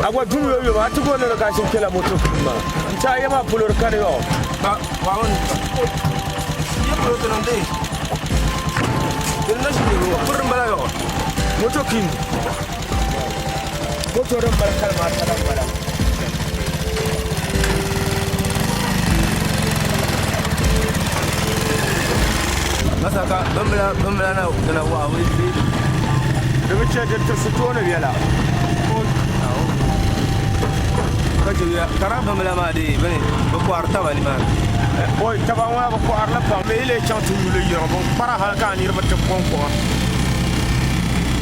A gba dum yoyom a ti go ni di ka ʒini kpɛla moto puuni maa n-ti a ya maa polo di kani yɔ. Moto king moto din mali kalima ata la m-bala. Masaka bimbila bimbila na dina waɣa wuli bee Di bi chɛ di tirisi tooni biɛla. Ka chɛ ya ka bimbila maa dee bini bi kɔhiri taba nimaani. Oi taba ŋɔ bi kɔhirili pam bɛ yi lee chaŋ ti yuli yiŋa bin kpara hali ka a niriba ti kɔŋ kɔŋa.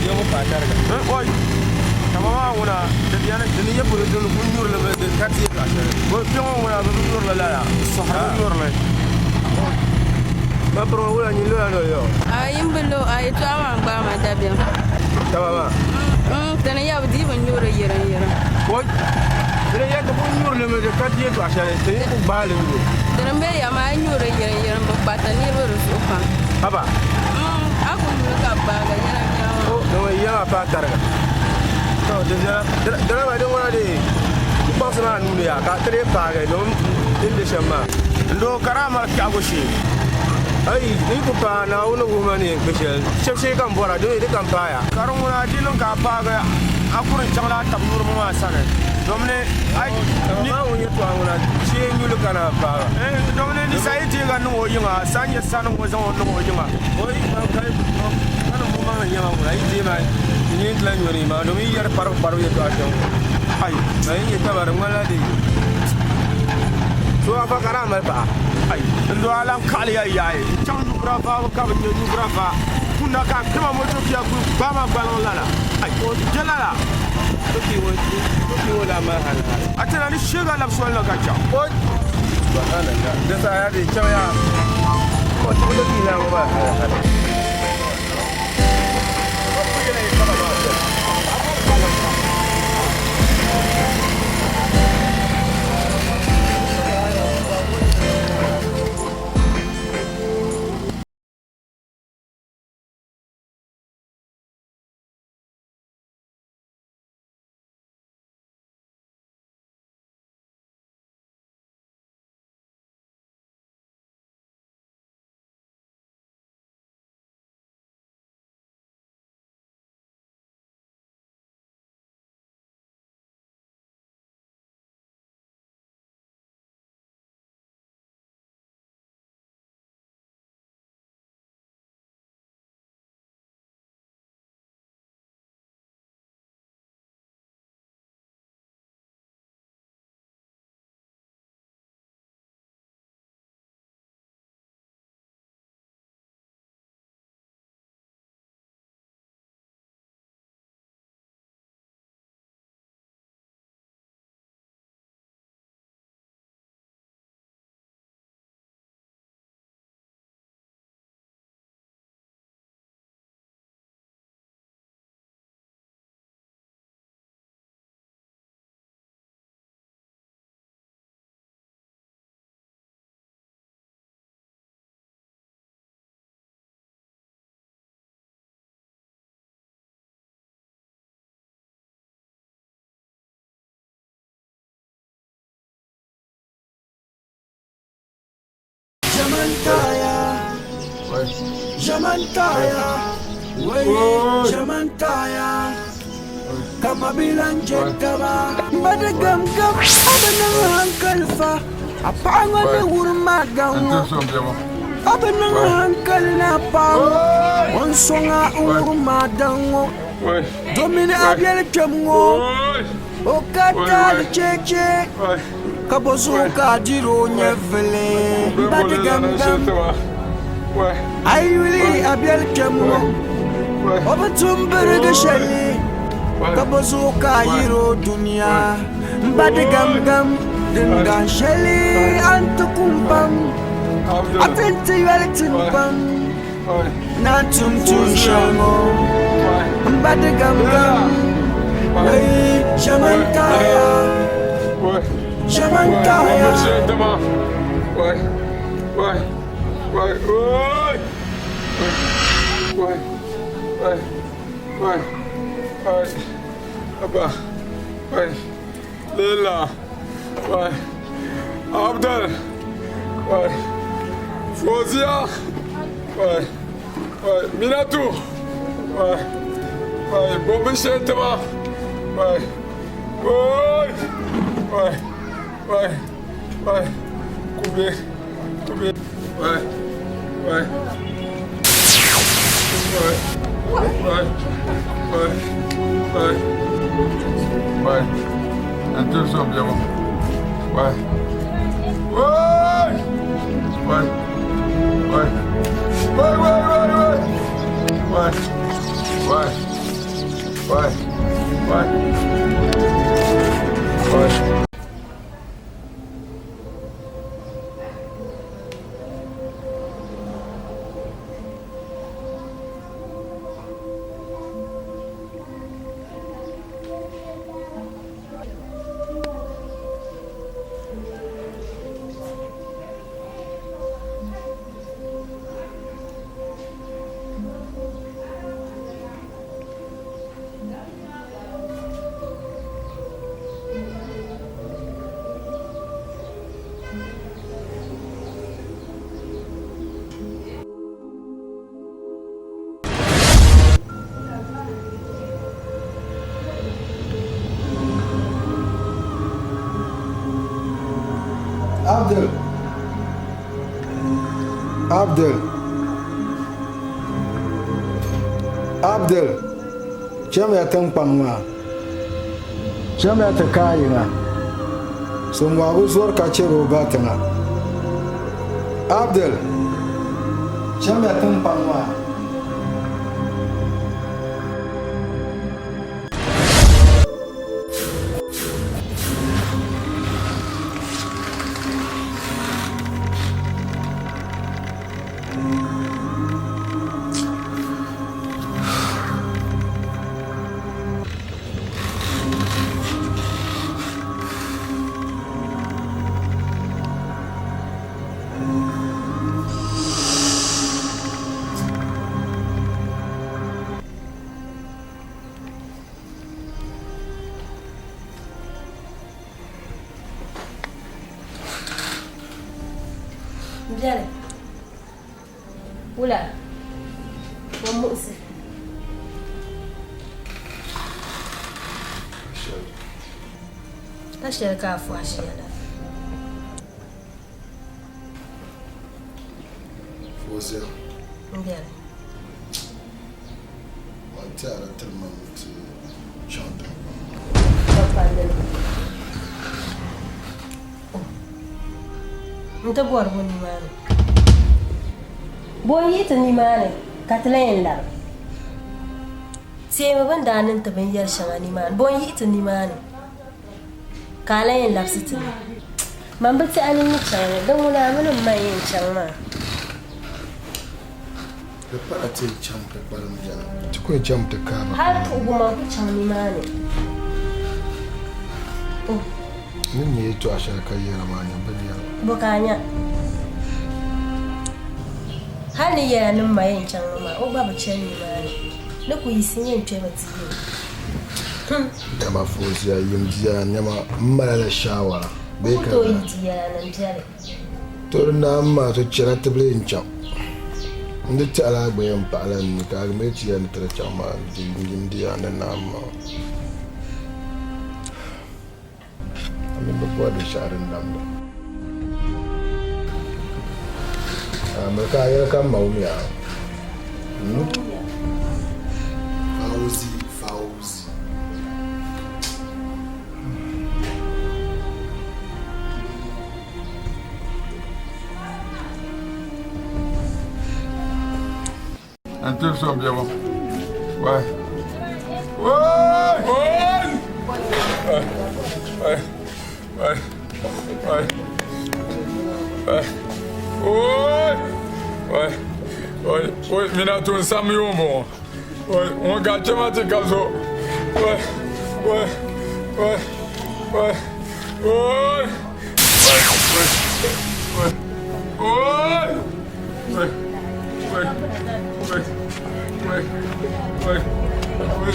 Yiŋa paai tariga. Oi taba maa ŋuna di beni. Di ni nyɛ polo dini ku nyurili mi di kariti yɛltɔɣa shɛli. Oi kpe ŋɔ ŋuna bɛ bi nyurili lala bɛ sɔhiri bi nyurili. Ma piri ŋɔ wula nyin lola noli yɔ. Ayi m bi lo a yɛtɔɣa maa n-gbaai ma dabiɛm. Taba maa. Mm, ti ni ya bi dii bi nyuri yiriŋ yiriŋ. Oi, ti ni ya ti ku nyuri li mi di ka yɛtɔɣa shɛli ti ni ku gbaai li nyu. Di ni be ya maa yi nyuri yiriŋ yiriŋ bi kpariti niriba di zuɣu pam. Haba. Mm, a ku nyuri ka gbaagi yɛla nyɛma. O, di ŋɔ yiya maa paai tariga. To, di viɛla. Dina maa di ŋuna dee ku kpaŋsi maa nuu ni yaa ka ti dee paagi domin din be shɛm maa. N doo ka daa mali kpɛhigu shee. Ayi, di yi ku paai Naawuni ni wuhi ma ni yɛn kpe shɛli, shɛb shee ka m bɔra, di mi di ka m paaya. Ka di ŋuna di niŋ ka a paagi a kuri n-chaŋla a tab nuriba maa sani, domini a Taba maa ŋun yɛtɔɣa ŋuna shee n-yuli ka naan paag a. Domini di sa yi deeg a niŋ o yiŋa, sa nyɛ sani ŋɔ zaŋ o niŋ o yiŋa. O yi kpalim ka ka niŋ o maŋli nyɛma ŋuna, yi deei ma n yi ti lahi nyɔri yi maŋa, domin yi yɛri kparibu kparibu yɛtɔɣa shɛm ŋɔ. Ai! Ma yi nyɛ taba di ŋmanila di so afa ka daa mali paɣa. Ai! N do a lan kaɣili ya yaai n-chaŋ Nubra vaabu ka bi nya Nubra va kunda ka a kpɛma moto pia kuli gbaai ma gbaliŋ lala. Ai! Je lala. So pii ŋɔ daa mali hali hali. A tɛna ni sheeg a labi soli na ka chaŋ. Oi! Subhanallah. Di saha ya di chaŋ yaa. O ti bi pii laa ŋɔ maa hali hali. Ka bɔ zuɣu ka a diri o nyɛvili m-ba di gamgam? A yi yuli a biɛli kpɛm ŋɔ, o bi tum birigi shɛli, ka bɔ zuɣu ka a yiri o dunia m-ba di gamgam? Din dahin shɛli a ni ti kum pam, a ti ni ti yoli tim pam ni a tum tuun shɛli ŋɔ m-ba di gamgam. Wei, ʒɛmantaya, ʒɛmantaya. Abba. Ouais. Leila. Ouais. Abdel. Ouais. Fozia. Ouais. Ouais. Minatou. Ouais. Ouais. Bobi Shetema. Ouais. Ouais. Ouais. Ouais. Ouais. Koubé. Koubé. Ouais. Ouais. Ouais. Ouais. Ouais. Ouais. Ouais. Un peu sur bien. Ouais. Ouais. Ouais. Ouais. Ouais, ouais, ouais, ouais. Ouais. Ouais. Ouais. Ouais. Ouais. Abdul. Abdul. Abdul. Chamiya tiŋkpaŋ maa. Chamiya ti kaai yiŋa. Singɔɣu bi zɔri ka chɛri o ba tiŋa. Abdul. Chamiya tiŋkpaŋ maa. Biɛli wula o muɣisi ka shɛli ka a fɔhi ʒiya la. Fozia. N biɛli. Man tɛhiri tiri ma ni ti chaŋ tiŋkpaŋ maa. Ka palli ni. N ti bɔri bo nimaani. Bo n-yihi ti nimaani ka ti lan yɛn labi? Teemi bɛ ni daa niŋ ti binyɛr shɛŋa nimaani. Bo n-yihi ti nimaani ka a lan yɛn labisi ti ni? Man bi tɛhi ni n ni chaŋ ni, din ŋuna a mini m ma n-yɛn chaŋ maa. Di pala ti chaŋ ti kpalim beni. Ti ku yɛn chaŋmi ti kaai ba. Hal puhigu man ku chaŋ nimaani. N ni nya yɛtɔɣ shɛli ka yɛra maa nyɛ bini yɛli. Bɔ ka a nya? Hal ni yɛla ni m ma yɛn chaŋ ŋɔ maa, o gba bi chani nimaani. Ni ku yiɣisi n yɛn kpɛmi ti yi o. Dama Fozia yim bia nɛma m malila shaawara bee O ku ka tooi yi ti yɛla ni m biɛli. To di naan maa to chɛla tibili n-chaŋ. N di tɛhila a gba yɛn paɣila n ni ka a mi ti yɛli ni ti di chaŋ maa di yim di yaa ni naan maa. A mi bi bɔri binshɛɣu din damda. Miri ka a yɛli ka m ma wumiya a. Fauzi, Fauzi. N tiri so biɛbu. Wai. Wai! Wai! Wai! Wai! Wai! Wai! Wai! Wai! Wai! Wai! Mina tun sam yuun bɔŋɔ. Wai! Ŋun ka kpɛma ti ka so. Wai! Wai! Wai! Wai! Wai! Wai! Wai! Wai! Wai! Wai! Wai! Wai! Wai! Oi,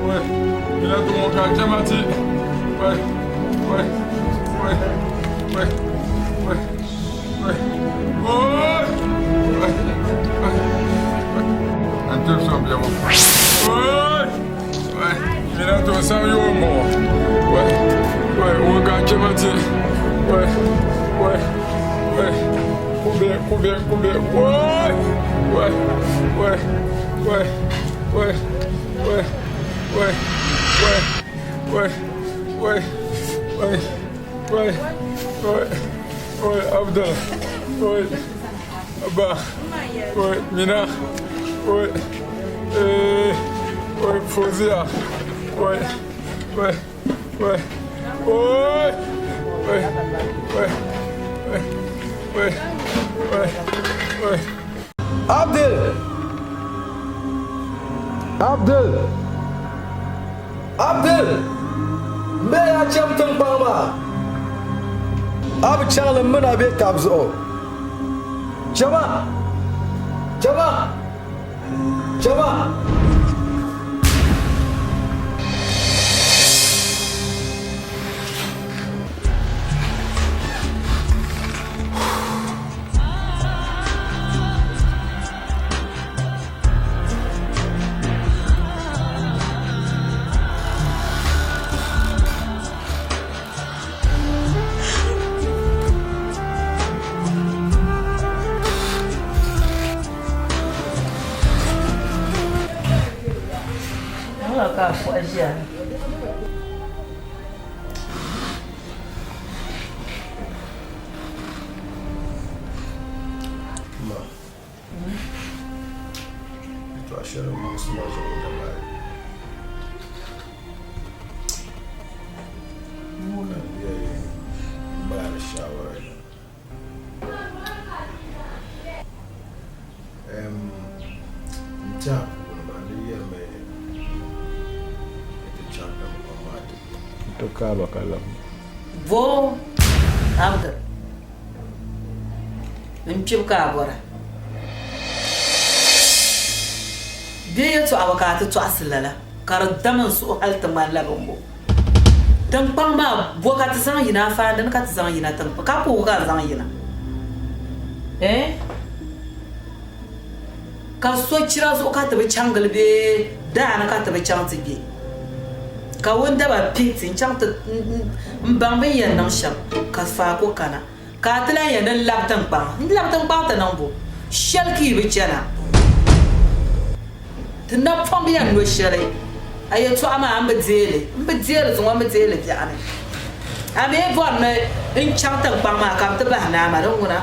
oi, mina tuŋɔ ka chɛma ti. Oi, oi, oi, oi, oi, oi, oi, oi, oi, an tiri so bia ŋɔ. Oi, oi, mina tuŋ sam yoo m-bɔŋɔ. Oi, oi, ŋun ka chɛma ti. Oi, oi, oi, kube, kube, kube, oi, oi, oi, oi, oi, oi, oi, oi, oi, oi, oi, oi, oi, oi, Abdul, oi, Abba, oi, Mina, oi, eh, oi, Fozia, oi, oi, oi, oi, oi, oi, oi, oi, oi, oi. Abdul! Abdul! Abdul! M be ya cham tiŋkpaŋ maa. A bi chaŋ li m min a be tab zuɣu. Chama! Chama! Chama! Ka a kpuɣi ʒiya. Ma, yɛtɔɣ shɛli m-muɣisi ma zuɣu dabari. Ka n yɛli m ba ni shaawara ni, Ɛɛm, n tɛha puuni maa, di yɛlimi ni ti chaŋ tiŋgbɔŋ maa ti. N-ti Kaaba ka labina. Bo Abdul n kpibu ka a bɔra? Bɛ yɛtɔɣa bi ka a ti tɔɣisi lala, ka di dam n suhu hal ti ŋmanila bimbo. Tiŋkpaŋ maa, bo ka ti zaŋ yina? Afaandini ka ti zaŋ yina tiŋkpaŋ, ka kuugi ka n zaŋ yina? Eh? Ka sochira zuɣu ka ti bi chaŋ gili bee daani ka ti bi chaŋ ti gbe? Ka wundaba pihi ti n-chaŋ ti m-baŋ bɛ ni yɛn niŋ shɛm, ka faako kana. Ka a ti lahi yɛli ni n labi tiŋkpaŋa. N labi tiŋkpaŋa ti niŋ bo? Shɛli ka yi bi chana. Ti napɔŋ bi yɛn no shɛli. A yɛtɔɣa maa, m bi deei li. M bi deei li zuŋɔ, m bi deei li biɛɣuni. A mi bɔri ni n chaŋ tiŋkpaŋ maa ka bɛ ti bahi naa ma, din ŋuna,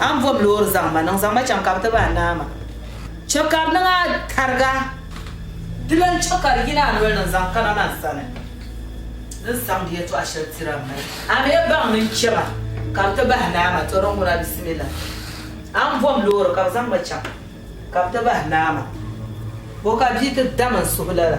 a ni bom loori zaŋ ma niŋ, zaŋ ma chaŋ ka bɛ ti bahi naa ma. Chɛ ka di niŋ a tariga. Di lan chɛ ka di yina a noli ni n-zaŋ kana man sani. N ni zaŋdi yɛtɔɣ shɛli tiri a mali. A mi baŋ ni n chɛ ma ka bɛ ti bahi naa ma, tɔ din ŋuna bisimila. A ni bom loori ka bɛ zaŋ ma chaŋ ka bɛ ti bahi naa ma. Bo ka bia ti dam n suhu lala?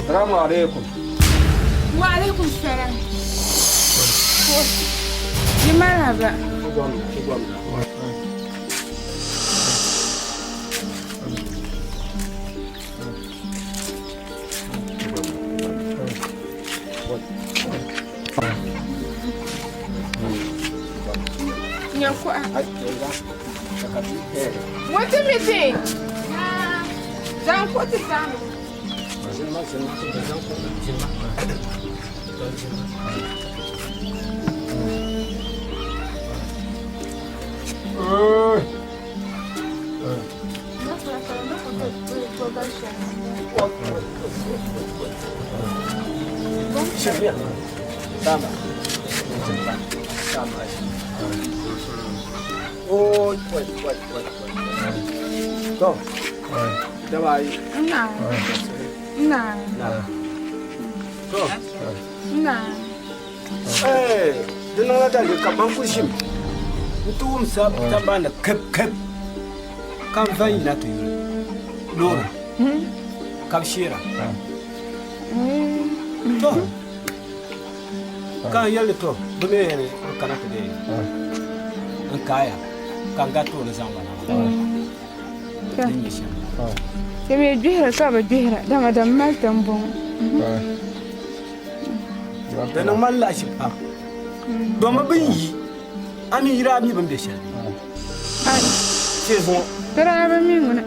Salamu alaikum. Wa alaikum salam. Yi marhaba. Nyankwa. Wata mete. Zan ko ti samu. To, daba yi. Ina. Ina. To. Ina. Eh, di niŋla daliri ka ban kuli ʒimi n-ti wumsa tiŋgbani ni kip kip ka n va yina ti yuli loori ka bɛ sheera. To, ka n yɛli ni to bɛ mi yɛn kana ti deei n kaaya ka n gariti o ni zaŋ ba na maa. Din nyɛ shɛm. Ti mi gbihira ka bi gbihira dama din mali ti m-bɔŋɔ. Di niŋ ma lahiʒibu pam domi bɛ ni yi a mi yi daa mi bɛ ni be shɛli bee? Zuŋɔ. Ti daa bi mi ŋuna.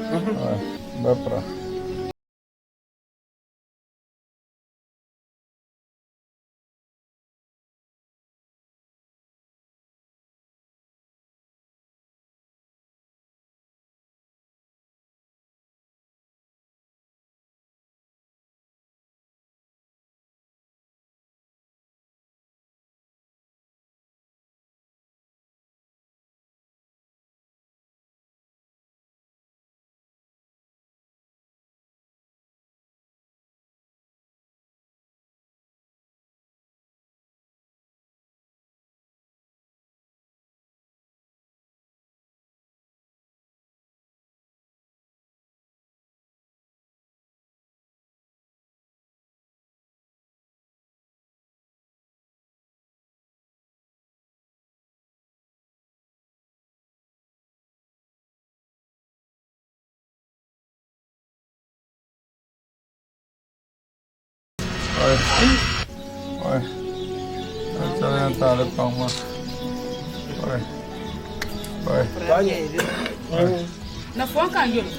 Na fon kan yuli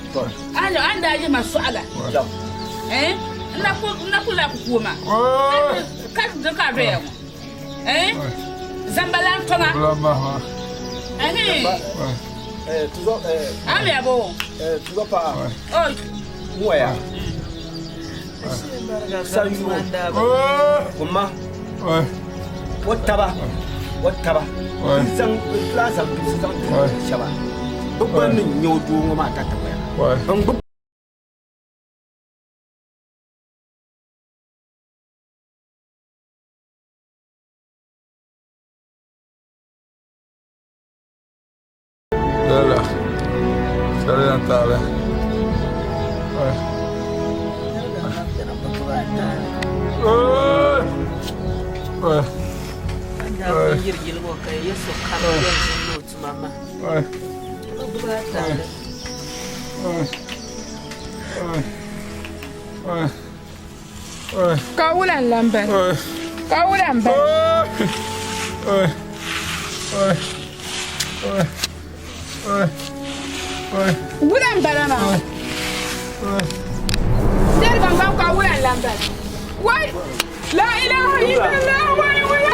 an an daa yi ma sɔɣila eh n na ku n na ku la ku kuoma ka di ka doya ŋɔ eh zambalan tɔŋa eh ami abo Tuzo pa oh ŋɔya sanyu kuma o taba o taba n zaŋ n la zaŋ bibisi zaŋ ti shɛba bɛ gba ni nyɛ o doo ŋɔ maa tatabo ya n gbubi Lala. Sariya taala. Ka wula n-lan bala? Ka wula m-bala? Wula m-bala maa? Dɛri gangam ka wula n-lan bala? Wai! La ilaha illallah wai wula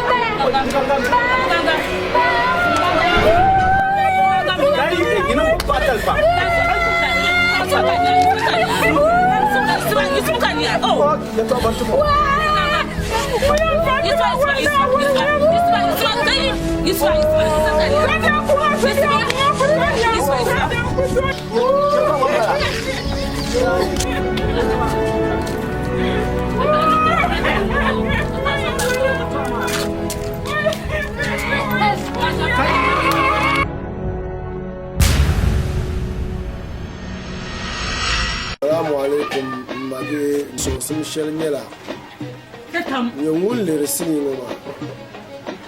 Baŋsim shɛli nyɛla, nyɛ ŋun lihiri sinii ŋɔ maa,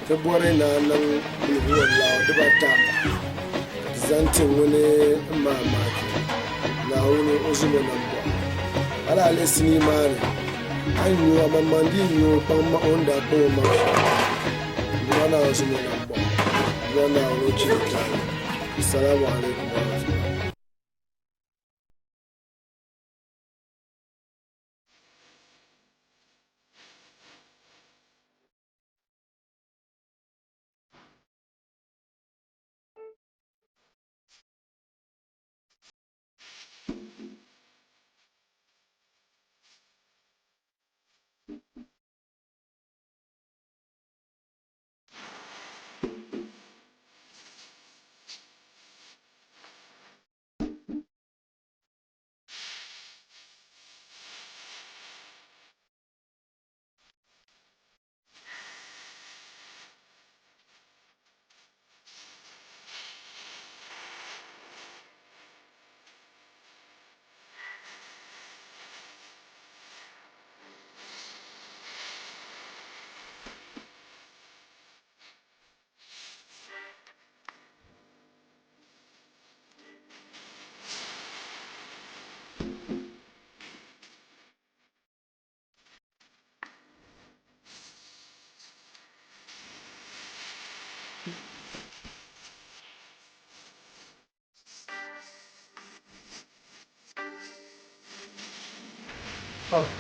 ti bɔri ni a niŋ Kulhuwallahu dibata ka ti zaŋ ti ŋuni m-maai maaki Naawuni o zumo nambɔɣu. Hali a lihi sinii maa ni, a ni nyu amaŋmaŋ di yi nyu o kpaŋ o ni daa kpaŋ o maŋ shɛm, Duuma Naawuni zumo nambɔɣu, Duuma Naawuni o chilitali. Assalamu alaikum warahmatullahi.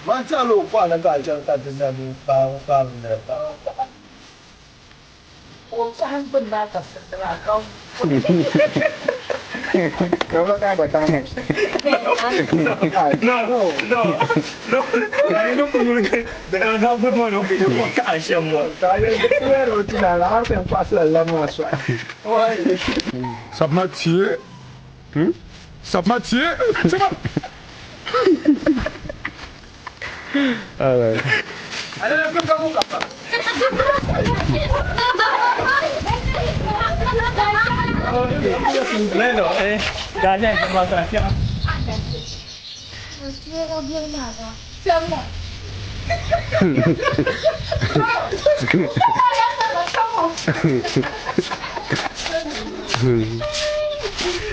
Man tiɛhi o kɔhila ka a chaŋ ka ti zaŋ baaba nira pa. O paɣa gbuni maa ka firiti maa ka Sabima tie. Sabima tie.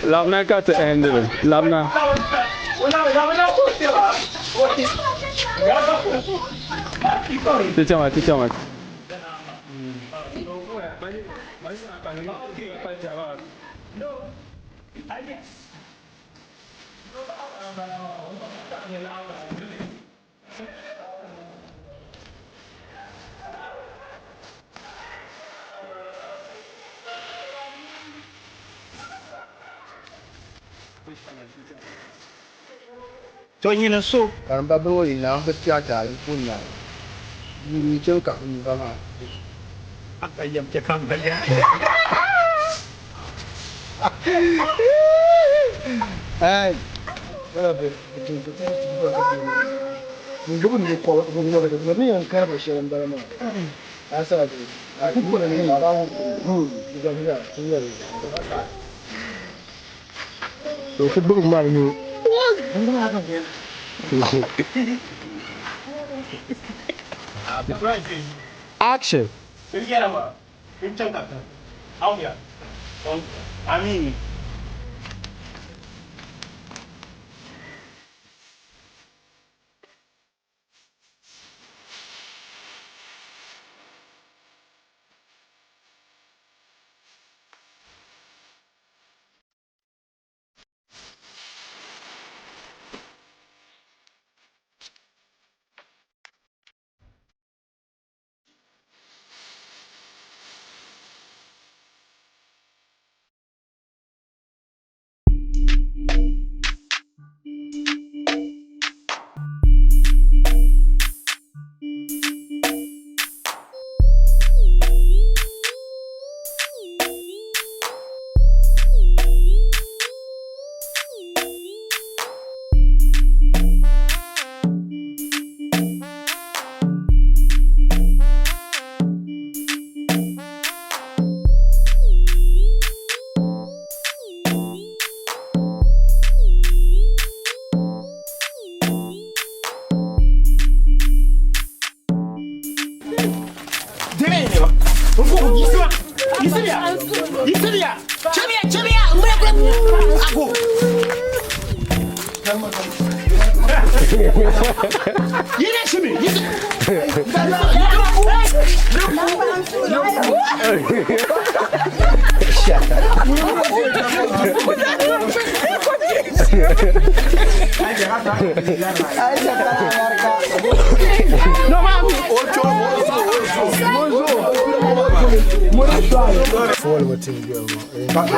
Labina ka ti ɛndili. Labina. Ti chama, ti chama. To nyini so karimba bini ŋɔ yi naai bi tiɛhi ti a yi ku naai yi chaŋ ka n ba maa. Action!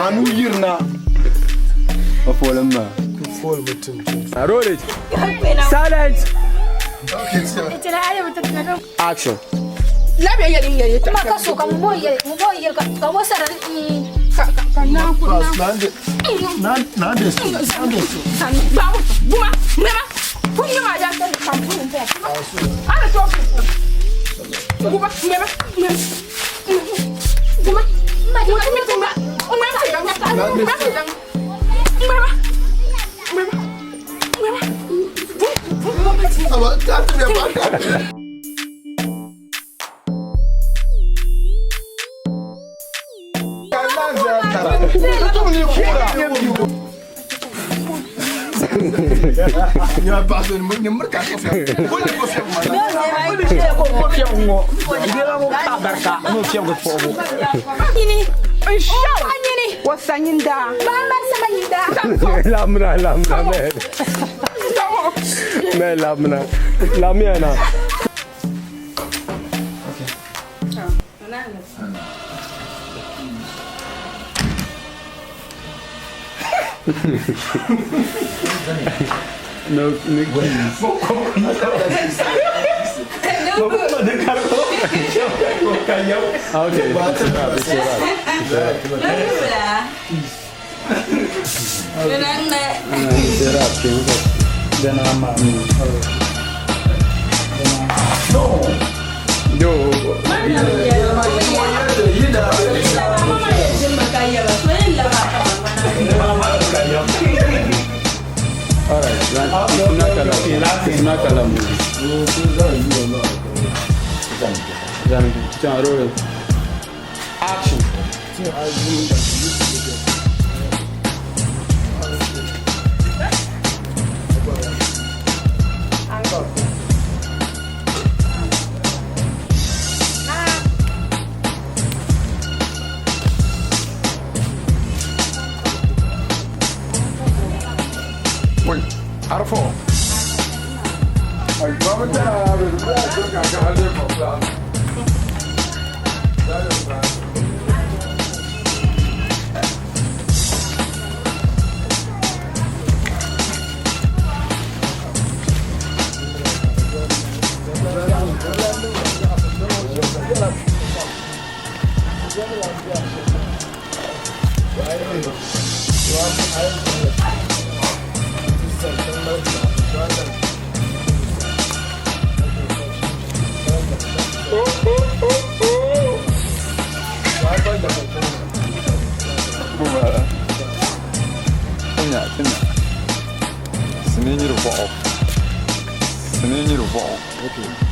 Anu yirina. Roll it. Silence. Action. Ma ka so ka mu bo yel mu bo yel ka ka wo sara ka ka ka na ku na Na na san ba buma mema fu mema ja ka ka fu mpo ala to fu buma mema mema buma ma ma mi ma o ma ma ma ma mema mema mema Lamna, lamna, man. Man, lamna. Lamia na. No, no keys. Okay, it's a wrap, it's a wrap. It's a wrap, Yo. All right, it's not a movie. Roll it. Action. Wait, out of four. Okay.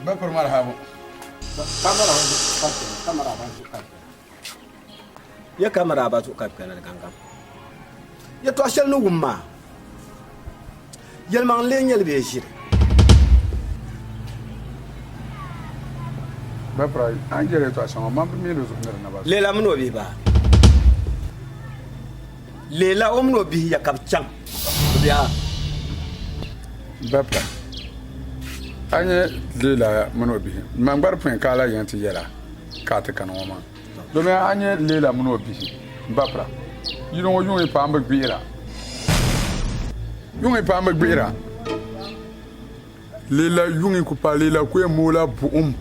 Ba piri marhabu. Ya kamara ba zuɣu ka bi kana di gangam. Yɛtɔɣ shɛli ni wum maa, yɛlimaŋli lee nyɛli bee ʒiri? Ba piri a ni jɛri yɛtɔɣ shɛŋa, man bi mi di zuɣu ni di naba zuɣu. Leela mini o bihi baa. Leela o mini o bihi ya ka bɛ chaŋ bɛ biha. Ba piri a nya Leela mini o bihi, man gba di pun ka a lahi yɛn ti yɛla ka a ti kani ŋɔ maa. Domi a nya Leela mini o bihi m-bapira. Yino ŋɔ yuŋ yi paai m-bi gbihira. Yuŋ yi paai m-bi gbihira. Leela yuŋ yi ku paai, Leela ku yɛn mooi la buɣim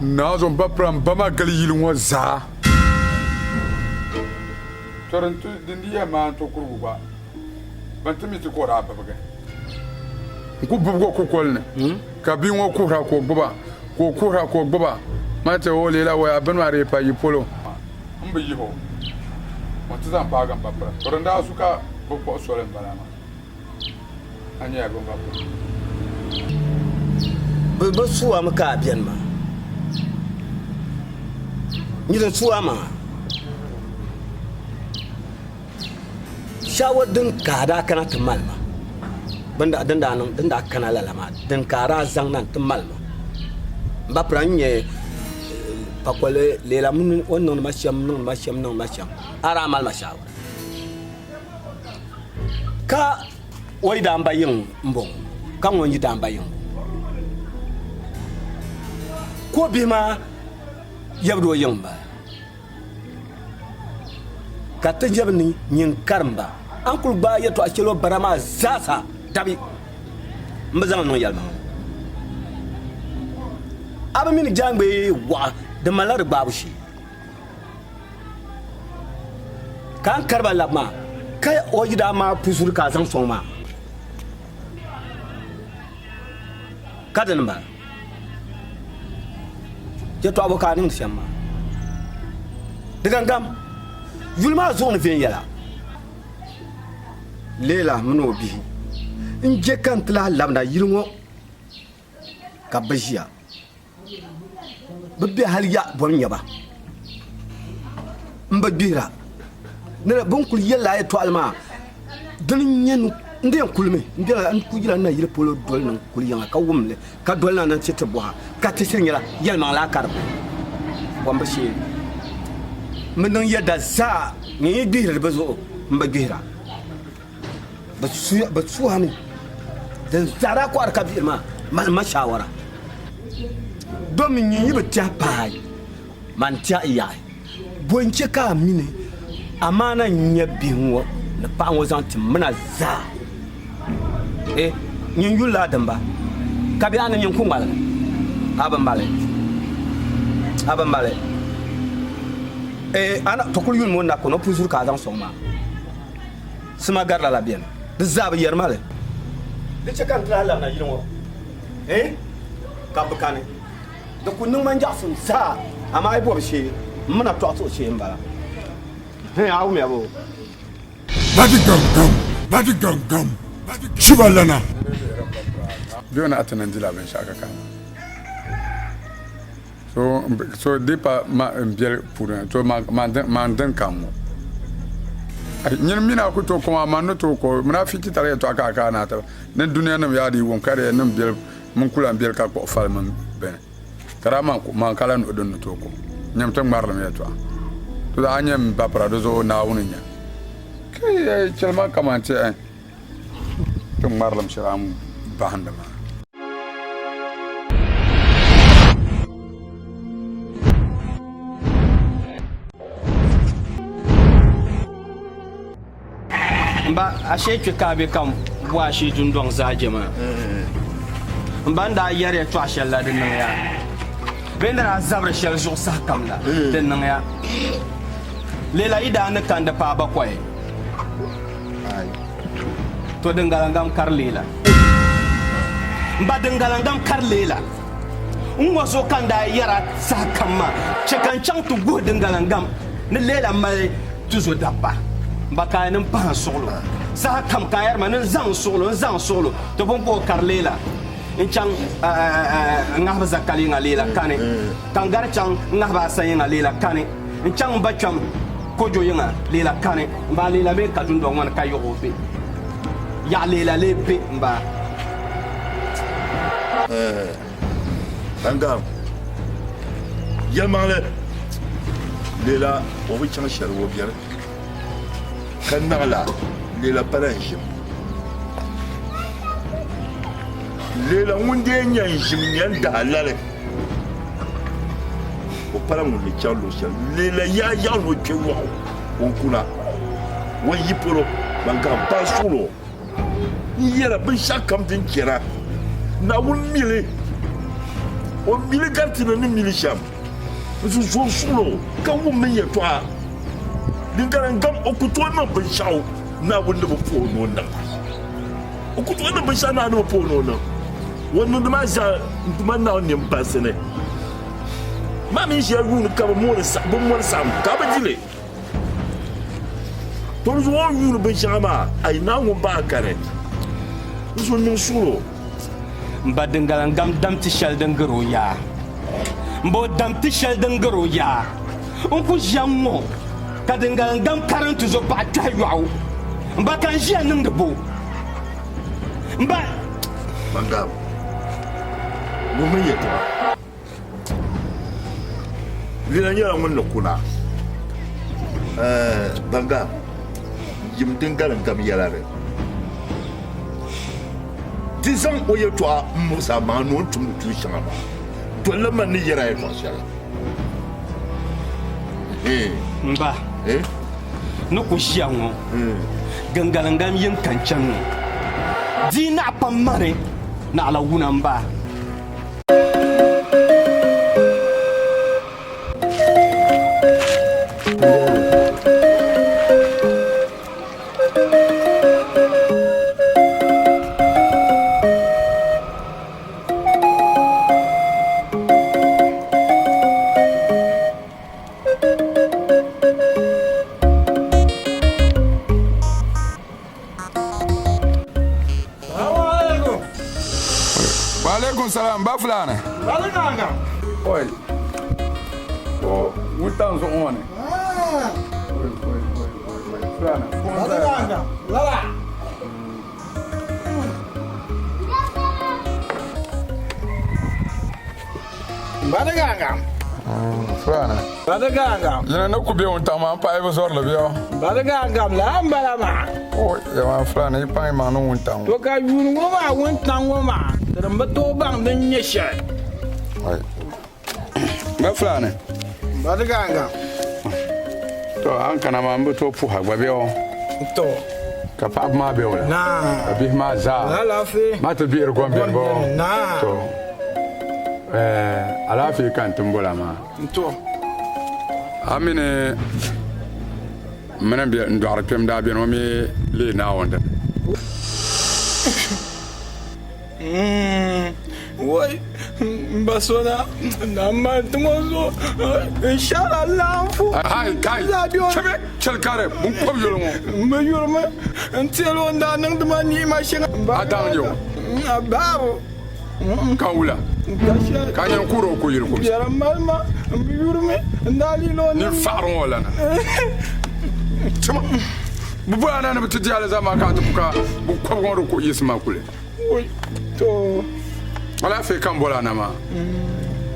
n-naai zuɣu m-bapira m-ba maa gili yili ŋɔ zaa. To din di yɛn maai n-to kurigu gba, bɛn ti mi ti ka o daa bibigi. N ku bibigi o kukoli ni, ka bia ŋɔ kuhira ka o gbuba, ka o kuhira ka o gbuba. Man ti o leela waya bini maa dii pa yi polo. M bi yihi o, o ti zaŋ paagi m ba pira. To din daa su ka bɛ kpuɣi soli m-bala maa, a nyɛla bɛ ba pira. Bɛ bi su a mi ka a beni maa. Nyini n-su a maa. Shawara din ka a daa kana ti mali ma, din daa niŋ, din daa kana lala maa, din ka a daa zaŋ na n-ti mali ma. M ba pira n-nyɛ pakoli leela mini o ni niŋdi ma shɛm, niŋdi ma shɛm, niŋdi ma shɛm, a daa mali ma shawara. Ka o yi daa m-ba yiŋ m-bɔŋɔ, ka ŋun yi daa m-ba yiŋ m-bɔŋɔ. Ka o bihi maa yɛbidi o yiŋ m-bala. Ka ti jɛbi ni nyin karimba, a ni kul gbaai yɛtɔɣ shɛli o bara maa zaasa dabi m bi zaŋ li niŋ yɛlimaŋli. A bi mi ni jaaŋgbee wɔɣa di malila di gbaabu shee, ka a ni kari ba labi maa, ka o yidaa maa pu zuri ka a zaŋ sɔŋ maa, ka dini m-bala? Yɛtɔɣa bɔ ka a niŋdi shɛm maa? Di gangam yuli maa zuɣu ni viɛnyɛla. Leela mini o bihi n-je ka n ti lahi labina yili ŋɔ ka bɛ ʒiya. Bɛ be hali ya bom nya ba. M bi gbihira ni bɛ ni kuli yɛlila a yɛtɔɣili maa dini n-nyɛ ni n di yɛn kulimi n bela n ku yila nayili polo doli ni n kuli yiŋa ka wum li ka doli na ni n ti ti bɔha ka ti shiri nyɛla yɛlimaŋli a ka di bɔmbu shee. M bi niŋ yɛda zaa nyɛ yi gbihiri bɛ zuɣu m bi gbihira. Bɛ suhimi din zaa daa kɔhiri ka bihiri maa mali ma shaawara domin nyin yi bi tɛhi paai man tɛhi yaɣi. Bɔ n-chɛ ka a mini amaana n-nyɛ bihi ŋɔ ni paɣa ŋɔ zaŋ ti mi na zaa? E, nyin yulila a dimba, ka bɛ a ni nyin ku ŋmaligi. A bi mali, a bi mali. E, a na ti kul yulimi o na ka o puli zuri ka a zaŋ sɔŋ maa. Sima garila la beni, di zaa bi yɛri ma li. Di chɛ ka n ti lahi labina yili ŋɔ, e, ka bɛ kani. Di ku niŋ ma nyaɣisim zaa, amaa a yi bɔbi shee, m mi na tɔɣisi o shee m-bala. Hee, a wumya boo? Badi gam gam, badi gam gam, chiba lana. Bɛ na ti niŋ dila binshɛɣu ka kana. So so di pa ma n biɛli puuni to ma ma ma n din kam ŋɔ. Nyini mini a ku tooi kom a man ni tooi ko munafiki tali yɛltɔɣa ka a kana na ti ni dunia nim yaa di wum ka di yɛn niŋ biɛli Min ku lan beli ka kpuɣi fali mini bini, ka daa man man ka la nuhi din ni tooi ku nyam ti ŋmarilim yɛtɔɣa. To daa nyɛ m bapira, di zuɣu Naawuni nya ka yi chɛli ma kaman ti ti ŋmarilim shɛli a ni bahindi maa. M ba, ashee kpe ka a be ka m bo ashee dundɔŋ zaa je maa. M ba, n daa yɛri yɛtɔɣ shɛli la di niŋya. Bɛ ni daa zabiri shɛli zuɣu sahakam la, di niŋya. Leela yi daa ni kandi paai bakɔi? To dingaliŋgam kari leela. M ba, dingaliŋgam kari leela. N ŋɔ zuɣu ka n daa yɛr a sahakam maa, chɛ ka n chaŋ ti guhi dingaliŋgam ni leela mali tuzo dabba. M ba ka a ni m-pahi n suɣilo saha kam, ka a yɛri ma ni n zaŋ n suɣilo, n zaŋ n suɣilo ti pumpɔŋɔ kari leela n-chaŋ n-ŋahibu zakaliyiŋa leela kani, ka n gari chaŋ n-ŋahibu asayiŋa leela kani, n-chaŋ m ba kpɛm kojo yiŋa leela kani. M ba leela mi ka dundɔŋ ŋɔ ni ka yiɣi o be. Yaɣa leela lee be m ba. Bangam, yɛlimaŋli leela o bi chaŋ shɛli o biɛri ka naɣila leela pala n-ʒim. Leela ŋun dee nya n-ʒim nya n-daa lali o pala ŋun ni chaŋ luɣ shɛli. Leela yaa yaɣi ni o kpe yɔɣu o n-kuna o yi polo Bangam paai suɣili o. N yɛra binshɛɣukam din chɛra, Naawuni mi li. O mi li gari ti ni ni mi li shɛm. N su zo n-suɣil o ka wum min yɛtɔɣa din gari n gam. O ku tooi niŋ binshɛɣu Naawuni ni bi puh o ni o niŋ. O ku tooi niŋ binshɛɣu Naawuni ni bi puh o ni o niŋ. O niŋdi maa zaa n Duuma Naawuni nini bansi ni. Maa mi ʒiya yuuni ka bɛ moli saɣim ka a bi di li. To di zuɣu o ni yuuni binshɛŋa maa, a yi naai ŋun bahi kani, di zuɣu niŋ suɣilo. M ba Dingalangam dam ti shɛli din gari o yaa. M ba o dam ti shɛli din gari o yaa. N ku ʒiya ŋ-ŋɔ ka Dingalangam karim ti zo paɣa kpɛhi yɔɣu. M ba ka n ʒiya niŋdi bo. M ba. Bangam, wummi n yɛtɔɣa. Lina nyɛla ŋun ni kuna Bangam yim din galim gam yɛla ni di zaŋ o yɛltɔɣa m-muɣisi a maŋa ni o ni tumdi tuun shɛŋa maa dolila man ni yɛr a yɛltɔɣ shɛli. M ba, ni ku ʒiya ŋɔ gingaliŋgam yim ka n chani ŋɔ, di yi naɣ pam ma ni naɣila wuna m ba. Alaikum salam ba fulani. Bali ganga. Oi. O wuntaŋ zuɣu ŋɔ ni. Fulani. Bali ganga. Lala. Bali ganga. Fulani. Bali ganga. Yina ni ku be wuntaŋ maa m paɣi bi zɔrili bɛ Bali ganga la n bala maa. O yaman fulani yi paŋ maŋ ni wuntaŋ To ka yuuni ŋɔ maa wuntaŋ ŋɔ maa di din bi tooi baŋ din nyɛ shɛli. Ba fulani. Bali ganga. To an kana maa n bi tooi puha gba bɛ o. To. Ka paɣaba maa bɛ o la. Naa. Ka bihi maa zaa. Alaafee. Maa ti bihiri gom bɛni bɔ. Naa. To. Alaafee ka n ti bola maa. To. A mini mini n dɔɣiri kpɛm daa bɛni o mi leei Naawuni dini. Wai n ba so na na mali ti ŋɔ zuɣu n shɛrila laɣinfu. Hai kai chɛbɛ chɛli kari bin kɔbi yoli ŋɔ. M bi yurimi n teeli o ni daa niŋdi ma ni'ima shɛŋa. A daŋ nyɛ o. A baabu. Ka wula ka a nyɛ n-kuhiri o ko yili kumsi. Biɛri mali ma m bi yurimi n daa lihila o ni. Nin faɣiri ŋɔ lana. Chama bɛ boli a na ni bɛ ti di alizama maa ka a ti ku ka bɛ kɔbigi ŋɔ di ku yiɣisi ma kuli. To. Alaafee ka m boli a na maa.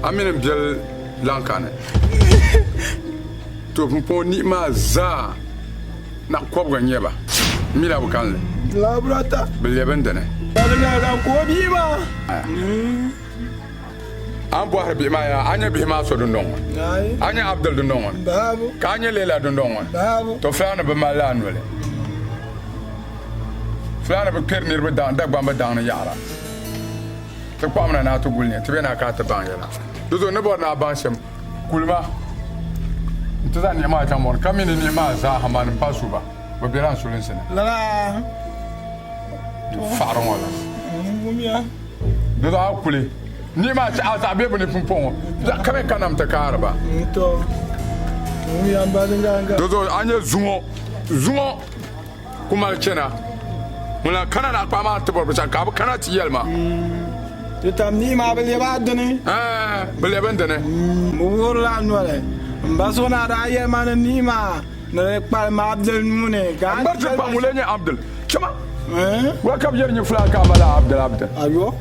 A mini m biɛli lan kani. To pumpɔŋɔ niɣi maa zaa naɣ kɔbiga n-nyɛ ba. M mi la bɛ kalinli. Laburata. Bɛ lɛbi n dini. Ka ka o bia maa. A ni bɔhiri bihi maa yaa, a nya bihi maa so dundɔŋ ŋɔ? A nya Abdul dundɔŋ ŋɔ ni? Ka a nya Leila dundɔŋ ŋɔ ni? To Fulani bi mali lala noli. Fulani bi kpɛri niriba daŋ, Dagbamba daŋ ni yaɣira. Ti kpaɣimina ni a ti guli nya, ti be ni a ka a ti baŋ yɛla. Di zuɣu n ni bɔri ni a baŋ shɛm, kulima nti zaŋ niɣi maa chaŋ mɔri, ka mi ni niɣi maa zaa ha mani m-pa su ba, bɛ bela n sulinsi ni. Lala. Di faɣiri ŋɔ la. Wumiya. Di zuɣu a kuli niɣi maa chaɣ a zaɣ be bɛ ni pumpɔŋɔ, zaɣ kami ka nam ti kaari ba. N-tɔ. Wumiya m ba dingaŋga. Di zuɣu a nya zuŋɔ, zuŋɔ ku mali chana. Ŋun lan kana na kpaɣi maa ti bɔri binshɛɣu ka a bi kana ti yɛli ma. Ti tam niɣi maa bi lɛbi a dini. Ɛɛn, bi lɛbi n dini. M bi wuhirila a noli. M ba so naa daa yɛli ma ni niɣi maa ni di kpalim Abdul nuu ni ka a N-gbariti kpaŋ ŋun lee nyɛ Abdul. Chama! Wula ka bɛ yɛri nyɛ fulaan ka a mali a Abdul Abdul? Ayo.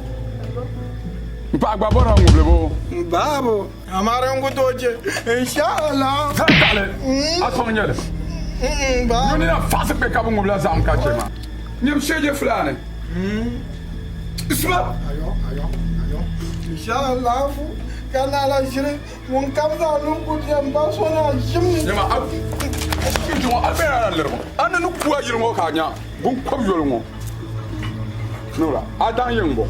M paɣa gba bɔrila ŋubili boo? Babu. Amaa din ku tooi chɛ, inshallah. Zaŋ taɣili a sɔŋ nyɛli. Nyo nina faɣisi kpe ka bɛ ŋubila zaɣim ka chɛ ma. Nyam sheeje fulaani. Isma. Ayo, ayo, ayo. Inshallah fu ka naala ʒiri ŋun kam zaa niŋ ku diɛm ba so na ʒim ni. Nyama a sheeje ŋɔ a bela la lirigu. A ni ni ku a yili ŋɔ ka a nya binkɔb yoli ŋɔ. Nura, a daŋ yiŋ bɔ.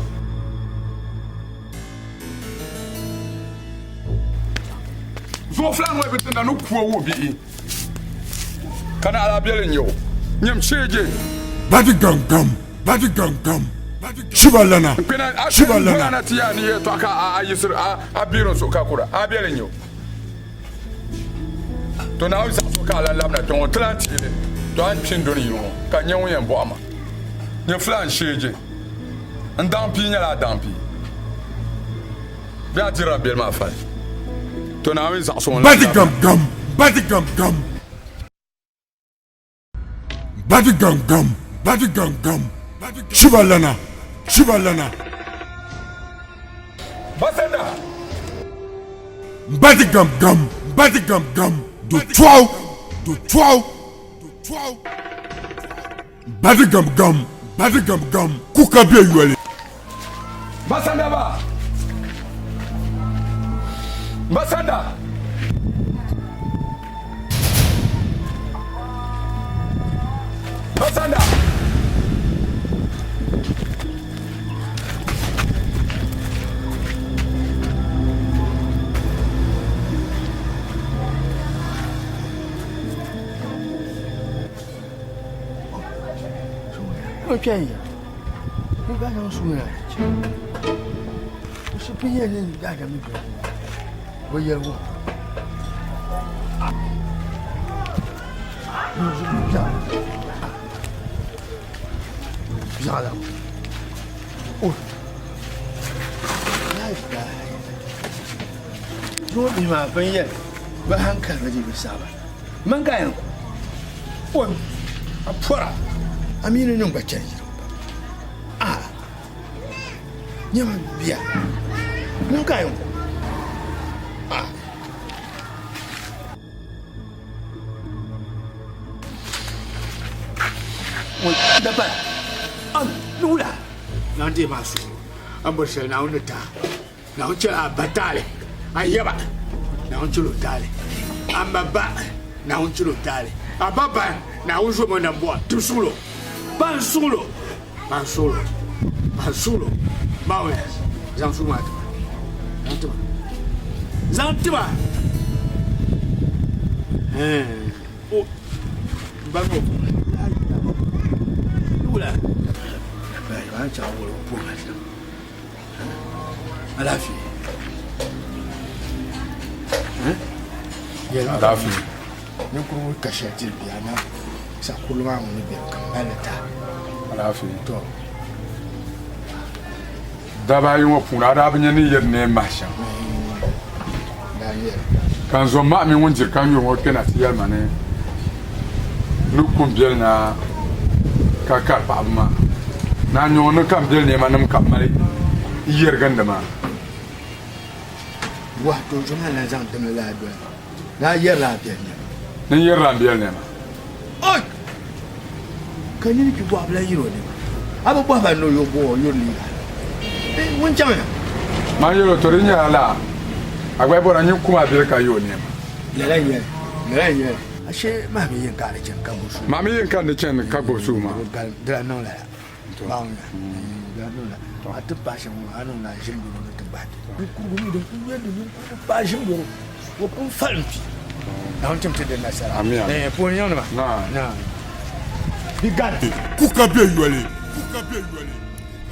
Zuɣu fulaan ŋɔ bi tinda ni kuo wuhi bihi ka ni ala biɛli n-nyɛ o nyam sheeje. Badi gam gam, badi gam gam, shiba lana, shiba lana. N kpina ti yaa ni yɛltɔɣa ka a yiɣisiri a biɛrim suhu ka kura, a biɛli n-nyɛ o. To Naawuni zaɣis o ka a lan labina kpe ŋɔ ti lan teei li, to a ni kpi n-doni yili ŋɔ ka n nya ŋun yɛn bɔhi ma. Nyɛ fulaan sheeje. N daŋ pii nyɛla a daŋ pii. Bee a dirila beli maa fali. To Naawuni zaɣis o Badi gam gam, badi gam gam. Badi gam gam, badi gam gam. Shiba lana, shiba lana. Basanda. Badi gam gam, badi gam gam. Do tɔɣu, do tɔɣu, do tɔɣu. Badi gam gam, badi gam gam, ku ka bɛ yoli. Basanda ba! Basanda! Basanda! O kpɛnya o gba zaŋ suya chɛ o so pun yɛli ni daadam ni bɛ o yɛligu biɛɣu la o. Zuŋɔ bihi maa bɛn yɛli bɛ haŋkali bi dii bi saɣi ba. Man ka a yɛn ku o a pɔra, a mi ni niŋ gba chani yiri pam. A nyama bia, ŋun ka a yɛn ku a. Ŋun da pala, a ni wula na n-deei maa suhu, a ni bɔri shɛli Naawuni ni ti a. Naawuni chɛla a ba taali, a yaba Naawuni chɛla o taali, a ma ba Naawuni chɛla o taali, a ba ba Naawuni zo ma nambɔɣu tib suɣilo, pa n suɣilo, pa n suɣilo, pa n suɣilo, Maawuni zaŋ suhu maa ti ma, zaŋ ti ma, zaŋ ti ma. Ɛɛn, o, m ba mi o wula. Ba n chaŋ wula o puhi ma shɛm. Alaafee. Alaafee. Ninkurigu ka shɛli diri bia na sakurili maa ŋuni bɛni ka mali ta. Alaafee. To. Daba ayi ŋɔ puuni a daa bi nya ni yɛri neen mahi shɛm. Ka n zo mahi mi ŋun diri ka nyuri ŋɔ kpɛna ti yɛli ma ni ni kum biɛli na ka kari paɣaba maa. Naa nyɔŋ ni ka m biɛli nɛma nim ka mali yɛrigindi maa. Wahu to zo maa lan zaŋ dimli la doli ni a yɛrila a biɛli nɛma. Ni n yɛrila n biɛli nɛma. Oi! Ka nini kpi bɔhi bi lan yɛri o nɛma. A bi bɔhi ba ni o yo bɔ o yuri liiga. Ŋun chaŋ ya. Man yɛl o to di nyɛla laa a gba yi bɔra nyin kum a biɛli ka yo o nɛma. Lala n-nyɛ li, lala n-nyɛ li. Ashe maa mi yɛn ka a di chani ka gbubi sua. Maa mi yɛn ka n di chani ka gbubi sua maa. Di lahi niŋ lala. Baŋ ya, di lahi niŋ lala. A ti paai shɛm ŋɔ, a niŋ la ʒim doro ni ti gbahi ti. Ninkurigu mi din kuli nyɛ di ninkurigu paai ʒim doro, o pun falim kpi. Naawuni tim ti di nasara. Amina. Eh, puuni niŋdi ma. Naa. Naa. Bi gari. Kuka be yoli. Kuka be yoli.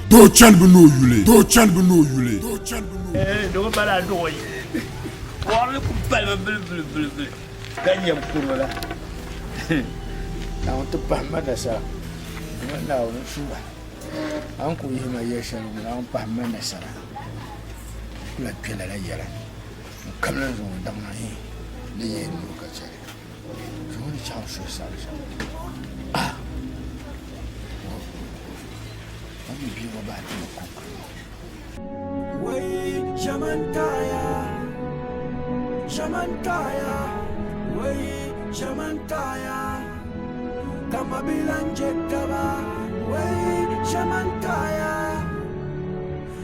Doo chani bi ni o yuli. Doo chani bi ni o yuli. Doo chani bi ni o yuli. Eh, dogo bala dogo yi. Wɔɣili ku palimi bili bili bili bili ka nyɛm kurili la. Naawuni ti pahi ma nasara. Dama Naawuni suura, a ni ku yihi ma yɛl shɛli ŋɔ, Naawuni pahi ma nasara. N ku lahi kpe lala yɛla. N kamina zuŋɔ daŋ na yi ni yihi n nuu ka chɛ li. Zuŋɔ ni chaŋ suhu sabi shɛm. Ah! A mi bia ŋɔ bahi ti ni ku. Wai ʒɛmantaya, ʒɛmantaya, wai ʒɛmantaya, ka ma bi lan je taba. Wai ʒɛmantaya,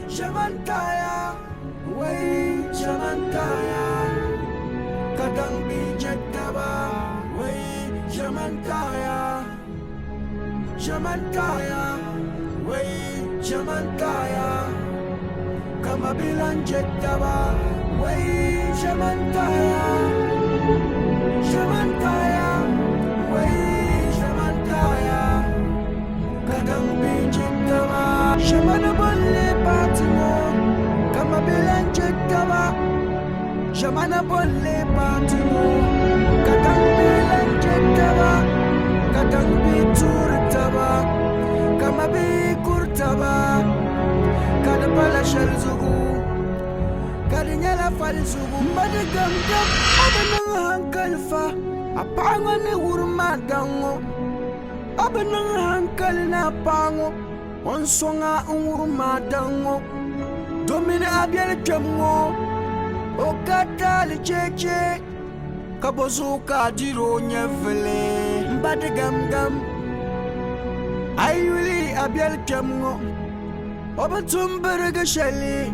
ʒɛmantaya, wai ʒɛmantaya, ka daŋ bi je taba. Wai ʒɛmantaya. Ʒɛmantaya, wei ʒɛmantaya, ka ma bi lan je taba, wei ʒɛmantaya, ʒɛmantaya, wei ʒɛmantaya, ka daŋ bi je taba. Ʒɛmana bolli paati ŋɔ, ka ma bi lan je taba, Ʒɛmana bolli paati ŋɔ, ka daŋ bi lan je taba, ka daŋ bi tuuri taba, ka ma bi kuri taba, ka di pala shɛli zuɣu, ka di nyɛla fali zuɣu. M ba di gamgam, a bi niŋ hankali fa, a paɣa ŋɔ ni wurim a daŋ ŋɔ. A bi niŋ hankali ni a paɣa ŋɔ. O ni sɔŋ a n-wurim a daŋ ŋɔ, domini a biɛli kpɛm ŋɔ, o ka taali cheeche, ka bɔ zuɣu ka a diri o nyɛvili? M ba di gamgam, a yi yuli a biɛli kpɛm ŋɔ, o bi tum birigi shɛli,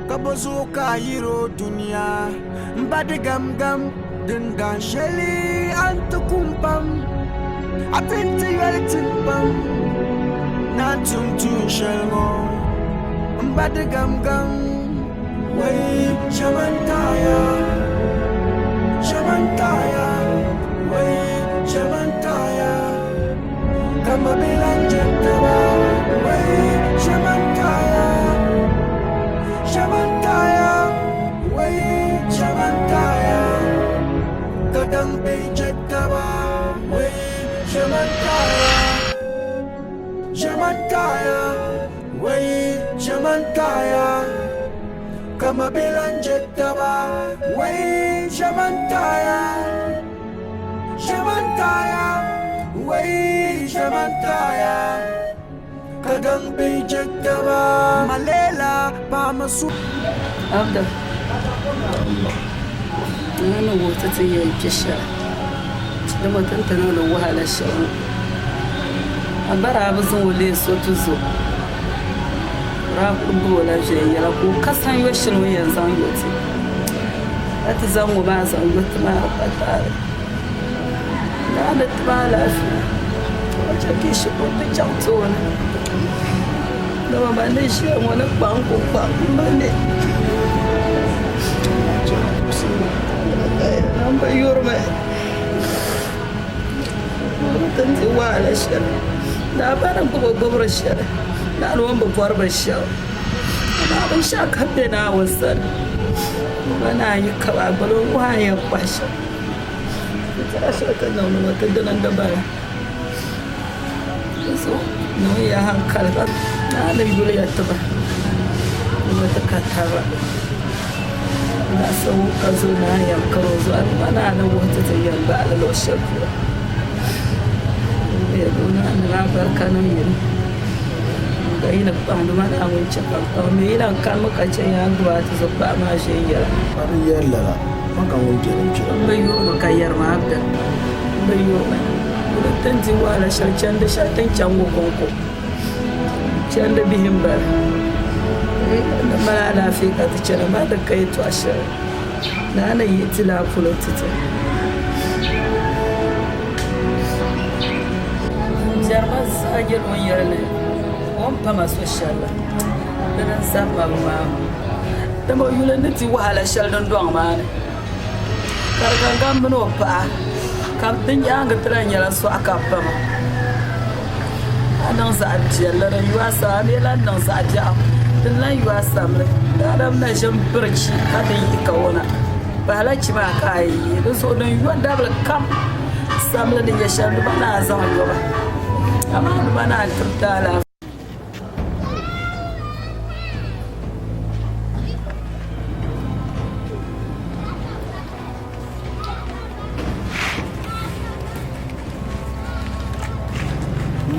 ka bɔ zuɣu ka a yiri o dunia? M ba di gamgam, dindan shɛli a ni ti kum pam, a ti ni ti yoli tiŋ pam naan tum tuun shɛli ŋɔ. M ba di gamgam, wai ʒɛmantaya, ʒɛmantaya, wai ʒɛmantaya, ka ma bi lan je taba, wai ʒɛmantaya, ʒɛmantaya. Wai ʒɛmantaya, ka daŋ bi je taba. Wai ʒɛmantaya, ʒɛmantaya, wai ʒɛmantaya. Ka ma bi lan je taba. Wai ʒɛmantaya, ʒɛmantaya, wai ʒɛmantaya, ka gaŋ bi je taba. Malela paama su. Abdul, N ni wuhi ti ti yɛn kpe shɛli, dama ti ni ti niŋdi wahala shɛli ŋɔ, a gba daa bi zaŋ o leei so tuzo. O daa kul gbibi o la viɛnyɛla ka o ka sanyo shɛli o ni yɛn zaŋ yo ti. Ka ti zaŋ ŋɔ maa zaŋ yo ti maa di pa taali. Naa ni ti ma alaafee ka chɛ ka yi shikuru ti chaŋ tooni. Dama man ni ʒiya ŋɔ ni kpaŋ ku kpa m ba ni. M bi yurimi ti ni di wahala shɛli. Naa ba ni gbubi o gbubiri shɛli, naa ni o ni bi bɔri binshɛɣu. Amaa binshɛɣu kam be Naawuni sani. M ba naa yi kab a gbali o wuhi a ni yɛn kpahi shɛm. Ti tɛha shɛli ti niŋdi ŋɔ ti dini n-di bala. Di zuɣu niŋmiya haŋkali ka Naa ni yuli ya ti ba ni ti ka taba. Naɣisa ŋun ka zo naa yɛn kari o zuɣu amaa naa ni wuhi ti ti yɛn baɣili luɣ shɛli polo. Wuhiya ni o naa niŋ alibarika niŋ yi ni ka yi ni kpaŋdi ma naa ŋun chɛ ka n kpaŋ mi yi lan kanimi ka chɛ yaan gbibi a tizɔpaɣa maa ʒiɛnyɛla. A bi yɛri lala, man ka ŋun biɛli n-kpira. M bi yurimi ka yɛri ma Abdul, m bi yurimi. Di ti ni di wahala shɛli chandi shɛli ti ni chaŋ ŋɔ kɔŋko chandi bihi m-bala. Di mali alaafee ka ti chana maa di ka yɛtɔɣ shɛli ni a ni yihi ti laa polo ti ti. M biɛri ma zaa nyɛla o ni yɛli ni o ni pa ma so shɛli la, dina n-zab ma bɛ maa. Dama o yuli ni di wahala shɛli dundɔŋ maa ni. Ka di gaŋgaŋ mini o paɣa ka di nyaaŋa ti lahi nyɛla sɔɣu ka bɛ pa ma. A niŋ zaɣ piɛlli din yo a sani, a mi lahi niŋ zaɣ biɛɣu din lahi yo a samli. Daadam na ʒini birichi ka ti yihi kawana bahila chi maa ka a yi yihi. Di zuɣu din yo dabili kam samli ni nyɛ shɛli nima ni a zaŋ yo ba, amaa nima ni a tiriti alaafee.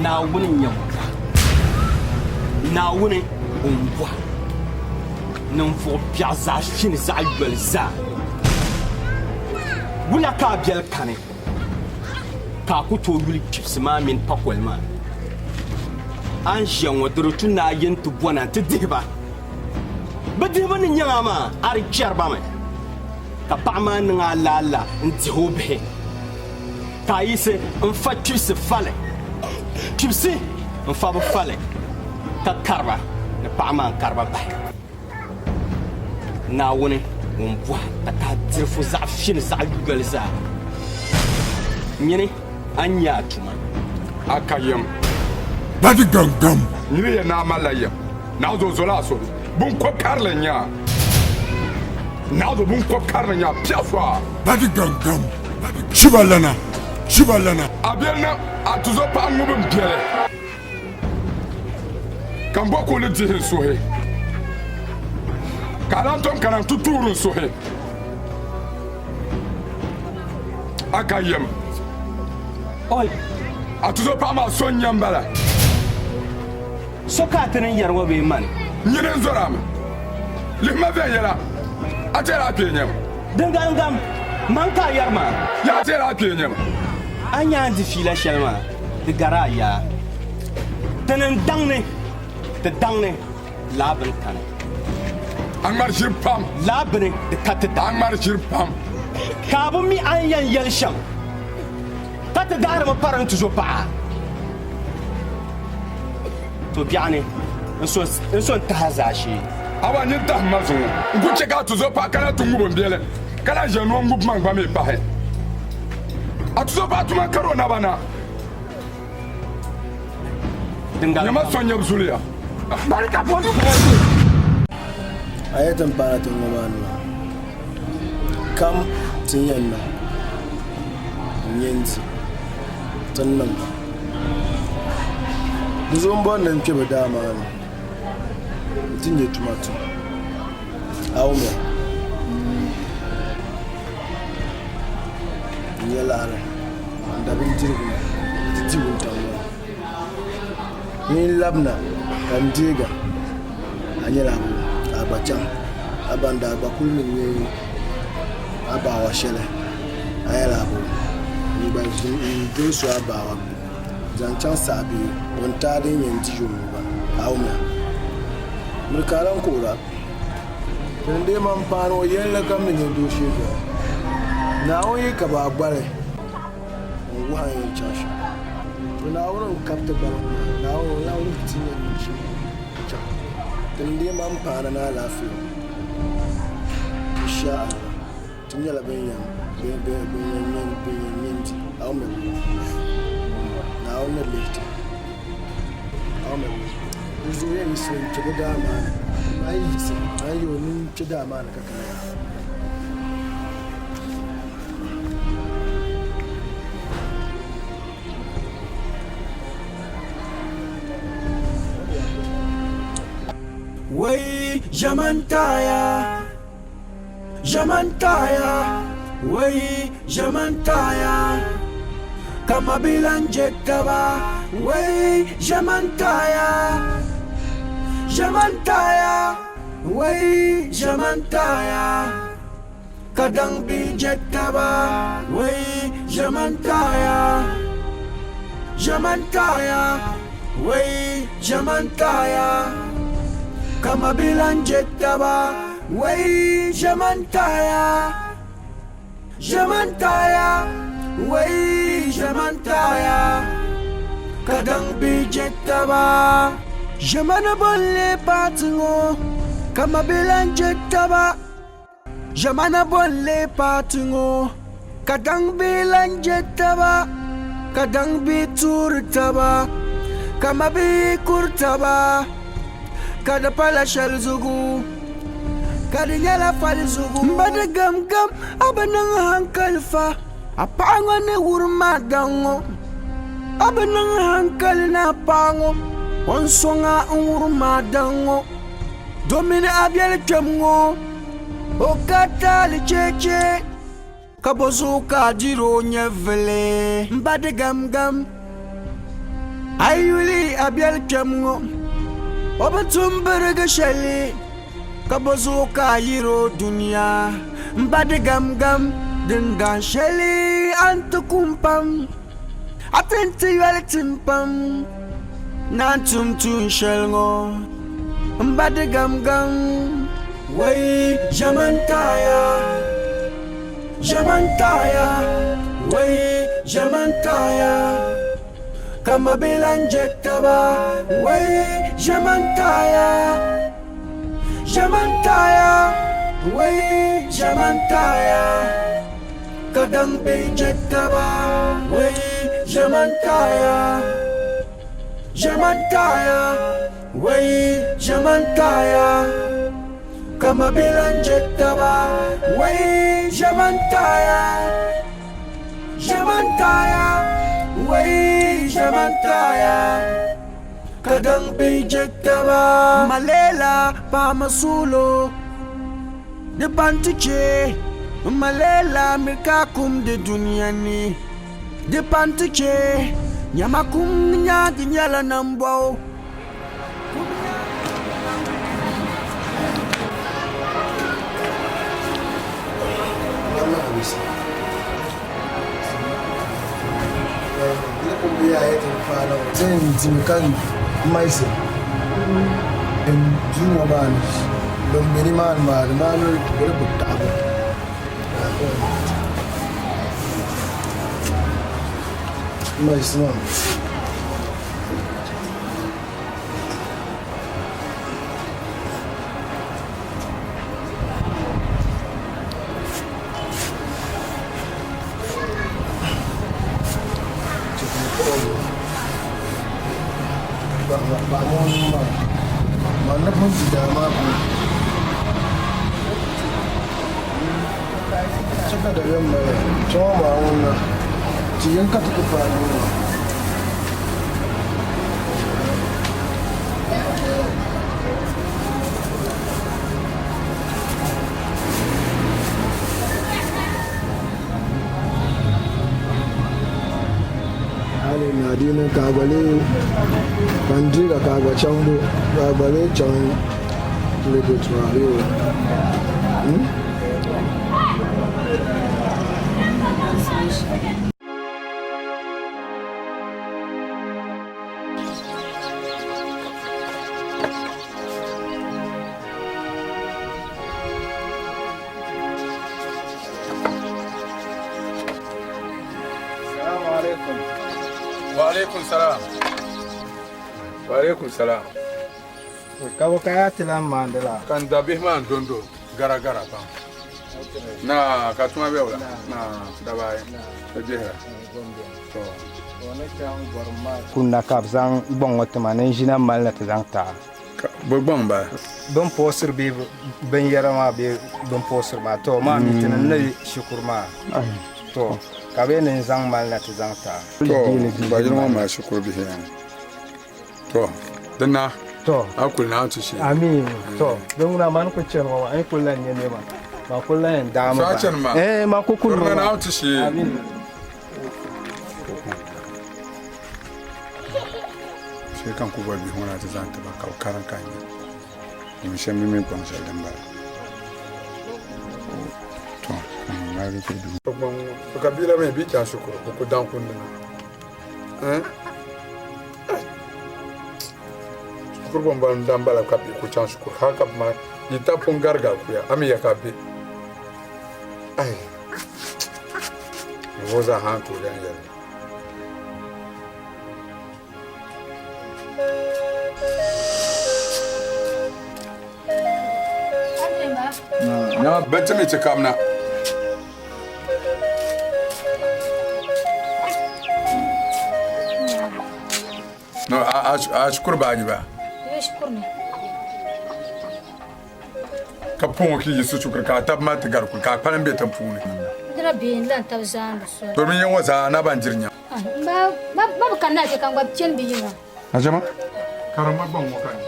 Naawuni n-nyɛ bɔha. Naawuni m-bɔha ninvuɣ biɛɣu zaa shini zaɣ yoli zaa. Wula ka a biɛli kani ka a ku tooi yuli kpibisi maa mini pakoli maa? A ni ʒiya ŋɔ, di di tu ni a yi nti bɔna nti dihi ba. Bɛ dihibu ni nyaŋ a maa, a di chɛri ba mi. Ka paɣa maa niŋ a laala n-dihi o bihi, ka a yiɣisi n-fa kpibisi fali. Kpibisi n-fa bɛ fali, ka kari ba ni paɣa maa n-kari ba bahi. Naawuni ŋun bɔhi ka tahi dirifu zaɣ fini zaɣ yoli zaa, nyini a ni nya a tuma. A ka yɛm. Ba di gam gam. Nyini yɛn ni a malila yɛm. Naɣizo zola a soli. Biŋkɔb karili n-nyɛ a. Naɣizo biŋkɔb karili n-nyɛ a. Piɛɣu so a. Ba di gam gam. Shiba lana. Shiba lana. A biɛli na a tuzo paɣa ŋubi m biɛli. Ka m bo ka o ni dihi n suhi. Ka a lan tom kana nti tuuri n suhi. A ka yɛm. Oi! A tuzo paɣa maa so n-nyɛ m-bala. So ka a ti ni yɛri ŋɔ bee mani? Nyini n-zɔr a mi. Lihi ma viɛnyɛla, a tɛhila a kpee nyɛ ma? Dingaŋgam, man ka a yɛri maa? Yaa a tɛhila a kpee nyɛ ma? A nya a ni di fiila shɛli maa, di gari a yaa. Ti ni n-daŋ ni ti daŋ ni laa bini kani. A ŋmari ʒiri pam. Laa bini di ka ti daŋ. A ŋmari ʒiri pam. Ka a bi mi a ni yɛn yɛli shɛm, ka ti daɣirimi pari n tuzo paɣa. To biɛɣuni n so n-tahi a zaashee. Awa nyin tahim ma zuŋɔ. N ku chɛ ka a tuzo paɣa kana ti ŋub m biɛli, ka lahi ʒe noo ŋub man gba mi pahi. A tuzo paɣa tuma kar o naba na. Nyama so nyɛbu zuliya. A yɛli ti ni paana ti ŋɔ maa ni maa, kam ti ni yɛn niŋ n-nyɛ n-di ti ni niŋ ba. Di zuɣu m-bɔri ni n kpe bɛ daa maa ni nti nya tuma tum. A wumya? N-nyɛ laɣiri n-da bindirigu na nti di wuntaŋ ŋɔ ni. N yi labina ka n deeg a, a nyɛla a bua ka a gba chaŋ. A ba n-daa gba kul ni nyɛ a baawa shɛli, a nyɛla a bua. N gba n-doli so a baawa zaŋ chaŋ saha bee o ni taai din yɛn di yuŋ ŋɔ gba, a wumya? Miri ka a lan kuhira. Ti ni deei man paani o yɛlli kam ni nyɛ dooshee zuɣu. Naawuni yi ka ba a gbali n-wuhi a yɛn chaŋ shɛm. To Naawuni n-kabi ti gbali ŋɔ maa, Naawuni o lan wuhi ti ni yɛn niŋ shɛm chaŋ. Ti ni deei man paani ni alaafee ŋɔ, insha Allah, ti nyɛla bɛn yɛn nya n-di. A wumya bɛ? Naawuni ni lihi ti. A wumya bɛ? Di zuɣu yɛn yiɣisi n-kpe bɛ daa maa ni. A yi yiɣisi, a ni yi o ni n-kpe daa maa ni ka kana yaa. Wai ʒɛmantaya, ʒɛmantaya, wai ʒɛmantaya, ka mabila n-je taba, wai ʒɛmantaya, ʒɛmantaya, wai ʒɛmantaya, ka daŋ bi je taba, wai ʒɛmantaya, ʒɛmantaya, wai ʒɛmantaya, ka mabila n-je taba, wai ʒɛmantaya, ʒɛmantaya, wai ʒɛmantaya, ka daŋ bi je taba. Ʒɛmana bɔ n-lee paati ŋɔ, ka mabila n-je taba. Ʒɛmana bɔ n-lee paati ŋɔ, ka daŋ bi lan je taba, ka daŋ bi tuuri taba, ka ma bi kuri taba, ka di pala shɛli zuɣu, ka di nyɛla fali zuɣu. M ba di gamgam a bi niŋ hankali fa, a paɣa ŋɔ ni wurim a daŋ ŋɔ. A bi niŋ hankali ni a paɣa ŋɔ, o ni sɔŋ a n-wurim a daŋ ŋɔ. Domini a biɛli kpɛm ŋɔ, o ka taali cheeche, ka bɔ zuɣu ka a diri o nyɛvili? M ba di gamgam, a yi yuli a biɛli kpɛm ŋɔ, o bi tum birigi shɛli, ka bɔ zuɣu ka a yiri o dunia? M ba di gamgam, dindan shɛli a ni ti kum pam, a ti ni ti yoli tim pam. Naan tum tuun shɛli ŋɔ m ba di gamgam. Wai ʒɛman taaya, ʒɛman taaya, wai ʒɛman taaya, ka ma bi lan je taba. Wai ʒɛman taaya, ʒɛman taaya, wai ʒɛman taaya, ka daŋ bi je taba. Wai ʒɛman taaya. Ʒɛman taaya, wai ʒɛman taaya, ka ma bi lan je taba. Wai ʒɛman taaya, ʒɛman taaya, wai ʒɛman taaya, ka daŋ bi je taba. Malela paama suulo di pa nti chɛ, Malela mi ka kumdi dunia ni. Di pa nti chɛ, nyama kum ni nyaangi nyɛla nambɔɣu. Kum nyaangi nyɛla nambɔɣu. Chɛ ka dabiɛm mali ya, kpe ŋɔ maa ŋun na, ti yini ka ti ku paai ŋɔ maa. Ka n deega ka a gba chaŋ bo ka a gba lee chaŋ lebi tuma bee o? Hmm? Wa alaikum salam. Wa alaikum salam. Ka bɔ ka yaa ti lan maandi la? Ka n dabihi maa n-dondo gara gara pam. Na ka tuma be wula? Na daba ayi. Ka gbihira. To. Kunna ka bɛ zaŋ gbaŋ ŋɔ ti ma ni n ʒina m-mali na ti zaŋ ti a. Bɛ gbaŋ bala? Bɛ ni poosiri bɛ binyɛra maa bee bɛ ni poosiri maa, tɔ maa mi ti ni ni shikuru maa, tɔ ka bɛ ni n zaŋ mali na ti zaŋ ti a. Tɔ gba yino ŋɔ mali shikuru bihi yani. Tɔ di na tɔ a kuli naan ti shee. Amii tɔ din ŋuna mani ku chani ŋɔ maa, n yi kuli lan nya nɛma, man kuli lan yɛn daami So a ba. chani maa? Ɛɛn, man ku kuli Di maa. naan ti shee. Amii. Shee ka n ku boli bihi ŋɔ na ti zaŋ ti ba ka bɛ karim ka nya domin shɛm mi mini kpaŋ shɛli din bala. To, ŋmaligi kuli bihi ŋɔ. Ka bia la mi bia chaŋ shikuru o ku daŋ kundi na. Shikuru bɔŋ ban dan bala ka bihi ku chaŋ shikuru hali ka bɛ maa yi ta pun garigari kuya a mi ya ka bɛ ai ŋɔ zaa ha n tooi lan yɛli. Bɛ ti mi ti kamina. No, a shikuru baaji ba? Ka pɔŋɔ ki yiɣisi shikuru ka a tabi maa ti gari kuli ka a kpalim be tiŋ puuni. Bindira bee n-lan tabi zaandi soli. Domin ya ŋɔ zaa na ban diri nya. Ba bi kanna chɛ ka n gba chani bɛ yiŋa. Ajama, karimma gbaŋ ŋɔ ka n nya.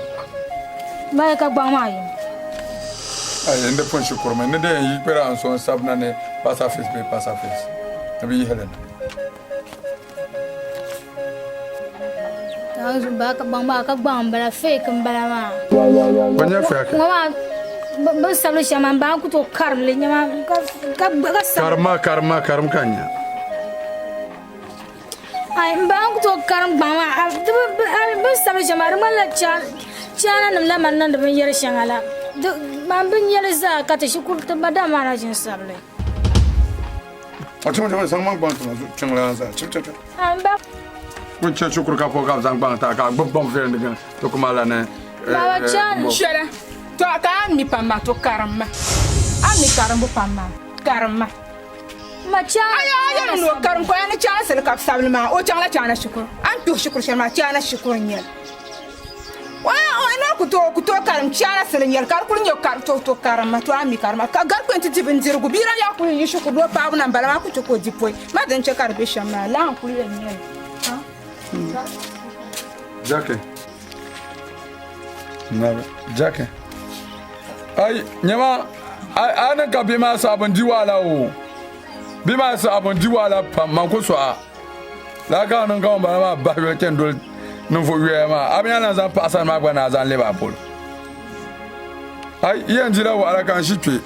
Ba ka gbaŋ maa yim. Ayi, n di pun shikuru mi ni di yɛn yi kpɛra n so n sabina ni pasafis bee pasafis ni bi yihili na. Ba ka gbaŋ maa ka gbaŋ n bala fake n bala maa. Ba nya fake. Ŋɔ maa bin sabili shɛm maa ba n ku tooi karim li nyɛ maa ka ka sabi. Karimma karimma karim ka nya. Ai n ba n ku tooi karim gbaŋ maa bin sabili shɛm maa di ŋmanila chaana nim la mali niŋdi binyɛri shɛŋa la man bi nyɛli zaa ka ti shikuru ti madam maa na ʒini sabili. A chim chim zaŋ man gbaŋ tuma chiŋ la zaa chim chim chim. Kun chɛ shikuru ka po ka bi zaŋ gbaŋ ta ka gbubi gbaŋ viɛlli ni ti kuma la ni. Baba chani. Shɛli to ka a mi pam maa to karim ma a mi karimbu pam maa karim ma. Ma chani. Ayo a yɛli ni o karim ko ya ni chansili ka bi sabili maa o chaŋla chaana shikuru a ni tuhi shikuru shɛli maa chaana shikuru n nyɛli. O na ku tooi ku tooi karim chaana sili nyɛli ka di kuli nyɛ kari to to karim ma to a mi karima ka gari kpɛ nti di bindirigu bia yaa kuli yi shikuru di o paɣabu na n-bala maa ku chɛ ka o di pɔi ma din chɛ ka di be shɛm maa laa n-kuli yɛn nyɛli. Jackie. Nabi Jackie. Ai nyɛma a ni ka bia maa saɣabu n di wahala o bia maa saɣabu n di wahala pam man ku sɔɣa Lala ka a niŋ ka ŋunbala maa bahi yoli chani doli ninvuɣ yoya maa, a mi a lan zaŋ paɣisari maa gba ni a zaŋ lɛbi a polo. Ai, yi yɛn dila wahala ka n ʒi kpe.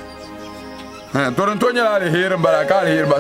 Hɛn, to din tooi nyɛla aliheri m-bala ka aliheri ba.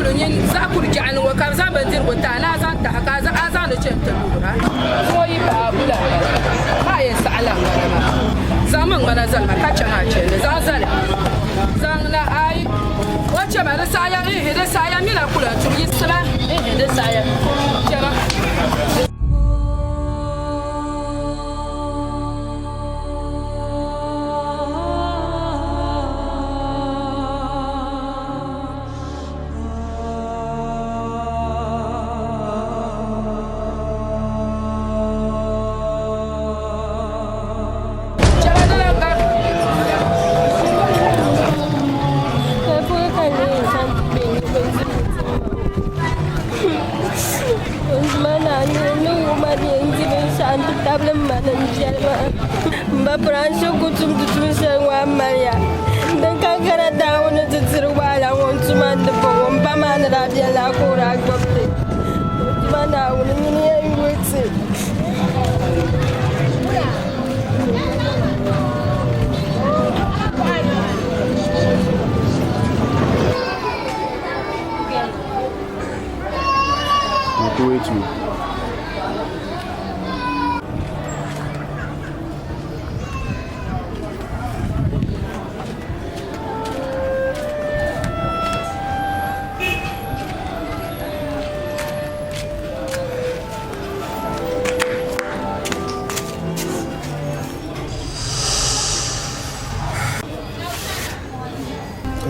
Sukuuli nyin zaɣ kuri jaɣa ni ŋɔ ka bɛ zaŋ bindirigu ti a ni a zaŋ tahi ka a zaŋ li chani ti luura. Zuŋɔ yi paai bula m-bala maa yɛn saɣi la ŋmana maa. Zaŋmi ŋmana zali ma ka chaŋ a chandi. Zaŋ zali. Zaŋ na ayi. O chema di saɣiya ihi di saɣiya mi na kula tum yiɣisima ihi di saɣiya chema. Din ka kana Naawuni ti tiri wahala ŋɔ n-tuma n-di bɔŋɔ m ba maa ni daa beni la ka o daa gbubi li. O tuma Naawuni nyini yɛn yuli ti.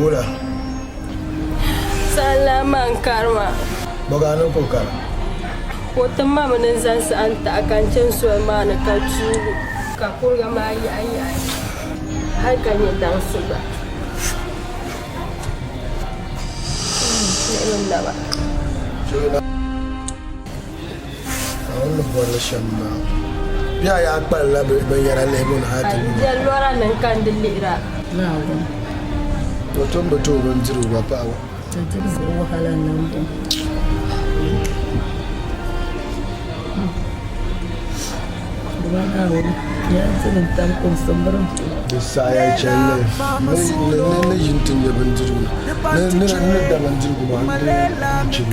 Wula. Salama n karima. Bɔga ni ka o kara? O ti ma mi ni n zaŋ saha n-taɣi ka n chani soli maa ni ka tuugi ka kuriga maa yaɣi yaɣi hal ka nyɛ daŋsi gba. N naba. Naawuni ni bɔri li shɛm m-bala. Bɛ a yaa kpalila binyɛra lihibu ni hal ti lu. Ka lɔra nim ka n di lihira. O tom bi ti o bindirigu gba paɣibu. Wahala niŋbu. Di saɣiya chɛli ni ni yi nti nya bindirigu ni ni ni da bindirigu maa n di chim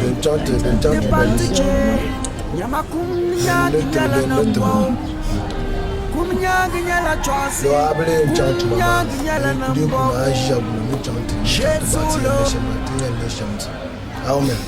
din chaŋ ti din chaŋ ti balisi ni tiri ni tiri Doo a bi lee chaŋ tuma maa ni di kuma a ʒiya guli ni chaŋ ti chaŋ ti baɣa ti yɛn ni shɛm maa ti yɛn ni shɛm ti Amen.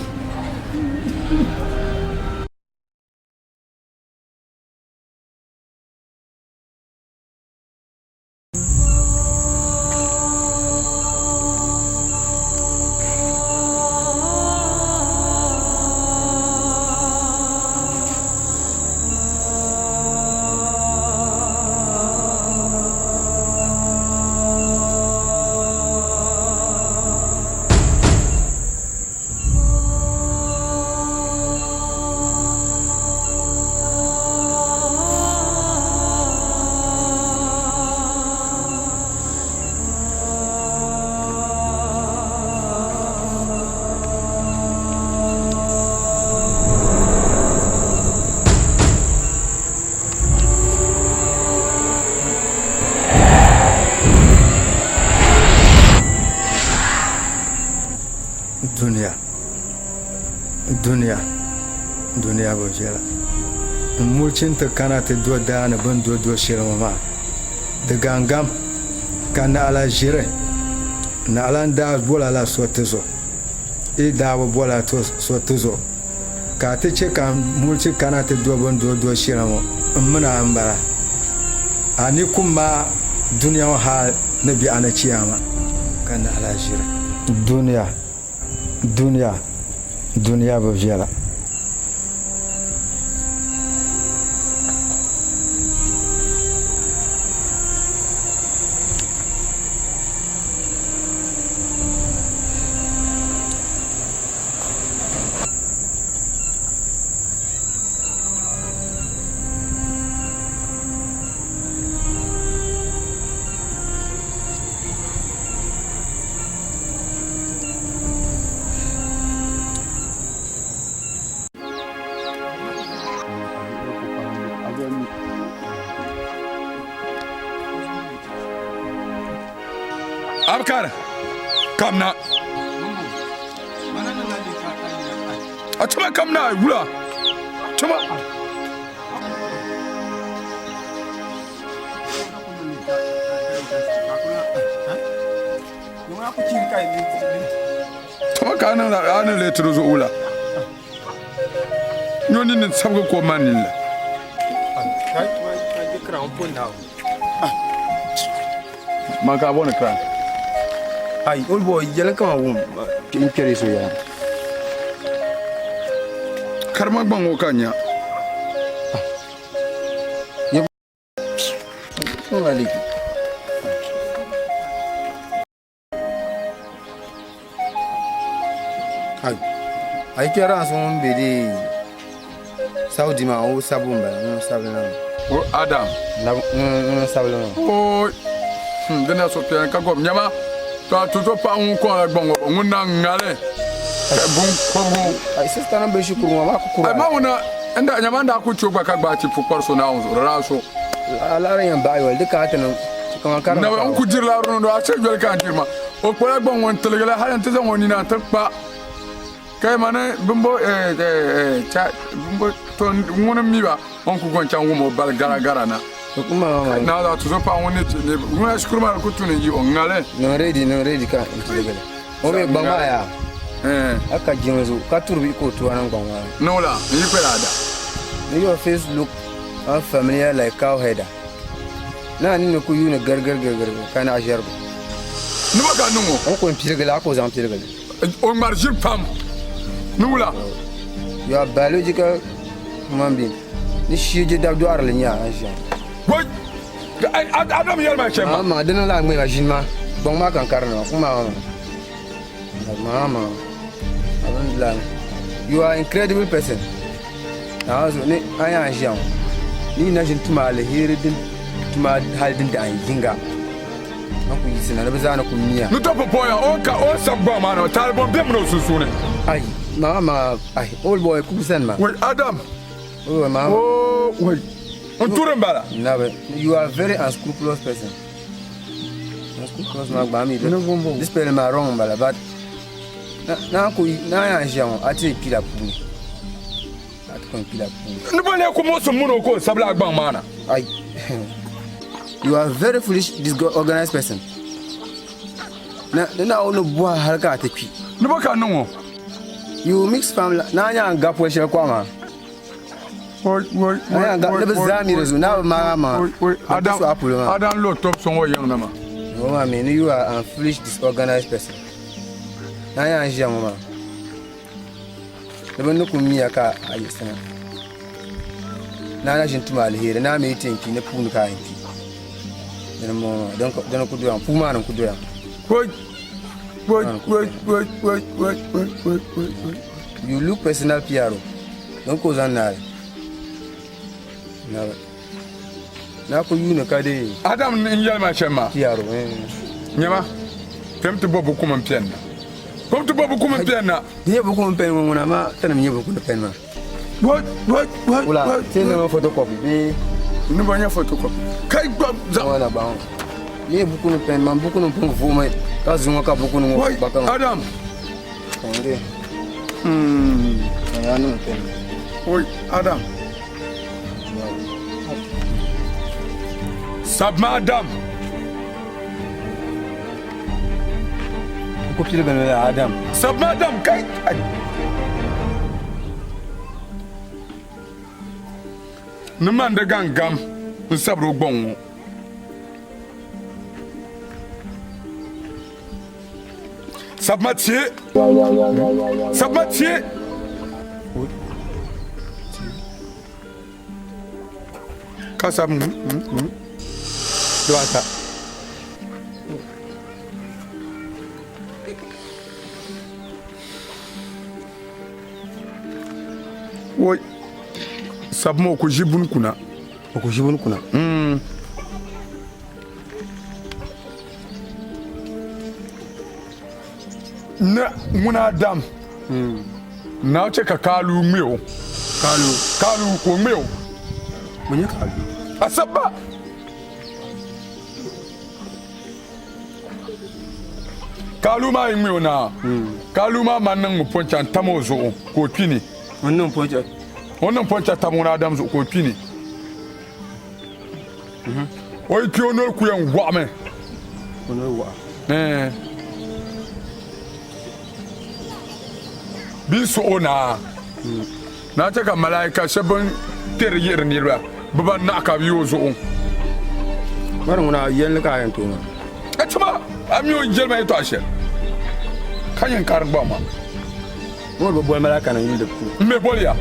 Dunia dunia dunia bi viɛla n mulichi n ti kana ti do daani bini do do shɛli ŋɔ maa di gangam ka naɣila ʒiri naɣila n daa bola la so ti zo yi daa bi bola so ti zo ka a ti chɛ ka n mulichi kana ti do bini do do shɛli ŋɔ n mini a m-bala a ni kum ma dunia ŋɔ hal ni biɛɣuni chiyaama ka naɣila ʒiri dunia dunia dunia bi viɛla. Abukar, kamna. A tuma kam na wula. Tuma. Tuma ka a niŋla a ni lee tiri zuɣu wula. Nyo ni ni sabigi ka o ma nini la. Man ka a bɔni kira. Ai, old boy, yɛli kama wum n kpɛri so yaa. Karima gbaŋ ŋɔ ka nya. Ai, ai kpɛri so ŋun be di Saudi maa o sabu n bala ŋun sabili maa. O Adam. Ŋun sabili maa. O di na so piɛli ka gobi nyɛma to a tuzo paɣa ŋun kɔŋla gbaŋ ŋɔ ŋun na ŋali bun kɔbigu. Ai sista nim be shikuru ŋɔ maa ku kura. Ai ma ŋuna n daa nyɛma n daa ku che o gba ka gbaai ti pukpari so Naawuni zuɣu di daa so. Alaɣiri yɛn baɣi yoli di ka ti niŋ kaman karim Nabi n ku diri laɣiri niŋdi o a che yoli ka n diri ma o kpala gbaŋ ŋɔ n tiligi li hali n ti zaŋ o nina n ti kpa ka yi ma ni bimbo cha bimbo to ŋuni m mi ba o ni ku go n chaŋ wum o bali gara gara na na zaɣ tuzo paɣa ŋun ni ti ni ŋuna shikuru maa di ku tu ni yi o ŋali niŋ redi niŋ redi ka n tiligi li o mi gbaŋ maa yaa a ka jiŋli zuɣu ka turi bihi ka o tua niŋ gbaŋ maa ni wula n yi kpɛla a da ni your face look unfamiliar like cow herder Naa nini ku yuuni girigirigirigiri ka naɣ ʒiɛrigu. Ni bɔ ka niŋ o? O ku n-piligi li, a ku zaŋ piligi li. O ŋmari ʒiri pam ni wula? You are biological human being. Ni shii je dab dɔɣirili nya a ʒiya. Wai! Adam yɛli ma shɛm maa. Maa di niŋ la a ŋmɛma ʒini ma gbaŋ maa ka n karina maa maa maa maa maa You are incredible person. Naawuni zuɣu ni a yaa n-ʒiya ŋɔ ni yi na ʒini tuma aliheri din tuma hali din dahin yiŋga n ku yiɣisi na ni bɛ zaa ni ku miya. Ni tɔbu pɔya o ka o sabi gbaŋ maa ni taali bɔn bemi ni o sunsuuni. Ai, maa maa, ai, old boy ku sani ma. Wai, Adam. Old boy maa. Oh, wai, n turi n bala. Nabi, you are very unscrupulous person. Unscrupulous maa gba mi di spelling maa wrong n bala but Naa ku naa yaa ʒiya ŋɔ a ti kpila puuni a ti kɔŋ kpila puuni. Ni bɔ lee ku muɣisi muni o ka o sabila a gbaŋ maa na? Ai, you are very foolish disorganized person. Na ni Naawuni ni bɔhi hali ka a ti kpi. Ni bɔ ka n niŋ o? You mix family naa yaa n gabi poli shɛli kɔɣa maa. Naa yaa n gabi ni bɛ zaa mi di zuɣu naa bi maagi a maŋa. Bɛ ti su a polo maa. Adam lo tɔb so ŋɔ yiŋ ni maa. Ŋɔ maa mi ni you are an foolish disorganized person. Naa yaa n-ʒiya ŋɔ maa di bi ni ku miya ka a yiɣisina naa na ʒini tum aliheri naa mi yi ti yɛn kpi ni puuni ka a yɛn kpi dini m-bɔŋɔ maa dini ku doya puu maa ni n-ku doya You look personal PRO din ka o zaŋ naai Naa ku yuuni ka dee. Adam n yɛli ma shɛm maa. PRO Nyama, kpɛm ti bo buku mini pɛn na. Kpɛm ti bo buku mini pɛn na. Di nyɛ buku mini pɛn ŋɔ ŋuna amaa tinim nyɛ buku ni pɛn maa. Wula, ti niŋ photocopy bee? Ni bo nyɛ photocopy. Kai gba zaŋ. Ŋɔ na gba ŋɔ. Di nyɛ buku ni pɛn man buku ni pun vuhimi ka zuŋɔ ka buku ni ŋɔ gba kama. Adam. Kɔŋde. Yaa niŋ pɛn. Oi, Adam. Sabima Adam. Ku piligi ni la Adam. Sabima Adam kai. Ni man di gaŋ gam n sabiri o gbaŋ ŋɔ. Sabima tie. Sabima tie. Ka sab Dibaata. Woi. Sabima o ku ʒi buni kuna. O ku ʒi buni kuna. Ni ŋuna Adam na chɛ ka kaalu ŋme o. Kaalu? Kaalu ka o ŋme o. Bɛ nyɛ kaalu? A sabba! Kaalu maa yi ŋme o na, kaalu maa man niŋmi pɔncha n-tam o zuɣu ka o kpi ni. O niŋ pɔncha. O niŋ pɔncha tam ŋun Adam zuɣu ka o kpi ni. O yi kpi o noli ku yɛn waɣimi. O noli waɣa. Ɛɛ. Bɛ yi suhi o naa, naa chɛ ka malaika shɛba bɛn kpɛri yihiri niriba bibanahi ka bɛ yi o zuɣu. Mari ŋuna a yɛli ni ka a yɛn tooi maa. A tima a mi o jɛli ma yɛtɔɣa shɛli ka yɛn karim gbaŋ maa. Ŋɔ bi boli malaika nim yuli di puuni. M mi boli ya.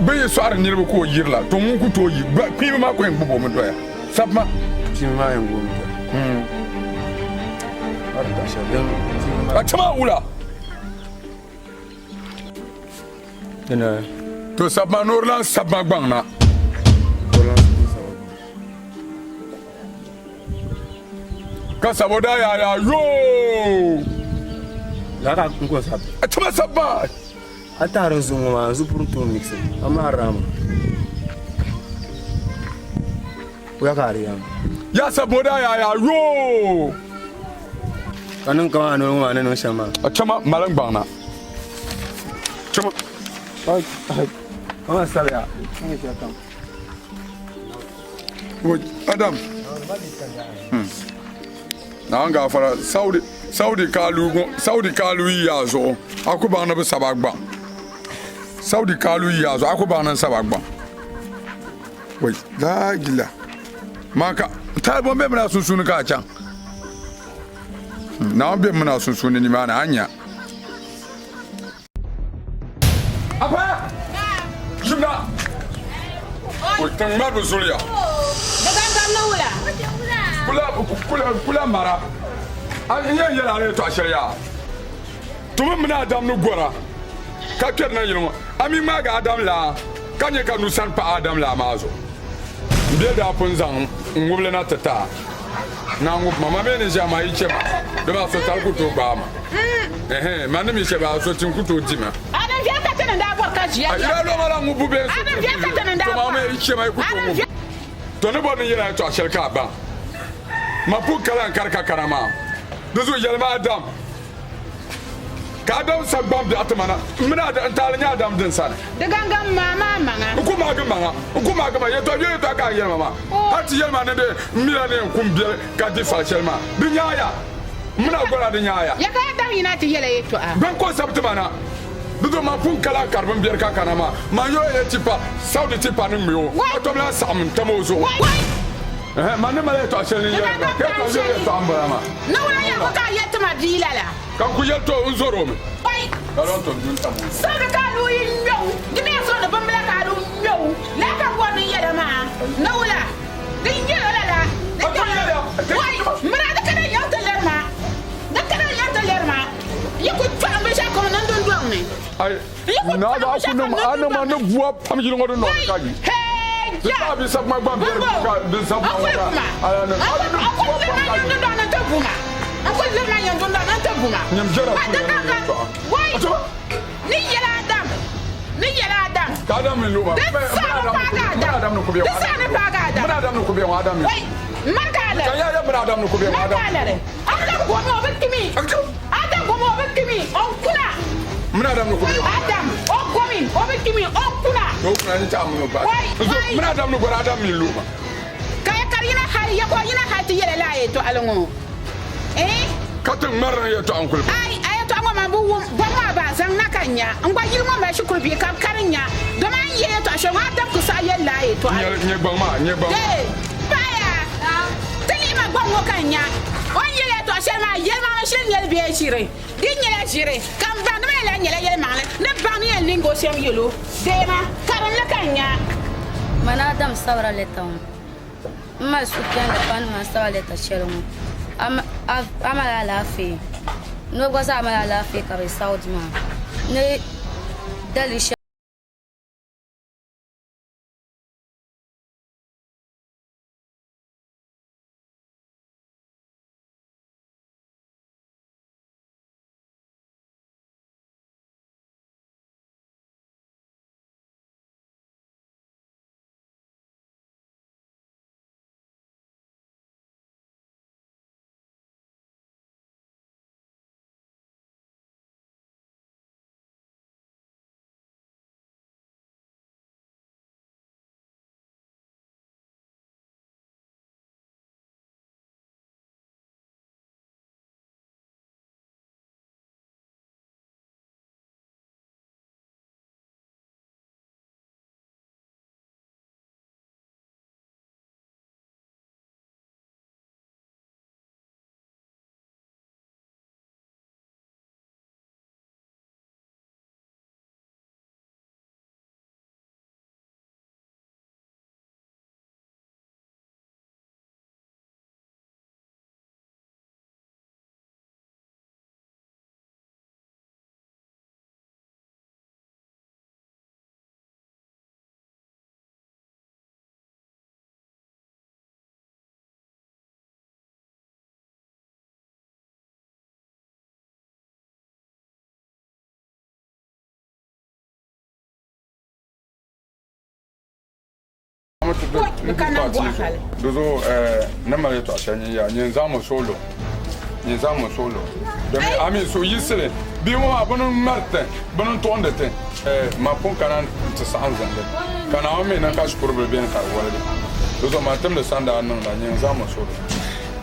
Bɛ yi sɔɣiri niriba ka o yiri la, to ŋun ku tooi yi. Kpiimba maa ku yɛn gbubi o mi doya. Sabi ma. Kpiimba maa yɛn gbubi o mi doya. A tima wula? To sabi ma ni o di lan sabi ma gbaŋ na. Ka sabo daa yaa yaa yoo. Laa ka n ko sabi. A tima sabi maa. A tahiri n zuɣu ŋɔ maa n zuɣu puri tooi mixi a maari a maa. O ya ka a di yaa maa. Yaa sabo daa yaa yaa yoo. Ka niŋ kaman a noli ŋɔ maa ni niŋ shɛm maa. A chama mali n gbaŋ na. Chama. Kaman sabiya. Shɛli kam. Adam na an gaafara Saudi Saudi kaalu Saudi kaalu yi yaa zuɣu a ku baŋ ni bi saba gbaŋ Saudi kaalu yi yaa zuɣu a ku baŋ ni n saba gbaŋ wai laa gila maa ka taali bɔ bɛ mina sunsuuni ka a chaŋ naawuni bɛ mina sunsuuni nimaani a nya Apa! Yimna! O tiŋ ŋmari bi zuliya. Kula kula kula mara. A n yɛn yɛli a ni yɛtɔɣa shɛli yaa. Tumi mini Adam ni gɔra ka kpɛri na yili ŋɔ. A mi ŋmaagi Adam laa ka nyɛ ka nusani pahi Adam laa maa zuɣu. M bia daa pun zaŋ n ŋubili na ti ti a. Naa ŋub ma, ma mi ni ʒiɛm a yi chɛ ma, dama a sotali ku tooi gbaai ma. Ɛhɛn, man ni mi shɛba, a sotim ku tooi di ma. A yi daa lo ma la ŋubbu bee n sotim ku di, to maa mi yi chɛ ma yi ku tooi ŋub. To ni bɔri ni n yɛl a yɛtɔɣ shɛli ka a baŋ. Ma pun kala n kari ka kana maa, di zuɣu yɛlimi Adam. Ka Adam sa gbaŋ biɛɣu ti ma na, m mini a n taali nyɛ Adam din sani. Di gaŋgaŋ maa maa maŋa. N ku maagi maŋa, n ku maagi ma, yɛtɔɣ yoli yɛtɔɣa ka a yɛli ma maa. Hal ti yɛli ma ni di m mila ni n kum biɛli ka di fali shɛli maa, di nyaaya. M mini a gɔla di nyaaya. Ya ka Adam yina ti yɛl a yɛtɔɣa? Bɛn ko sabi ti ma na, di zuɣu man pun kala n kari bimbiɛri ka kana maa, man yɔya ya tipa, Saudi tipa ni ŋme o, ka tom lan saɣim n-tam o zuɣu. Ɛhɛn, man ni mali yɛtɔɣ shɛli ni n yɛli ma, ka yɛtɔɣ yoli yɛtɔɣa m-bala maa. Ni ŋuna yɛli ko ka a yɛli ti ma bia lala? Ka n ku yɛli to n zɔr o mi. Oi! Ka lan tom du n-tam o zuɣu. Sabi ka a lu yi ŋme o, di mi a zaŋdi bimbila ka a lu ŋme o. Lala ka n bɔri ni n yɛl a maa. Ni wula? Di nyɛla lala. Di nyɛla. Oi! Mira di kana yaŋ ti lɛri ma. Di kana yaŋ ti lɛri ma. Yi ku kpɛhim binshɛɣu kam niŋ dundɔŋ ni. Ai, Yi ku naa kpɛhim daa ku binshɛɣu niŋ kam niŋ a ni ma dundɔŋ ni ni. bua pam yili ŋɔ dundɔŋ ni ka yi. Hee Di ja! paai bi sabi ma gbaŋ biɛri Bimbo! ka di sabi A ma kuli ŋɔ ka buma. a yaa ni A a kuli ni a bua kuli pam lirima ka nyin yi. dundɔŋ ni nti buma. A kuli lirima nyin dundɔŋ ni nti buma. Nyam jɛra Ba kuli di ni gaŋgaŋ. yɛltɔɣa. Wai! A chɛ Ni yɛli Adam. Ni yɛli Adam. Ka Adam mi lu ma. Di saɣi ni paagi Adam. Adam ni ku bɛ Di saɣi ni paagi Adam. Mini Adam ni ku bɛ ŋɔ Adam mi. Wai! Mani ka a lari. Ka ya ya mini Adam ni ku bɛ ŋɔ Mani Adam. ka a lari. Adam gomi o bi kpimi. Adam gomi o bi kpimi o n kuna. Mini Adam ni ku bɛ ŋɔ. Adam o gomi o bi kpimi o n kuna. To kuna ni chaɣa mini o ba. Wai! Wai! Mini Adam ni gɔri Adam mi lu ma. Ka ya kari yina hali ya ko yina hali ti yɛla laa yɛtɔɣili ŋɔ. Eh? Ka ti ŋmari ni yɛtɔɣa n kuli. Ai, a yɛtɔɣa ŋɔ man bi wum bɔŋ maa baa zaŋ na ka n nya. N gba yili ŋɔ mali shikuru bihi ka bi kari n nya. Dama n yɛ yɛtɔɣa shɛli ŋɔ a dab ku saɣi yɛli laa yɛtɔɣili. Nyɛ gbaŋ maa, nyɛ gbaŋ. Dee, paɣiya, ti lihi ma gbaŋ ŋɔ ka n nya. O ni yɛli yɛtɔɣa shɛli maa, yɛlimaŋli shiri nyɛli bee ʒiri? Di nyɛla ʒiri, ka m baŋ di mi lahi nyɛla yɛlimaŋli. Ni baŋ ni yɛn niŋ o shɛm yɛl o. Deema, karim li ka n nya. Mani Adam sabira lɛta ŋɔ. M mali suhupiɛlli pam ni man saba lɛta shɛli ŋɔ. A mali alaafee? Ni o gba zaa mali alaafee ka be Saudi maa. Ni daliri shɛli. Di ka niŋ bɔɣa hali. Di zuɣu ni mali yɛtɔɣa shɛli nyin yaa nyin zaŋmi suɣulo nyin zaŋmi suɣulo domi a mi suhuyiɣisili bia ŋɔ maa bini ŋmari ti bini n-tuɣindi ti ma pun kana nti saɣim zindi ka Naawuni mi niŋ ka shikuru bili beni ka di woligi di zuɣu man timdi sandaa n-niŋda nyin zaŋmi suɣulo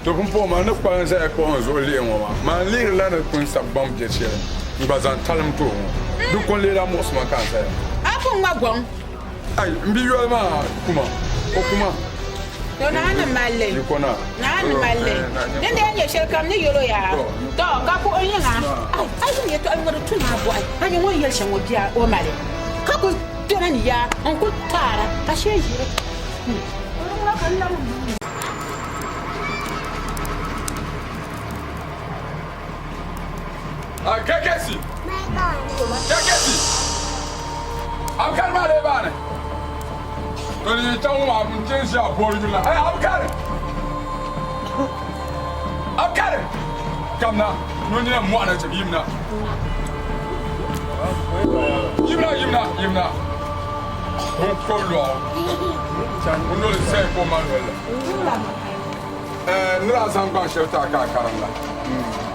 to pumpɔŋɔ man ni kpalim zaya kpuɣi n zuɣu lihi ŋɔ maa man lihirila ni pun sabi gbaŋ biɛ shɛli n gba zaŋ talim ti o ŋɔ di kul leela muɣisi ma ka n zaya. A pun ŋma gɔŋ. Ai, n bi yoli maa kuma, o kuma. To naa ni mali li. Yiko naa. Naa ni mali li. Din di yɛn nyɛ shɛli kam ni yɛl o yaa. Tɔ, ka kuɣ o yiŋa. Ai, a yi wum yɛtɔɣili ŋɔ di tu naa bɔhi, a nya ŋun yɛli shɛm ŋɔ bia o mali ka kul kpɛna ni yaa n-kul taara ka shee ʒiri. Kɛkɛsi! Kɛkɛsi! Abukari maa lee baani. To ni yi chaŋ ŋɔ maa n chɛ ʒiya boori yuli na. Hey, Abukari! Abukari! Kamna, noo nina mɔɣu na chɛ yimna. Yimna, yimna, yimna. Ŋun kɔbi lɔɣu. Ŋun noli zaya ka o ma noli la. N ni daa zaŋ gbaŋ shɛli ti a ka a karim la,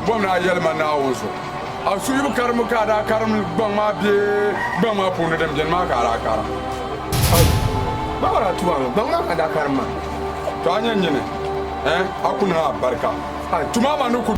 bom ni a yɛli ma Naawuni zuɣu. A suhibu karimbu ka a daa karim gbaŋ maa bee gbaŋ maa puuni din beni maa ka a daa karim? Gbaŋ maa daa tuhi a mi, gbaŋ maa ka n daa karim maa. To a nya nyini, eh, a ku niŋ a barika. Tuma maa ni ku.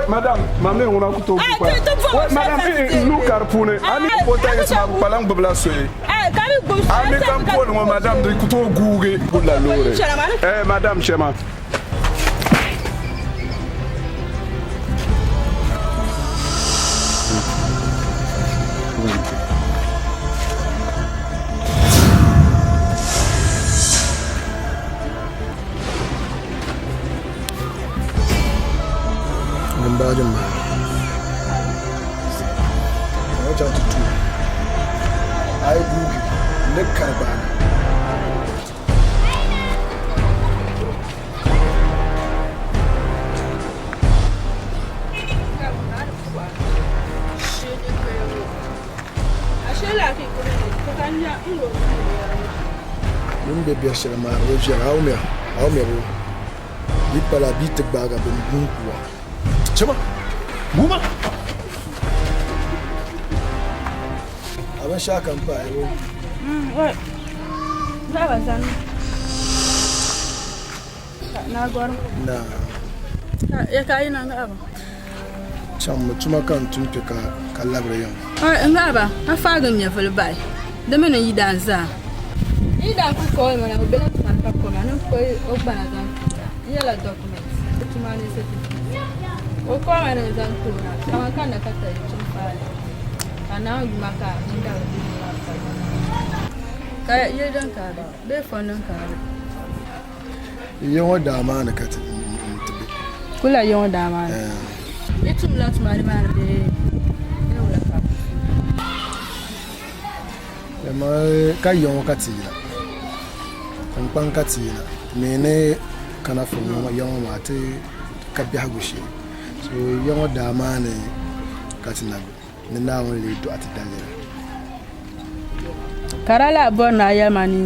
Madam, mam ne ŋuna ku tooi ku kpa. Madam, n lu kari puuni. A ni pota yɛsi ma kpalaŋ gbubila soyi. A mi ka n poli ŋɔ madam di ku tooi guugi la loori. Eh, madam chema. chaŋ ti tuui a yi guugi n ni kari gbaagi. Bɛ ni be biɛri shɛli maa di bi viɛla, a wumya? A wumya boo? Di pala bɛ yi ti gbaag a bɛ ni guui ku a. Chama! Guuma! A binshɛɣu kam paai boo? Naa. Chaŋmi tuma ka n tum kpe ka labiri yiŋ. N ŋahiba, a faagi n nyɛvili bahi, di mini n yidaan zaa. N yidaan kuli kɔɔli ma na, o bela tuma ni ka kɔma ni n kpuɣi o gbana zaŋ ti o na. N yɛla document ti tuma ni certificate. Ka o kɔɔli ma ni n zaŋ ti o na, kaman ka n na ka tayi tum faali ka Naawuni yuma ka n dabi bɛ maa pali. Ka yili din ka a be bee fɔndi ka a be? Ya ŋɔ daa maa ni ka ti ti be. Kula ya ŋɔ daa maa ni. Yi tumla tuma ni maa ni bee bee wula ka? Dama ka ya ŋɔ ka ti yina, tiŋkpaŋ ka ti yina, mi ni kana fo ŋɔ ya ŋɔ maa ti ka biɛhigu shee. So ya ŋɔ daa maa ni ka ti na be ni Naawuni lee dɔɣi ti daliri. Ka daa lahi bɔri ni a yɛli ma ni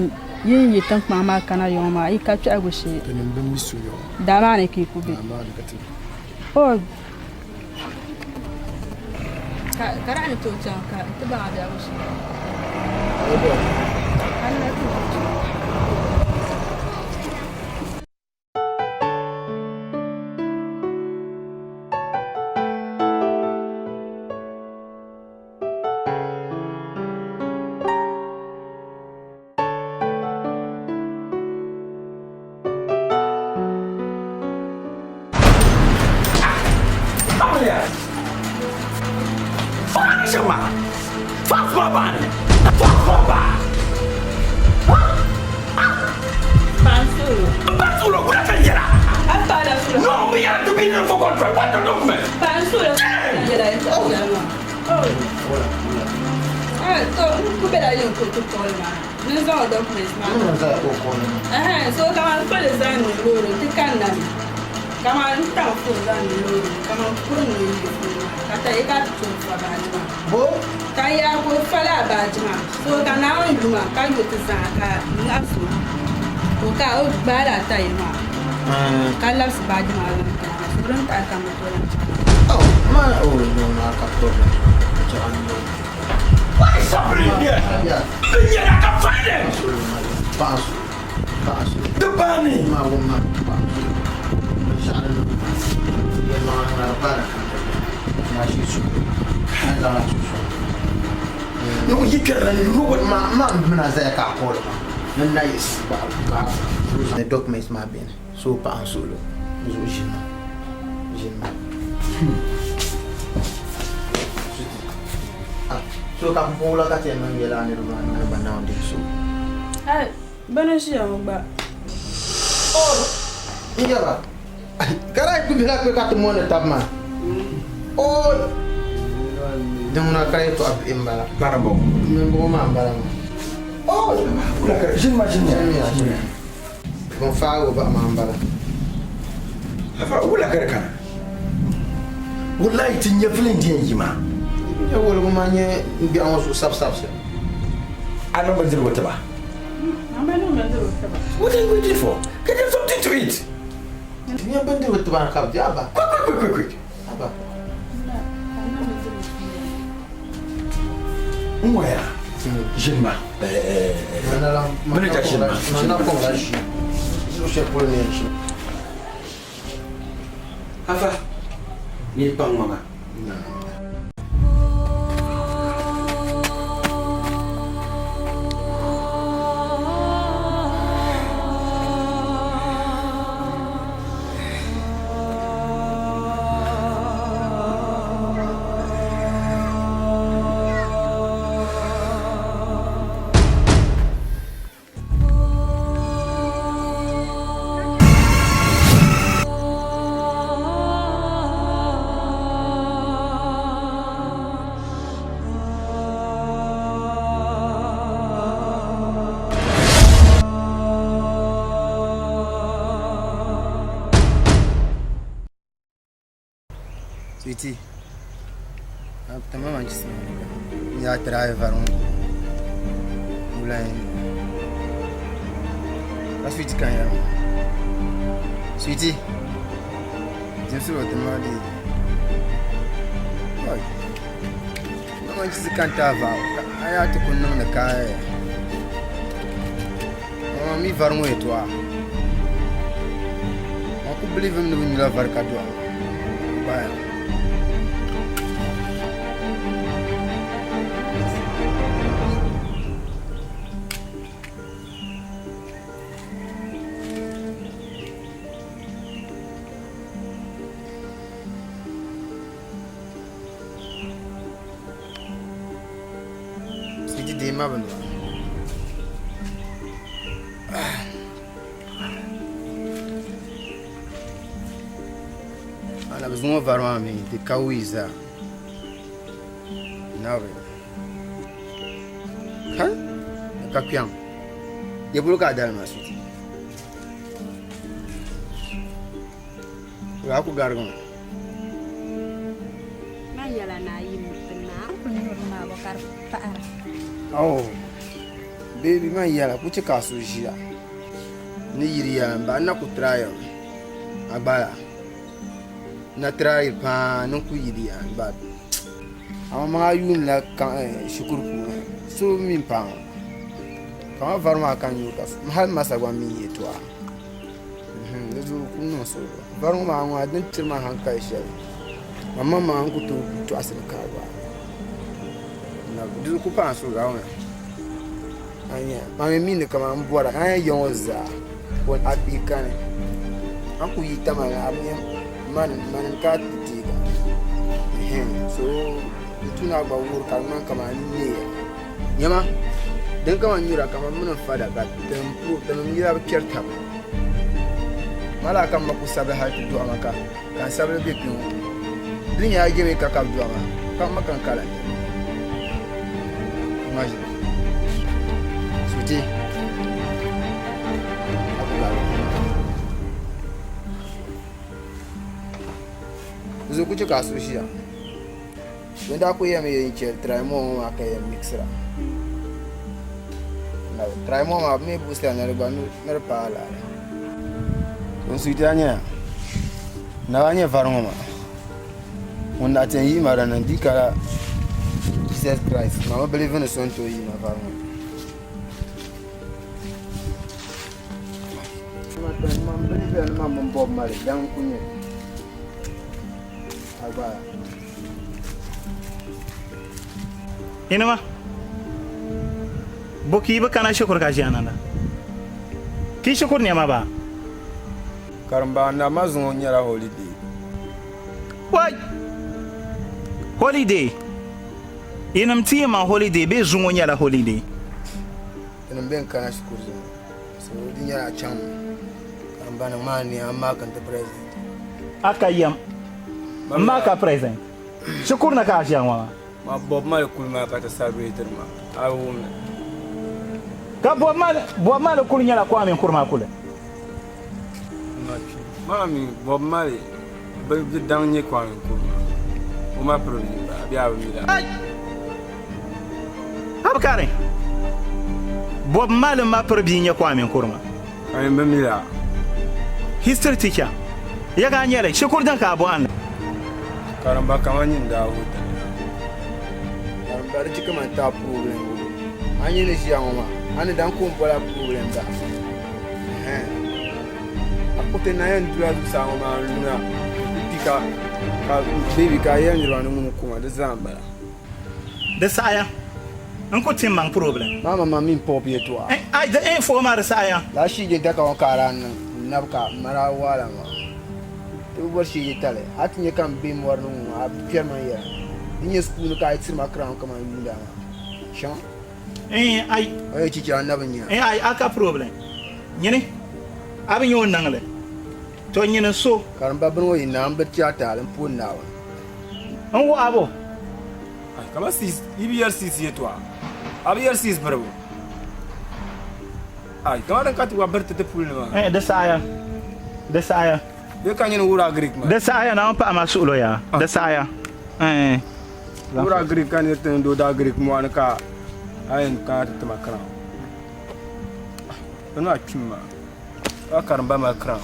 yi ni yi tiŋkpaŋ maa kana yɔŋ maa, yi ka kpɛhigu shee. Tinim bi mi so yɔŋ. Daa maa ni ka yi ku be. Daa maa ni ka ti be. Oh. Ka ka daa ni tooi chaŋ ka n ti baŋ a biɛhigu shee. A yi bɔri. A ni na tooi chaŋ. Ka yaagi o fali a baaji maa so ka Naawuni yuma ka yo ti zaa ka laɣisi o ka o gbaai la tayi maa ka labisi baaji maa zaŋ ti ma so din tahi ka mi tooi lahi chaŋ. Bɛ ni ʒiya ŋɔ gba. N yɛra ka daa kpi bihila kpe ka ti mooni tab maa. Oi! Din ŋuna ka yɛtɔɣa bihi m-bala. Kpana m-bɔŋɔ. Bɛmbɔŋɔ maa m-bala maa. Oi! Wula ka ʒini ma ʒini ya. Ʒini ya. Bɛn faagi o bahi maa m-bala. Afa wula ka di kana? Wallahi ti nyɛvili n-di yɛn yi maa. Nyɛ woligu maa nyɛ n biɛɣu ŋɔ zuɣu sabisabi shɛm. A niŋ bindirigu ti ba? What are you waiting for? Get them something to eat. Nyɛ bindirigu ti ba ka bi di aba. Quick, quick, quick, quick, quick. Aba. N waya ʒini ma. Manager ʒini ma. Mana kɔŋ la ʒi. Zuɣu shɛli polo ni yɛn ʒi. Afa, ni kpaŋ maŋa. Sweetie, ti ma man chisi n yaa try vari ŋɔ wula yɛn niŋ ka sweetie ka n yɛri ŋɔ sweetie jimsi o ti ma di oi ma man chisi ka n ti a vaɣu ka a yaa ti ku niŋdi kaaya ma mi vari ŋɔ yɛtɔɣa ma ku believe ni bi nyula vari ka dɔɣi baya. Sweetie deei ma bini maa. Ana bi zuŋɔ vari maa mi di ka wuyi zaa nabi ha di ka kpiɛŋ ya bolo ka a dali maa sweetie a ku garigi mi Man yɛla ni a yi mi na a kuli nyuri maa bɔ ka di pahira. Oh, baby man yɛla ku chɛ ka a suhu ʒiya ni yiri ya n ba n na ku try a gbala n na try paa ni n ku yiri ya but a maŋ a yuunila shikuru puuni so mi n paai ŋɔ kaman vari maa ka n nyuri ka hali masa gba mi yɛtɔɣa Di zuɣu ku niŋ suhupiɛlli vari ŋɔ maa ŋɔ din tiri ma hankali shɛli man maŋmaŋ n ku tooi tɔɣisiri ka gba di zuɣu ku paai n suhu a mi mi ni kamani n bɔra a yɛn ya ŋɔ zaa a kpee kani a ni ku yi tamali a mi mani ka ti deega so n tu ni a gba wuhiri ka di ŋmani kamani n neeya Nyama, din kaman nyura kaman mini n fada ka tinim yila bi kpɛri taba. Malaa ka m ma ku sabili hal ti dɔɣi ma ka ka n sabili be kpe ŋɔ. Di nyɛla Jamaica ka bɛ dɔɣi ma ka m ma ka n kala nyɛ. Imagine. Sweetie. A ku gari. Di zuɣu ku chɛ ka a suhu ʒiya. Bɛ daa kuli yɛmi yɛn chɛ Trimo ŋɔ maa ka yɛn miɣisira. Trimo maa bɛ mi buɣisira ni di gba ni di paai lala. N suhudee a nyɛla Naa nyɛ vari ŋɔ maa ŋun daa ti yɛn yihi ma dinni n di ka Jesus Christ maa bi believe ni so ni tooi yihi ma vari ŋɔ ni. Man believe ni man mini Bob Marley daŋ n-kuli nyɛ li. Inima, bo ka yi bi kana shikuru ka ʒiya nanda? Ka yi shikuru nɛma baa? Karimba, Nama zuŋɔ nyɛla holiday. Wai! Holiday? Yinim ti yi maŋ holiday bee zuŋɔ nyɛla holiday? Tinim bɛn kana shikuru zuŋɔ, so di nyɛla a chaŋmi. Karimba niŋ maa ni a maaki n-ti present. A ka yɛm. M ma ka present. Shikuru ni ka a ʒiya ŋɔ maa. Ma Bob Marley kuli maa ka ti celebrate maa. A yi wum li. Ka Bob Marley, Bob Marley kuli nyɛla Kwame Nkrumah kuli. Maa mi Bob Marley bi bi daŋ nyɛ Kwame Nkrumah. O ma piri bia m-bala bee a bi mi lala? Ai! Abukari, Bob Marley ma piri bia nyɛ Kwame Nkrumah. Ai m bi mi la. History teacher, Ya ka a nyɛli, shikuru din ka a bɔhindi. Karimba kaman nyin daa wuhi ti ni la. Karimba di chɛ kaman ti a problem ŋɔ. A ni ni ʒiya ŋɔ maa, a ni daŋ ko m-boli a problem bahi. Ɛhɛn. A kuriti na yɛn dula zuɣusaa ŋɔ maa n-luna n-kpi ka ka baby ka a yɛli niriba ni ŋuni n-ku ma, di zaa m-bala. Di saɣiya n ku ti m maŋ problem. Maa ma mini pop yɛtɔɣa. Ai di info maa di saɣiya. Lala shiije daka ŋɔ ka a daa niŋ n nabi ka m ma daa waala maa. Ti bi bɔri shiije tali. A ti nya ka m be mɔri ni ŋɔ maa a bi kpɛri ma yɛla. Di nyɛ school ni ka a yi tiri ma crown kaman yuunda maa shɛm. Ɛɛn ai. O yi chichira n na bi nya. Ɛɛn ai a ka problem. Nyini a bi nya o niŋli. To nyini n so. Karimba bini ŋɔ yi naai m bi ti a taali m puhi Naawuni. N wuhi a bo? Ai, kamani sis, yi bi yɛri sis yɛtɔɣa, a bi yɛri sis biribu. Ai, kamani din ka ti gba biriti ti puli ni maa. Ɛɛn, di saɣiya, di saɣiya. Bee ka nyini wuhiri agric maa? Di saɣiya Naawuni paɣa maa suɣilo yaa. Di saɣiya. Ɛɛn. Wuhiri agric ka niri ti ni doo di agric mɔɣu ni ka a yɛn kana ti ti ma crown. Bini maa kpim maa. A karimba maa crown.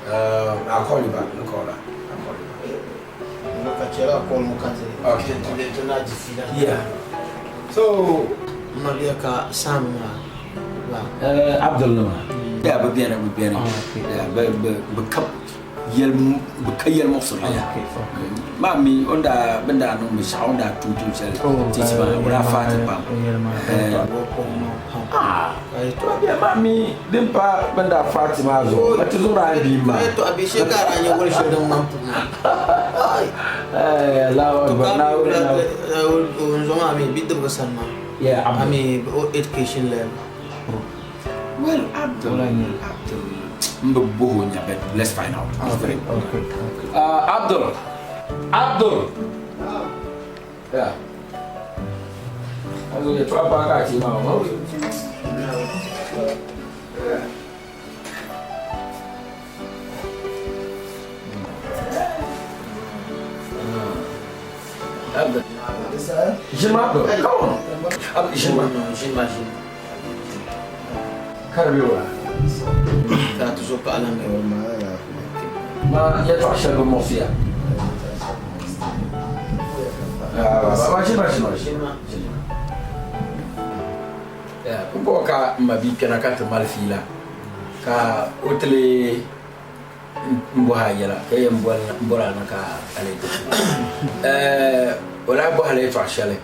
I'll call you back. No call her. I'll call you back. Ka chɛla call ŋɔ ka ti Okay. ti na di fiila. Yeah. So n mabia ka Sam maa ba. Abdul nima. Yeah, bi beni, bi beni. Yeah, bi bi bi ka yɛli bi ka yɛli muɣisirili ya. Maa mi o ni daa bɛ ni daa niŋ binshɛɣu o ni daa tum tum shɛli titi maa o daa faai ti pam. Ah, to a bia maa mi din pa bɛ ni daa faai ti maa zuɣu ka ti zuɣuri a bia maa. To a bia shee ka a daa nyɛ wali shɛli din ŋmani puhi maa. Allahu To Akbar, ka Naawuni Naawuni. n zo maa mi bidibgi sani maa. Yeah, I mean education level. Well, Abdul, Abdul, n bi bohi o nya, but let's find out. He's very important. Abdul, Abdul. Yeah. A zo yɛtɔɣa paai ka a ti maa o. Abdul. Ʒini Abdul, come on. Abdul, ʒini ma. Ʒini ma, ʒini. Ka di be wa? Ka ti zo paɣa lan be. Ma yɛtɔɣa shɛli bi muɣisi ya. Ma ʒini ma, ʒini ma, ʒini ma. Pumpɔŋɔ ka m ma bia kpɛna ka ti mali fiila ka o ti lee n bɔhi a yɛla ka yɛn bɔri a na ka a lee ti o daa bɔhila yɛtɔɣa shɛli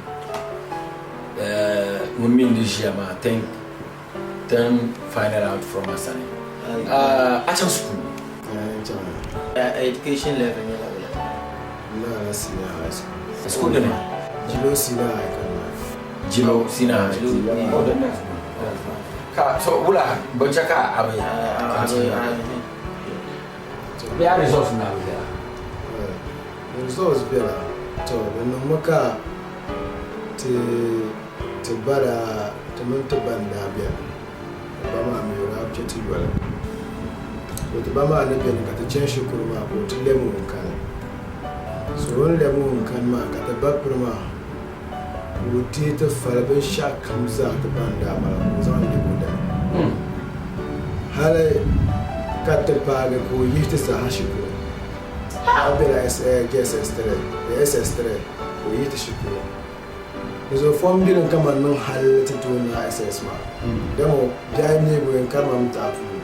ŋun mi n-di ʒiya maa think then find it out from a sani. A chaŋ school? Education level nyɛla wula? N naai senior high school. School dini? Jilo senior high ka n naai. Jilo senior high school. Oh, then that's good. Ka so wula bɛ chɛ ka a bi continue? Bɛ a results na bi bela? Results bela. To di niŋmi ka ti ti ba daa ti mini ti ba n-daa beni. Ti ba maa mi o daa bi chɛ ti yoli. So ti ba maa ni beni ka ti chani shikuru maa ka o ti lɛbi ŋun kani. So o ni lɛbi ŋun kani maa ka ti ba piri maa ka o deei ti fali binshɛɣu kam zaa ti ba ni daa mali ka o zaŋ lɛbi o dini. Hali ka ti paagi ka o yihi ti zaaha shikuru. A bela JSS 3, SS 3 ka o yihi ti shikuru. Di zuɣu fom bilim kaman niŋ hali ti tooi naai SS maa. Dama bihi ayi mi bi yɛn karima mi taai puuni.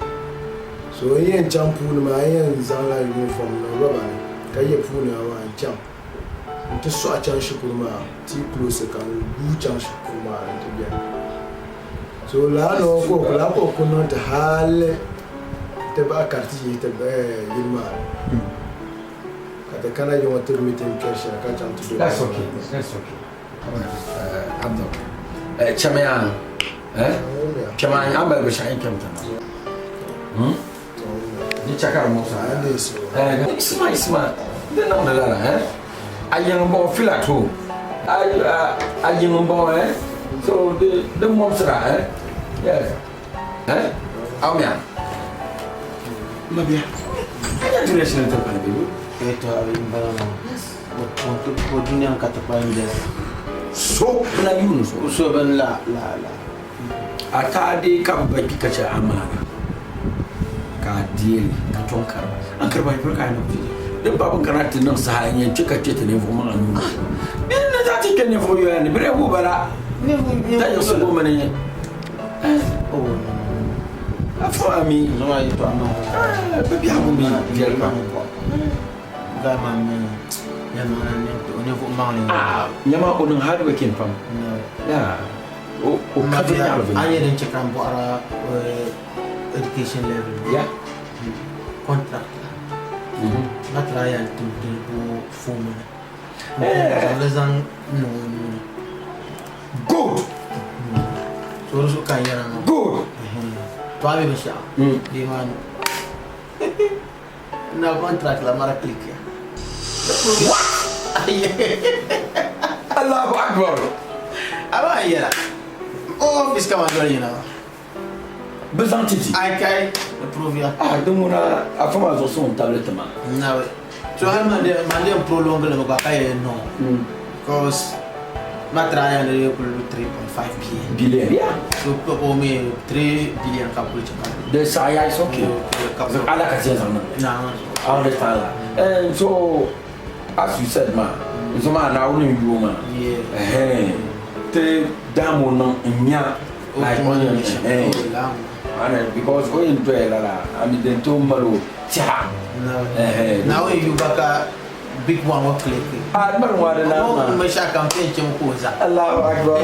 So n yɛn chaŋ puuni maa n yɛn zaŋla uniform niŋ rɔba ni ka ye puuni maa n-chaŋ nti sɔɣi chaŋ shikuru maa tii close ka n guui chaŋ shikuru maa ni nti beni. So lala noo ka o lala ka o ku niŋ ti hali ti bahi kari ti yihi ti yili maa ni. Ka ti kana yiŋɔ ti mi ti ni kpɛri shɛli ka chaŋ ti do. That's okay. That's okay. Abdul. Chamiya. Eh? Chama a mali binshɛɣu yɛn kpɛmi tiŋa. Di chɛ ka di muɣisi a. Eh, Isma Isma, di niŋdi lala, eh? A yiŋ m-bɔŋɔ feel at home. A yiŋ m-bɔŋɔ, eh? So di di mɔbisira, eh? Yeah. Eh? Awumiya. Mabia. A nya dunia shɛli ti kpani bɛ? Eh, to a n bala maa. O dunia ka ti kpalim bɛ. So la yuuni so. So bin la la la. A taa dee ka bɛ ba kpi ka chɛ amaana ka a deei li ka tom kariba. A kariba yi piri ka a niŋ ti din pa bɛ kana ti niŋ saha n-yɛn chɛ ka kpe ti ninvuɣ maŋa nuu ni. Bɛ ni zaŋ ti kpe ninvuɣ yoya ni, bɛ lee wuhi ba la dayiɣisigu mini a fo a mi bɛ biɛhigu mi viɛli pam. Nyama o niŋ hard working pam. Yeah. O o ka viɛnyɛla viɛnyɛla. A nyɛ din chɛ ka n bɔhira education level. Yeah. Contract la. Na try yan tim dini ko phone ni. Zaŋ li zaŋ niŋ o nuu ni. Good. So di zuɣu ka n yɛra maa. Good. To a mi binshɛɣu. Dee maa ni. Na contract la mara click ya. What? Allahu Akbar. Aba yɛla. O office kama doli yina maa. Bɛ zaŋ ti ti. Ai kai approve ya. Ah, din ŋuna a fa maa zuɣu suŋ tabili ti ma. Nawe. So hali man de man de prolong le gba ka yɛ no. Because Ma try and they kuli 3.5 billion. Billion, yeah. So o mi 3 billion ka kuli chɛ ka. The saɣaya is okay. Ala ka tiɛn zaŋ niŋ. Na. I understand that. And so as you said ma, nso maa Naawuni n yuo maa. Yeah. Ti dam o niŋ n nya like o yɛn eh. Ana because o yɛn doya lala, I mean den to malo tiɛha. Eh. Naawuni yu ba ka big one ŋɔ click. Ah, mari ŋɔ di na ma. O mi shɛɣu kam ti yɛn chɛmi ka o za. Allahu akbar.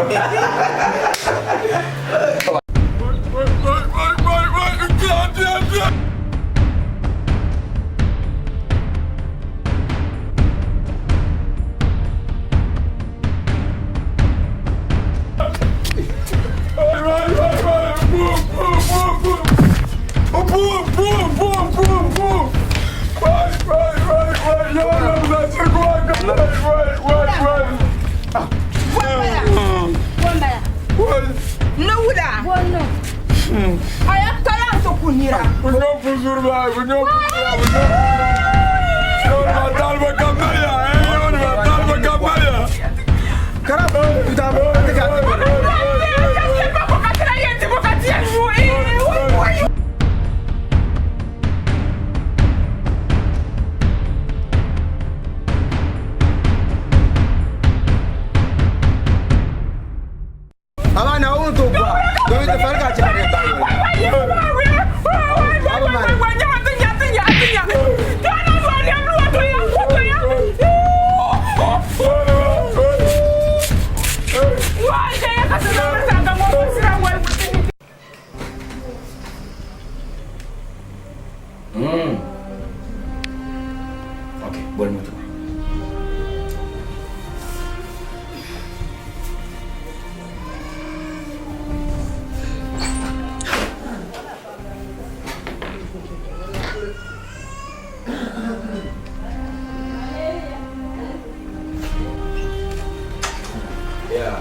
Ni wula a ya kaya n ti ku nira. Aba Naawuni to gba domin ti fari ka chɛ ka di taɣi Okay, boli moto maa. Yeah,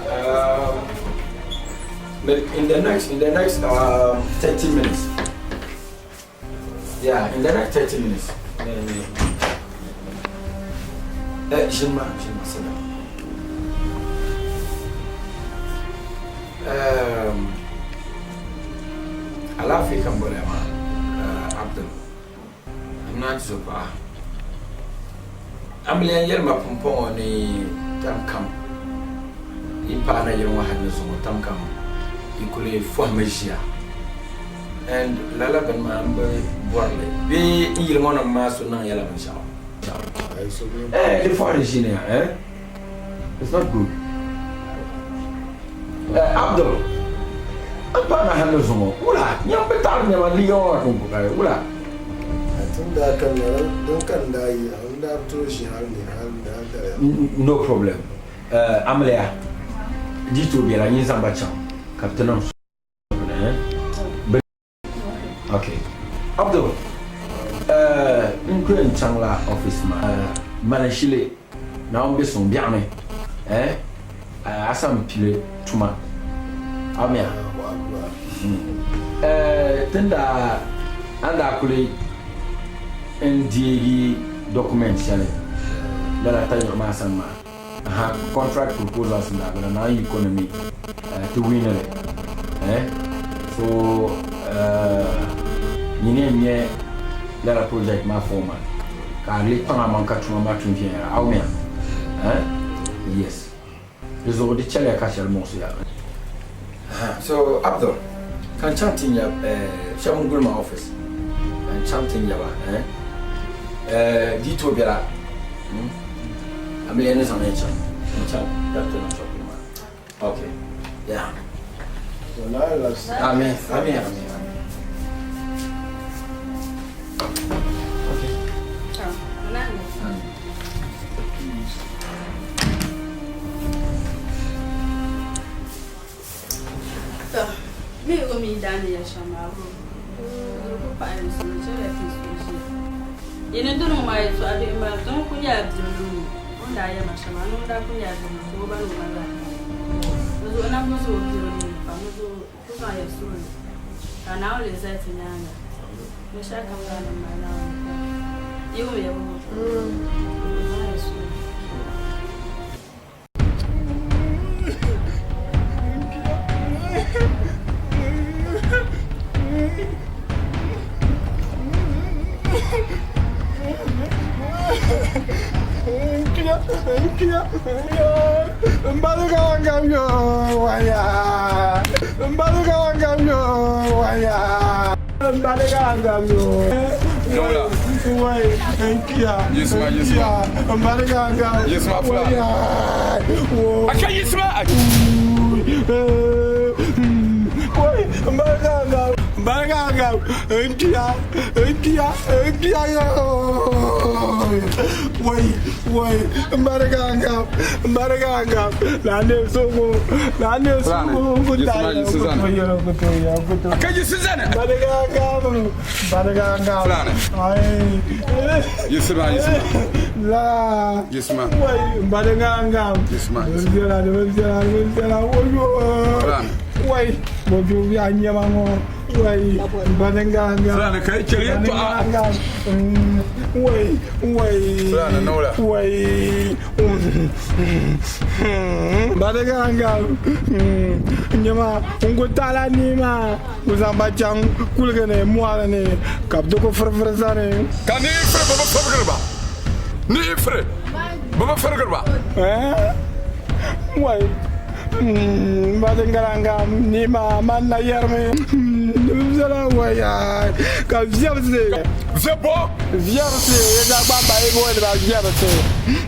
but in the next 30 minutes. Yeah, in the next 30 minutes. Shinma, Shinma, sit down. Alaafee ka n boli maa, Abdul. N naan ti zo paɣa. Amiliya n yɛli ma pumpɔŋɔ ni tam kam yi paai na yili ŋɔ hali ni zuŋɔ tam kam yi kuli fɔhimi ʒiya. And lala bini maa m bi bɔri li bee n yili ŋɔ nim maa so niŋ yɛla binshɛɣu. Eh, di fɔhiri ʒini ya, eh? It's not good. Eh, Abdul, n paai na hali ni zuŋɔ, wula? Nyam bi taɣiri nɛma liiga ŋɔ maa ka n ku kari, wula? Tin daa kanna, din ka n daa yi, n daa bi tooi ʒi hali ni hali ni hali daliya. No problem. Eh, amiliya, di tooi bela, nyin zaŋ ba chaŋ ka bɛ ti niŋ Okay. Abdul, n ku yɛn chaŋla office maa. Mali shili Naawuni be suŋ biɛɣuni a san pili tuma. Amia. Tin daa a ni daa kuli n deegi document shɛli lala tanyuɣu maa sani maa. Aha, contract proposals n daa bala naan yi ko ni mi ti win li. Eh? So, nyini n nyɛ lala project maa foreman ka a lee kpaŋ a maŋ ka tuma maa tum viɛnyɛla. A wumya? Eh? Yes. Di zuɣu di chɛliya ka shɛli muɣisi ya. Aha, so Abdul, ka n chaŋ ti nya shɛba n guli ma office. Ka n chaŋ ti nya ba. Eh? Eh, di tooi bela. Hmm? Amiliya ni zaŋ ya chaŋ. N chaŋ doctor niŋ shopping maa. Okay. Yeah. Amin. Amin. Amin. Okay. To, mi o mi daa ni ya shɛm maa bro. Di ku paɣi n suhu chɛliya ti suhu ʒiya. Yi ni diri ŋɔ maa yɛltɔɣa bihi m-bala, ti ŋun kuli nyɛla biɛligu ŋɔ. O ni daa yɛli ma shɛm maa, ni ŋun daa kuli nyɛla biɛligu ka o ba ni o ma zaa kani. Di zuɣu nambu zuɣu biɛligu ni pam, di zuɣu ku zaŋ ya suhu ni ka Naawuni lee zali ti nyaaŋa. Binshɛɣu kam zaa niŋ maa Naawuni kani. Yi wum ya bɔ? Di ku zaŋ ya suhu ni. Yo, mbaliga yo, waya. Mbaliga yo, waya. Mbaliga yo. Jɔnwula. Wai, nkiya. Yisima, yisima. Mbaliga. Yisima fila. Waya. A ka yisima. Wai, mbaliga. Mbaliga. Nkiya, nkiya, nkiya yo. Wai, wai, mbaliga. Mbaliga. Na ne sogo, na ne sogo. Yisima, yisima. A ka yisima. Mbaliga. Mbaliga. Fulani. Ai. Yisima, yisima. La. Yisima. Wai, mbaliga. Yisima. Viela, viela, viela. Oyo. Fulani. Wai, mo bi ya nyama ngo. Wai, mbaliga. Fulani ka yi cɛli to a. Wai, wai. Fulani n'o la. Wai. Mbaliga. Nyama, ngo tala ni ma. Uzamba chaŋ kuliga ni mɔɣili ni ka bi ti ku firifiri zani. Ka ni fere baba fere ba. Ni fere baba fere ba. Eh? Wai. Mbadingaranga ni ma man na yɛrimi. Zala waya ka viɛbisi. Viɛbɔ. Viɛbisi ya zaɣ gbamba yi bo ba viɛbisi.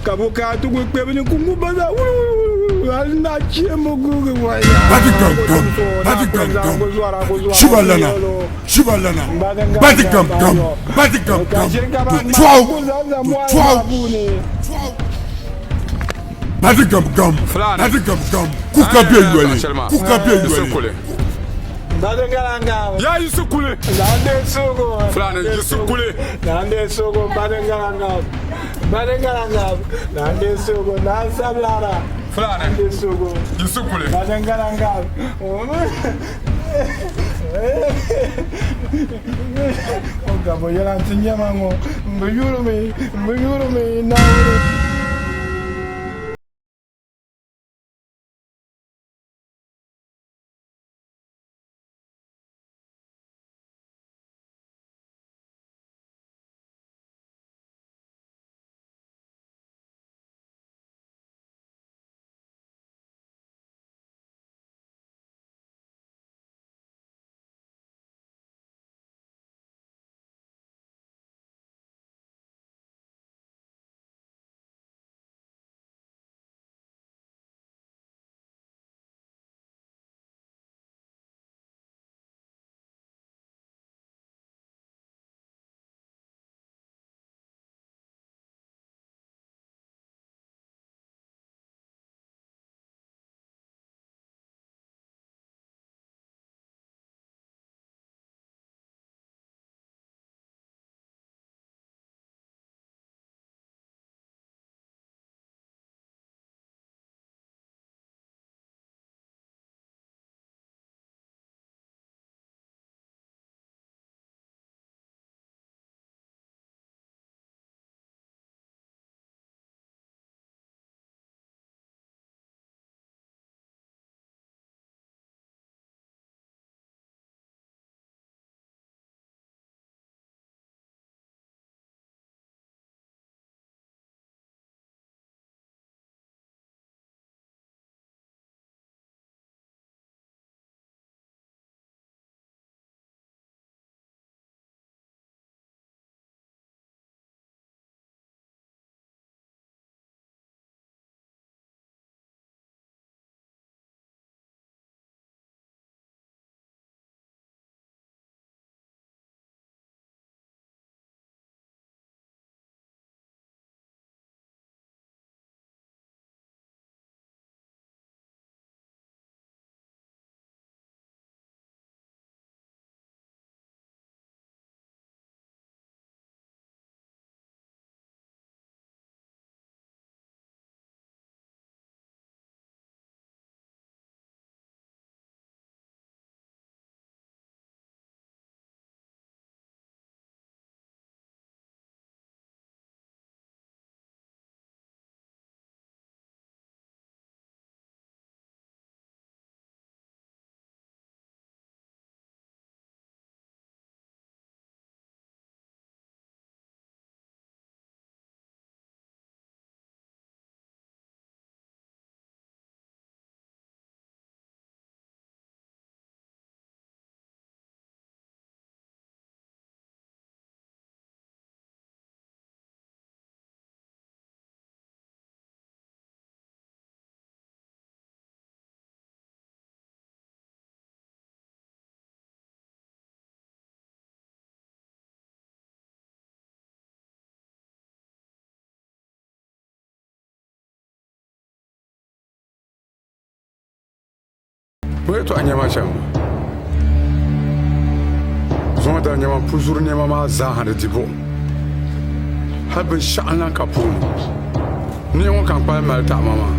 Ka bu ka tugu kpebi ni kungu baza wuli hali na chie mu gugi waya. Badi gam gam, badi gam gam. Shibalana, shibalana. Badi gam gam, badi gam gam. Do twelve, do 12. Badi gam gam, badi gam gam. Kuka be yɔli, kuka be yɔli. Mbadingaranga. Ya Yusuf Kule. Nande sogo. Fulani Yusuf Kule. Nande sogo mbadingaranga. Mbadingaranga. Nande sogo na sablara. Fulani. Nande sogo. Yusuf Kule. Mbadingaranga. O gabo yɛla ti nyɛma ŋɔ n bi yurimi n bi yurimi naawuni. Bɔ yɛtɔɣa n-nyɛ ma shɛm? Zuŋɔ daa nyɛma m puzuri nɛma maa zaa ha ni di buɣim. Hal binshɛɣu n-lan ka puuni. Niɣi ŋɔ ka n kpalim mali taɣima maa,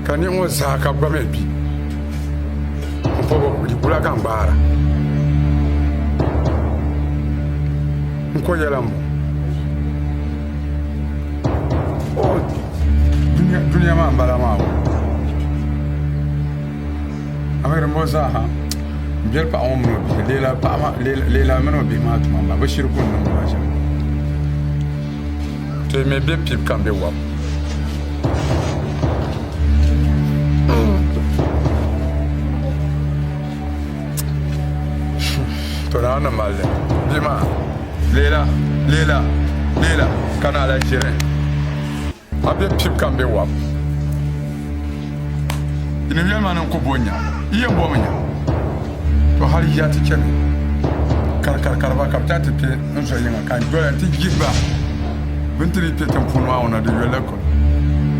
ka niɣi ŋɔ zaa ka bɛ gba mi kpi. M po bɛ di gula ka n gbaara. N ko yɛla m-bɔŋɔ. O dunia maa m-bala maa o. Amiri m-bɔ zaa ha m biɛli paɣa ŋɔ mini o bihi Leela paɣa maa Leela mini o bihi maa tuma m-bala bɛ shiri ku n-niŋ ba shɛm. To yi mi be pibu ka m be wabu. To naa ni mali li bia maa Leela Leela Leela ka naa lahi ʒiri a be pibu ka m be wabu. Yinim yɛli ma ni n ku bo nya, yi yɛn bomi nya. To hal ya ti chɛ mi karikariba ka bɛ ti ti kpe n zo yiŋa ka n doya nti yihi ba bɛ ni ti dii kpe tiŋ puuni maa ŋɔ na di yolila kɔlo.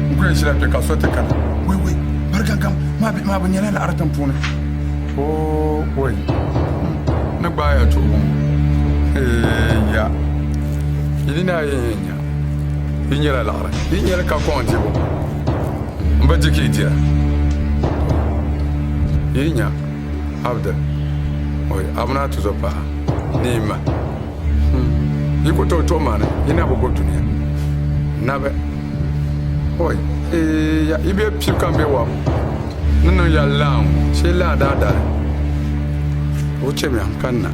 N ku yɛn ʒila kpe ka so ti kana. Wei wei, bari gaŋgam maa bihi maa bɛ nyɛla laɣiri tiŋ puuni. Oo wei, n ni gbaai ya tuhibu ŋɔ. Eei ya, yi nini ayi n yɛn nya, yi nyɛla laɣiri, yi nyɛli ka kɔŋ dibu. M bi di ka yi dira. Yi nya Abdul, oi, a mini a tuzɔpaɣa ni yi ma. Yi ku tooi tuhi ma ni yi na bi go dunia. Nabi, oi, eeya, yi be pibu ka m be wabu ni niŋ ya laa ŋɔ, shee laa daadali. O chɛmiya n kanna.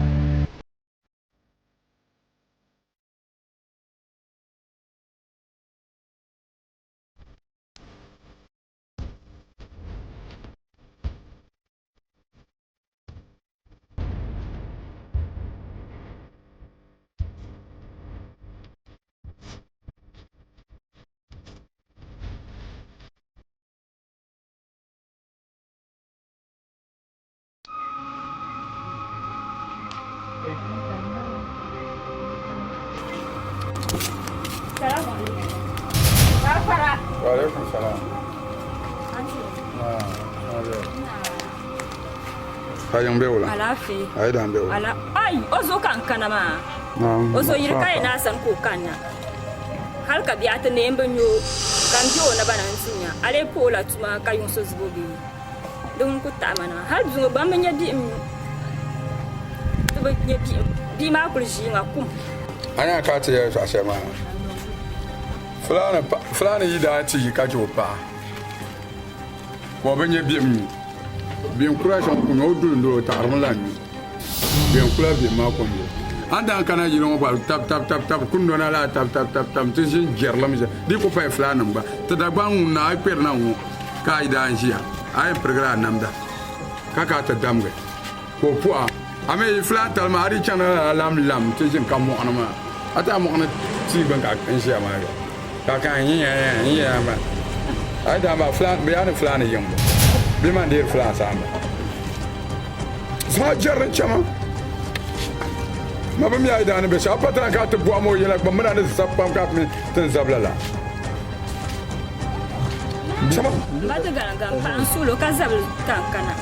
Waalaikum salam. Ka yiŋ be wula? Alaafee. A yi daan be wula? Ala ai o zuɣu ka n kana maa. O zo yiri ka yi naa sani ka o kanna. Hali ka biɛɣu ti neei n bi nya o ka n be o naba na n-ti nya. A lee pa o la tuma ka yuŋ so zibo bee? Di ŋun ku taɣi ma na. Hali bia ŋɔ gba m bi nya bihim nyu. Ti bi nya bihim. Bia maa kuli ʒii ŋa kum. A nya ka a ti yɛli tɔɣ shɛli maa? Fulaani yi daa ti yi ka chɛ o paɣa ka o bi nya bihim nyu, bihim kura shɛŋa ku nya o duli n-dol o taɣirimi la nyu. Bihim kula bihim maa kom zuɣu. A ni daa kana yili ŋɔ gba tab tab tab tab kundona laa tab tab tab tab nti ʒini jɛrilim ʒiya. Di ku pahi Fulaannima gba. Ti Dagbaŋ ŋun na a yi kpɛrina ŋ-ŋɔ ka a yi daa n-ʒiya, a yɛn pirigila a namda ka ka a ti damgi ka o puh a. A mi yi Fulaan tali maa a dii chaŋla lala lam lam nti ʒini ka mɔɣuni maa. A ti a mɔɣuni tia gbini ka n ʒiya maa ya ka a kana n-yiya n-yiya maa. A yi daa maa Fulaan, bɛ yaa ni Fulaani yiŋ bɔ bɛ maa n-deeri Fulaan saamba. Zaŋ a jɛri n chama. Ma bi mi a yi daa ni be shɛm. A pa tana ka a ti bɔhim o yɛla gba mini a ni zab pam ka a mi ti ni zab lala. Chama. M ba ti galiŋgam paɣa n-suhil o ka zabili ka n kana.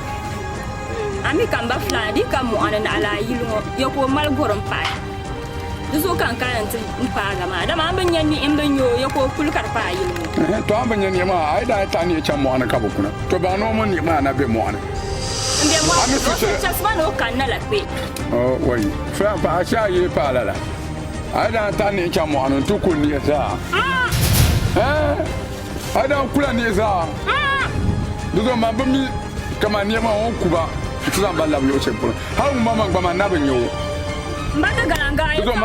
A mi ka m ba Fulani dii ka mɔɣu ni naɣila a yili ŋɔ ya ka o mali gɔrim paɣi. Di zuɣu ka n kana nti paagi a maa, dama a ni bi nya niɣi m bi nya o ya ka o kuli ka di paai a yili ŋɔ. To a ni bi nya niɣi maa, a yi daa taɣi niɣi chaŋ mɔɣu ni ka bi kuna, to baŋ ni o mini niɣi maa na be mɔɣu ni. M be mɔɣu ni, o pun chɛsi ma ni o kanna la kpe. O, wai, Fulaan paɣa, a shee a yee paai lala. A yi daa taɣi niɣi chaŋ mɔɣu ni nti ku niɣi zaa. Ɛɛn, a yi daa kula niɣi zaa. Di zuɣu man bi mi kaman niɣi maa o ni ku ba nti zaŋ ba labi luɣ shɛli polo. Hal ŋun maŋmaŋ gba man na bi nya o. M ba ti galiŋga Di zuɣu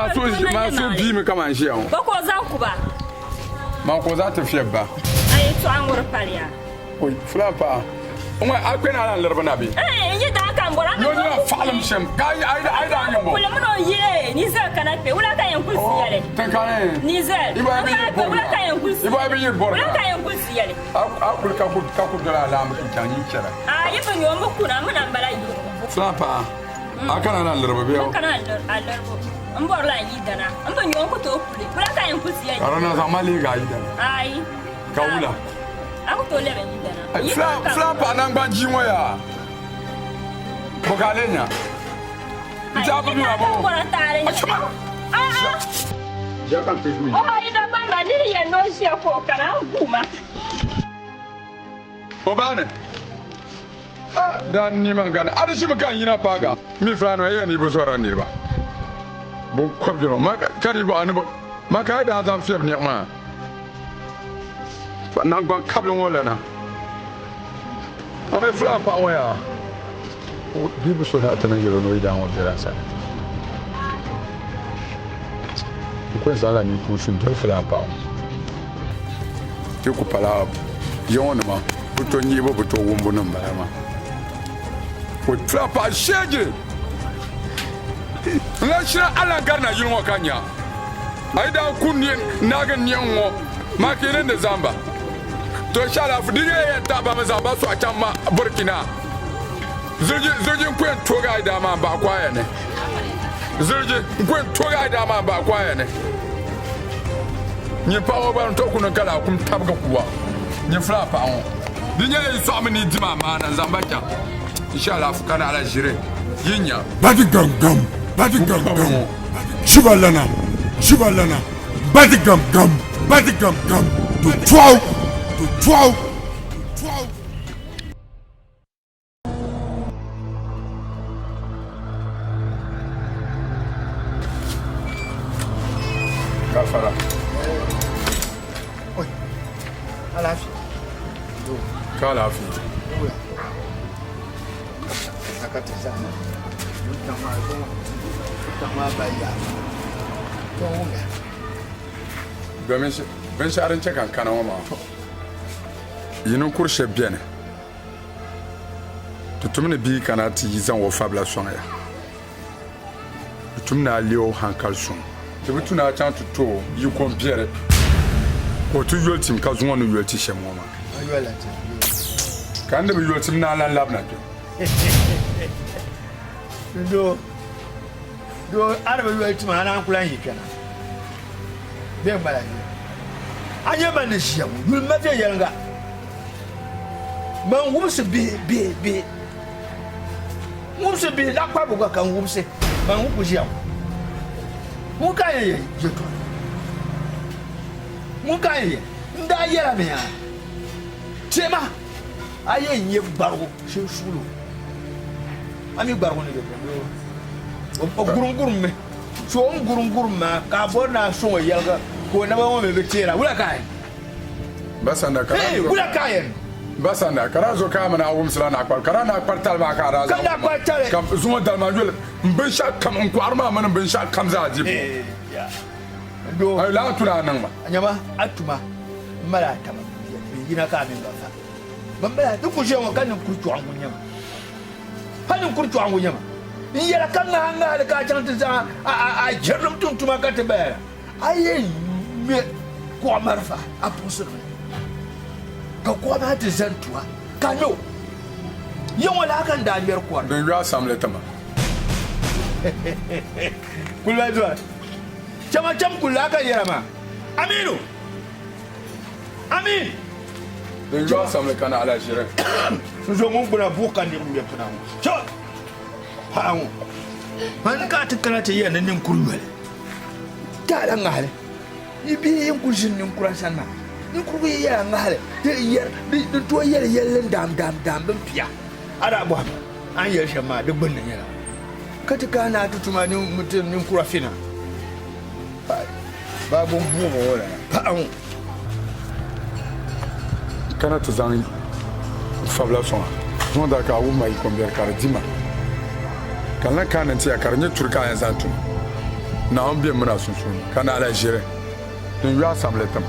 man suhu biimi kaman ʒiya ŋɔ. Bɔ ka o zaŋ ku ba? Man ka o zaŋ ti fiɛbi ba. A yɛtɔɣa ŋɔ di paliya. Oi, Fulaan paɣa, ŋɔ a kpe ni a lan liribi na bee? Ɛɛn, n yi daa ka m bɔri a mi Nyɔ nina faɣilim shɛm, ka a yi daa nyɛ bɔ? Kuli mini o yi, Nizel kana kpe, wula ka yɛn kuli si yɛli? Ti kani. Nizel, I bɔhi bi n yiri kana kpe, bɔri wula ka yɛn kuli si I bɔhi bi yiri bɔri Wula ka yɛn kuli si yɛli? A kuli ka ku doli alaama ti chaŋ yi chɛra. A yi bi nyɔ m bi kuna, m mi na m-bala yi. Fulaan paɣa, a kana na liribu bee? M kana a liribu. M bɔrila n yidana. M bi nyɔ n ku tooi kuli. Wula ka yɛn kuli si yɛli? Ka di na zaŋ ma leegi a yidana. Ayi. Ka wula? A ku tooi lɛbi n yidana. N yi Filan ka filan paɣa nangban jii ŋɔ yaa. Bɔ ka a lee nya? N ti a bi mi ma bɔ? O ma yi Dagbamba niri yɛn ni o ʒiya ka o kana n gu ma. O ba ni a daa nima n gani a di ʒimi ka n yina paaga mi filaanima yi ni bi zɔrila niriba binkɔbiri ma ka di bɔɣa ni bi ma ka yi daa zaŋ fiɛbi niɣi maa naŋgban kabili ŋɔ lana a mi filaan paɣa ŋɔ yaa bia bi so na ti niŋ yɛlo ni o yidana ŋɔ bela n sani n ku yɛn zaŋla ninkuunsi n doli filaan paɣa ŋɔ. Ti ku pala ya ŋɔ nima bi to nyihibu bi to wumbu ni m-bala maa. O tila paɣa sheegi n lahi shina a lan garina yili ŋɔ ka nya a yi daa ku naagi niɛŋ ŋɔ maa ka yi ni ni zaŋ ba. To shɛla di nyɛla yɛn tahi ba mi zaŋ ba sɔɣi chaŋ ma Burkina. Ziliji ziliji n ku yɛn toogi a yi daa maa m-bahi kwaya ni. Ziliji n ku yɛn toogi a yi daa maa m-bahi kwaya ni. Nyin paɣa ŋɔ gba ni tooi ku niŋ ka laakum tabigi kuwa nyin fulaa paɣa ŋɔ. Di nyɛla yi sɔɣimi ni yi dim amaana n-zaŋ ba chaŋ. Inshallah fu kana ala ʒiri yi nya. Badi gam gam, badi gam gam, ʒiba lana, ʒiba lana, badi gam gam, badi gam gam, do tɔɣu, do tɔɣu. Gafara. Oi. Alaafee. Ka alaafee. Ka ti zahama. Wuntaŋ maa zuŋɔ. Wuntaŋ maa ba yaa. To wumya. Domin binshɛɣu din chɛ ka n kana ŋɔ maa, yi ninkuri shɛb beni. Ti tum ni bia kana ti yi zaŋ o fabila sɔŋ ya. Di tum ni a leei o hankali suŋ. Ti bi tu ni a chaŋ ti to o yi kom biɛri ka o ti yoli tim ka zuŋɔ ni yoli ti shɛm ŋɔ maa. Ka n ni bi yoli tim ni a lan labina kpe. Doo, doo, a ni bi yoli tim a naan ku lan yi kpɛna bee ŋ-gba lan yi. A nya ma ni ʒiya ŋɔ, yuli ma viɛnyɛliŋga. Man wumsi bihi, bihi, bihi. N wumsi bihi, laɣikparibu gba ka n wumsi. Man ŋun ku ʒiya ŋɔ, ŋun ka yɛn yɛn yɛtɔɣa? Ŋun ka yɛn yɛn? N daa yɛla mi yaa, Tema, a yɛn nyɛ gbarigu shinsuulo. A mi gbarigu ni be o gurimgurimi. So o ni gurimgurim maa ka a bɔri ni a sɔŋ o yɛliga ka o naba ŋɔ mi bi teera, wula ka a yɛn? Basanda ka Hey, wula ka a yɛn? Basanda ka daa zo ka a mini a wumsila naɣikpari ka daa naɣikpari tali maa ka a daa zaŋ Ka naɣikpari tali. Ka zuŋɔ dali maa yoli m binshɛɣu kam n kɔɣiri maa mini m binshɛɣu kam zaa dibu. Hey, ya. Doo. Ayi laa tuna a niŋ ma. Nyama a tuma m mali a taba bɛ yina ka a mini ba fa. Ban bala di ku ʒiya ŋɔ ka ninkuri chɔɣu ŋun nyama. Pa ninkuri chɔɣu ŋun nyama. N yɛla ka ŋahi ŋahili ka a chaŋ ti zaŋ a jirilim tum tuma ka ti baya la. A yɛn ŋmɛ kuɣa marafa a puɣisirimi, ka kuɣa maa ti zani tua ka a ŋmɛ o. Ya ŋɔ laa ka n daa ŋmɛri kɔri. Din yo a samli ti ma. Kuliba zuɣu chama cham kuli laa ka yɛra maa, Aminu! Amin! Din yo a samli ka naɣila ʒiri. N zo ŋun gbuna buɣ ka niriba ŋmɛ pina ŋɔ. Chɛ paɣa ŋɔ, mani ka a ti kana ti yɛli ni ninkuri yoli. Taala ŋahili, yi bihi yi kuli ʒini ninkura sani maa, ninkurigu yi yɛla ŋahili, di tooi yɛli yɛlli n-daam daam daam bini pia. A daa bɔhi ma, A ni yɛli shɛm maa, di gbunni nyɛla ka ti kana ni a ti tuma ninkura fina? Baa bɔ m-buɣim o lala paɣa ŋɔ? Kana ti zaŋ n fabila sɔŋ a. Zuŋɔ daa ka a wum ma yikombiɛri ka di di ma, ka n lan kana ni n ti ya ka di nyɛ turi ka a yɛn zaŋ tum. Naawuni be m mini a sunsuuni, ka naɣila ʒiri din yo a samli tim.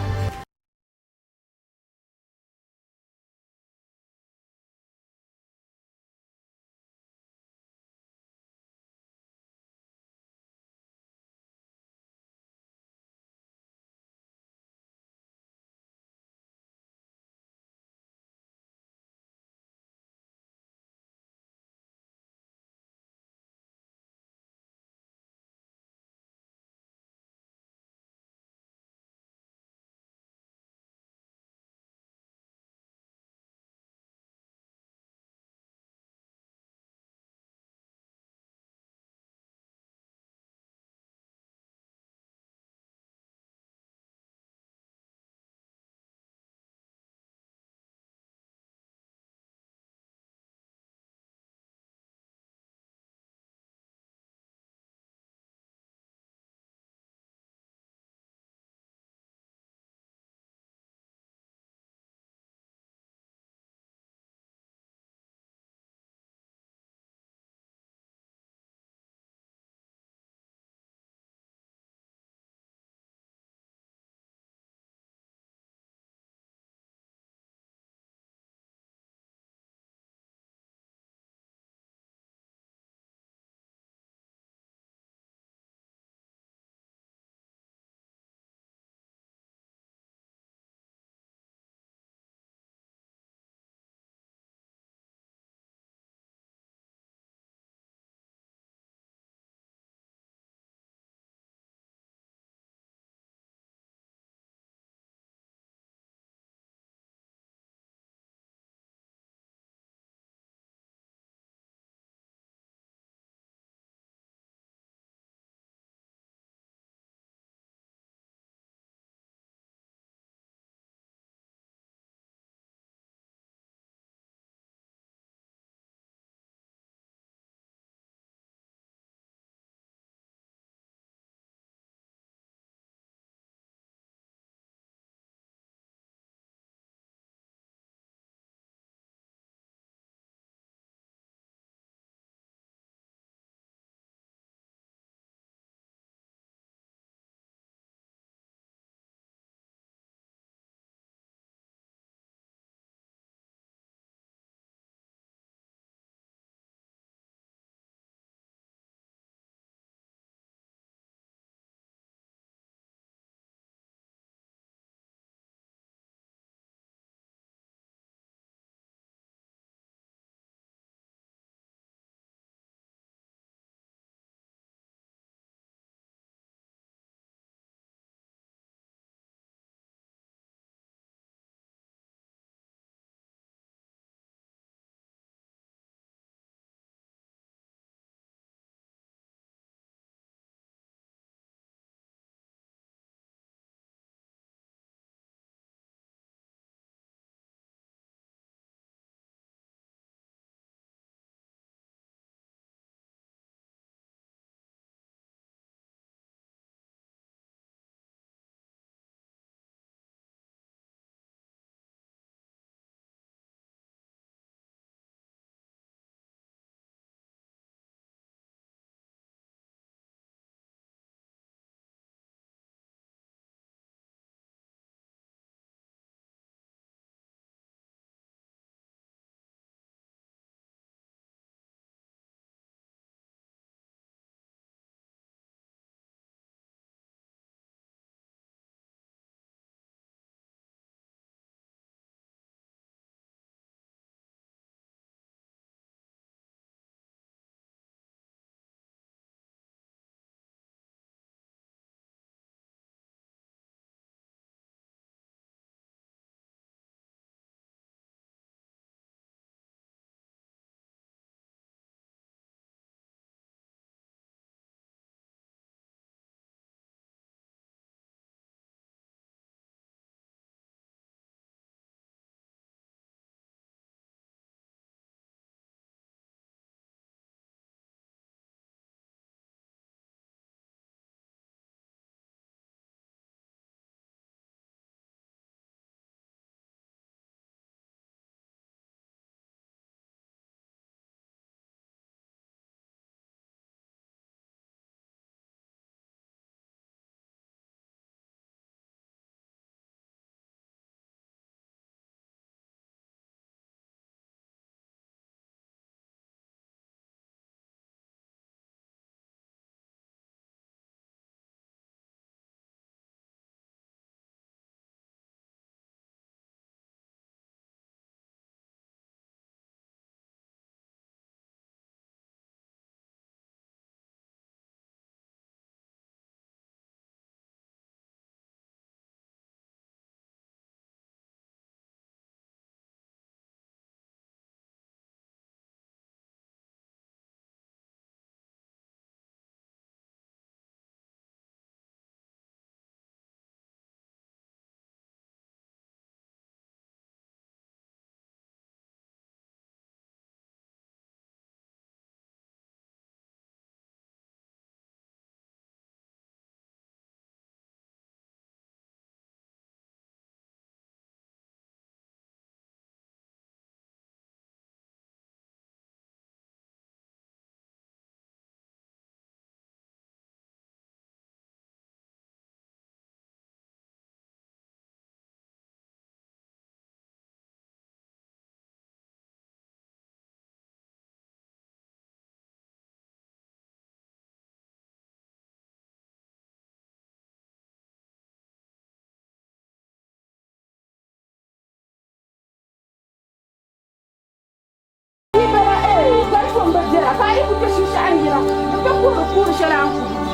kuhiri kuhiri shɛli a ni kuhiri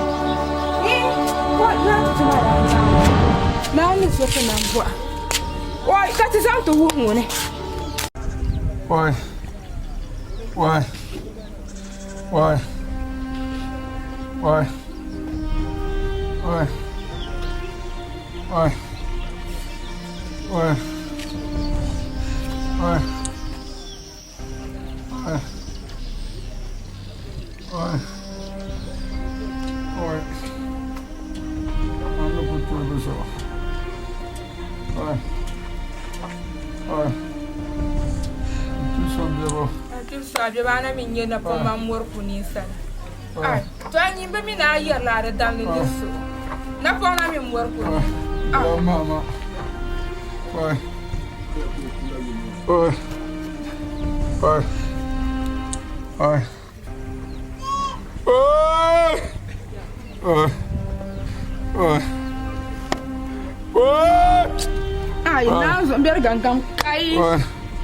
ii oi naa ti maa daa zaŋ naa ni zo ti nam bɔha oi ka ti zaŋ ti wuhi ŋuni. Oi oi oi oi oi oi oi oi oi oi oi An ni ku tuhi bɛ zuɣu. Oi oi N tuhi so m-bebo. A tuhi so a bebo a na mi n-nyɛ napɔŋ man mɔri ku ninsala. Ai, to a nyin bi mi ni a yɛrila a di damli ni suhu. Napɔŋ na mi mɔri ku ni. Oi mama. Oi. Oi. Oi. Oi. Oi. Oi. Oi. Oi. Ai, naa zo m-beri gangam kai. Oi.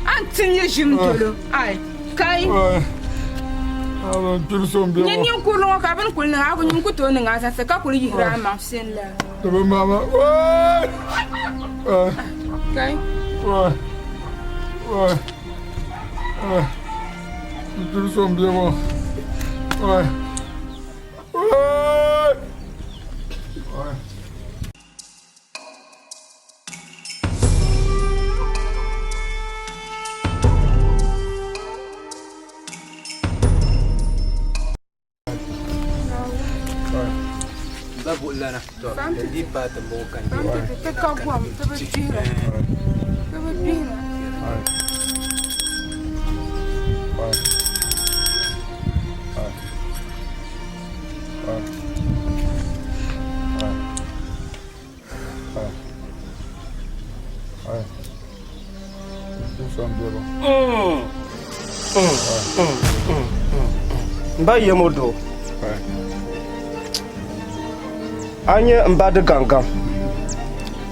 A ni ti nya ʒim dolo. Ai, kai. Oi. A kpiri so m-bebo. Nyɛ ninkurili ŋɔ ka bɛ ni kuli niŋ a, nyin ku tooi niŋ a zasi ka kuli yihiri a maŋ sen lala. Di bi mama. Oi. Oi. Kai. Oi. Oi. Oi. N kpiri so m-bebo. Oi. Oi. Oi. Ba buɣulana to din dii paai ti m-bɔŋɔ ka n Ti ka gom, ti bi gbihira. Ti bi gbihira. N ba yɛmo doo, a nyɛ n ba di gaŋgaŋ,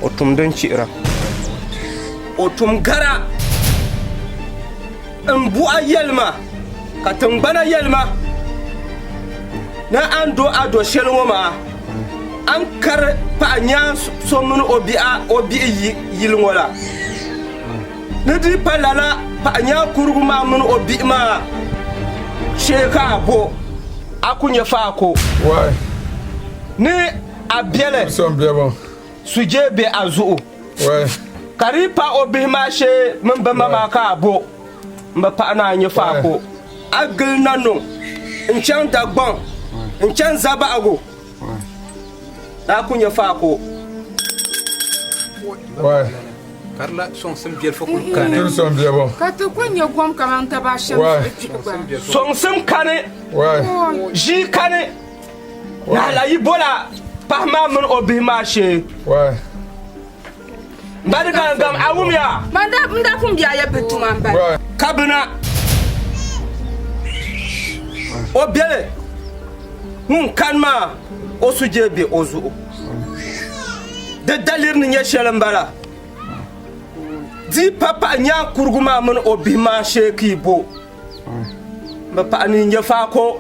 o tum din chihira. O tum gara n buɣa yɛlima ka tiŋgbana yɛlima ni a ni do a do shɛli ŋɔ maa a ni kari paɣa nyaan so mini o bihi yili ŋɔ la. Ni di pa lala paɣa nyaan kurigu maa mini o bihi maa shee ka a bo, a ku nya faako. Ni a biɛli sujee be a zuɣu, ka di yi pa o bihi maa shee mini bɛ ma maa ka a bo m bi paɣi ni a nya faako. A gili Nanuŋ n-chaŋ Dagbaŋ n-chaŋ Zabaɣigu ni a ku nya faako. Ka ti ku nya gom kaman taba shɛm zuɣu kpihi gba. Sɔŋsim kani, ʒii kani. Naɣila yi bola paɣa maa mini o bihi maa shee. M ba di gaŋgam, a wumya? Man daa n daa pun be a ya bihi tuma m-bala. Ka bina o beli ŋun kani maa o sujee be o zuɣu. Di daliri ni nyɛ shɛli m-bala. Di pa paɣa nyaankurigu maa mini o bihi maa shee ka yi bo. Bɛ paɣa ni nyɛ faako,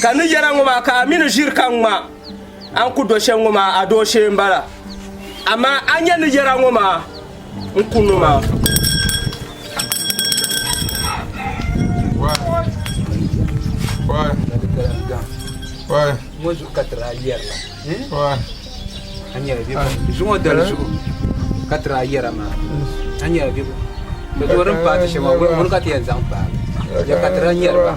ka ni yɛra ŋɔ maa ka a mi ni ʒiri ka ŋma a ni ku do shɛm ŋɔ maa a dooshee m-bala, amaa a nya ni yɛra ŋɔ maa n ku no maa. Ŋɔ zuɣu ka ti daa yɛri la. A nyɛla bɛ zuŋɔ dali zuɣu ka ti daa yɛra maa. A nyɛla bɛ bɛ zuɣu din paai ti shɛm maa ŋuni ka ti yɛn zaŋ paagi ya ka ti daa nyɛri ba.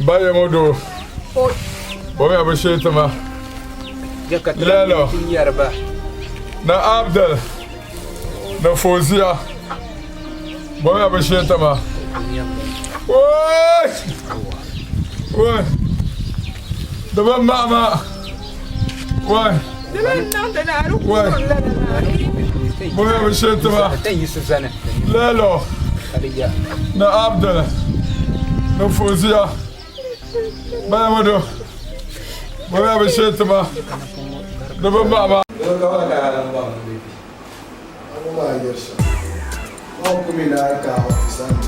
Ba yɛmo doo bomiya bi shee tima Ya ka ti daa lɛlo nyɛri ba. ni Abdul ni Fozia bomiya bi shee tima Woi! Woi! Di bi mahi ma Woi! Woi! Bomiya bi shee tima Lɛlo ni Abdul ni Fozia Ba yɛmo doo bomiya bi shee tima di bi mahi ma. A ŋɔ maa yɛri shɛm. Maa ku mi ni a ka ofisa ni.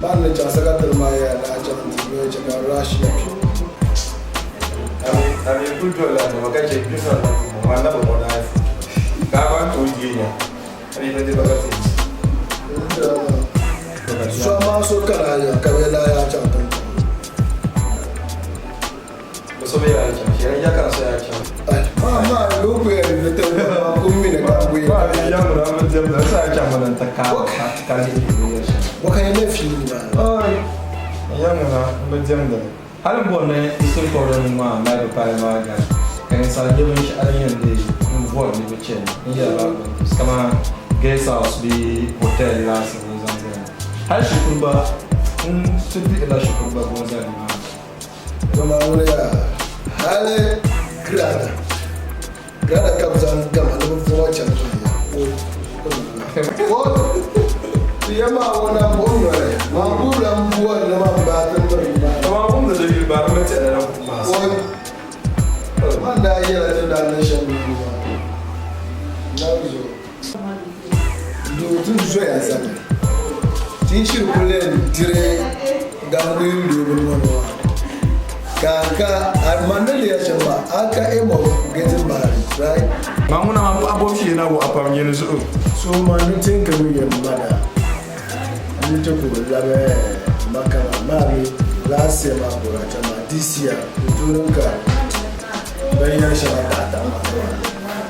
Ban ni chaŋ sakatiri maa yɛla ni a chaŋ nti noli chɛ ka Rush ya kpe. A mi kuli dolila nima ka chɛ kpɛsa na ŋɔ maa na bi ŋɔ naai fu ka a gba tooi deei nya a mi bi di ba ka ti. So amaa so kana a ya ka bɛ lahi a chaŋ tiŋkpaŋ. Bi so bi yaa chaŋ shɛli ya ka so yaa chaŋ. Maa maa lo ku yɛn ni tiŋkpaŋ maa ku mi ni ka bu Maa mi ya ŋuna mi diɛmda so yaa chaŋ mi ni ti ka ka lihi bi yɛri shɛm. Bɔ ka yɛn lɛbi fiili maa ni? Oi ya ŋuna n bi diɛmda li. Hali m bɔri ni Eastern Corridor nim maa mali bi pali maa gari ka ninsal nyɛ binshɛɣu din yɛn deei n bɔri ni bi chani n yɛrila bini kamani guest house bee hotel laasabu n zaŋ zali hali shikuru gba n ti dihirila shikuru gba bo n zali nimaani. Dama ŋuni yaa hali girada girada ka bi zaŋ gama ni bi voma chani maa yaa o o ti ya maa ŋuna buɣim noli maa guurila m bua ni maa baai ti miri ni maa. Amaa ŋun di di yuli bari mi tɛhila na kum maa O man daa yɛla ti daa niŋ shɛm ni maa na zo doo ti zoya zani ti yi shiri kuli yɛn diri gambu yi leebu ŋɔ ni maa ka a ka a man ni leei shɛm maa a ka aim of getting married right. Maa ŋuna maa paɣa bɔbu shee na waɣa pam nyini zuɣu. So man ni think ni yɛn mada n ti ku labi Maka maa maa mi last year maa bora chaŋ maa this year n tuuni ka binyɛri shɛŋa taɣa taɣa Maka maa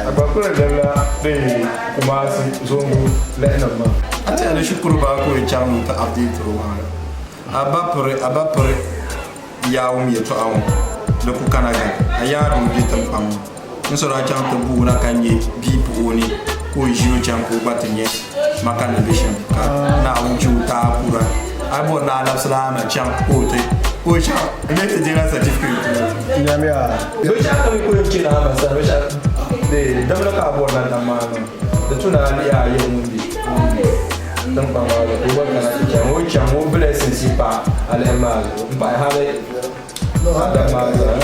A gba kuli lebila bɛ Kumasi Zongo lɛhinima maa. A tɛha ni shikuru baa ka o yi chaŋ ni o ti update o maŋa a ba piri a ba piri yaawum yɛltɔɣa ŋɔ di ku kana gari a yaari o bɛ tiŋkpaŋ ŋɔ n sɔri a chaŋ ti guui na ka nyɛ bia puhi o ni ka o ʒi o chaŋ ka o gba ti nyɛ maka ni bɛ shɛm ka Naawuni chɛ o taai kura a yi bɔri ni a labisila a ma chaŋ ka o ti ka o chaŋ n lee ti deela certificate Nyamiya. Binshɛɣu kam yi ku yɛn chɛ ni a ma sani binshɛɣu dee damli ka a bɔri na dam maa niŋ di tu ni a lihi a yɛli ŋun be tiŋkpaŋ maa zuɣu ka o gba kana ti chaŋ o yi chaŋ o blessings yi pa a lihi maa zuɣu m pahi hali a dam maa zaa.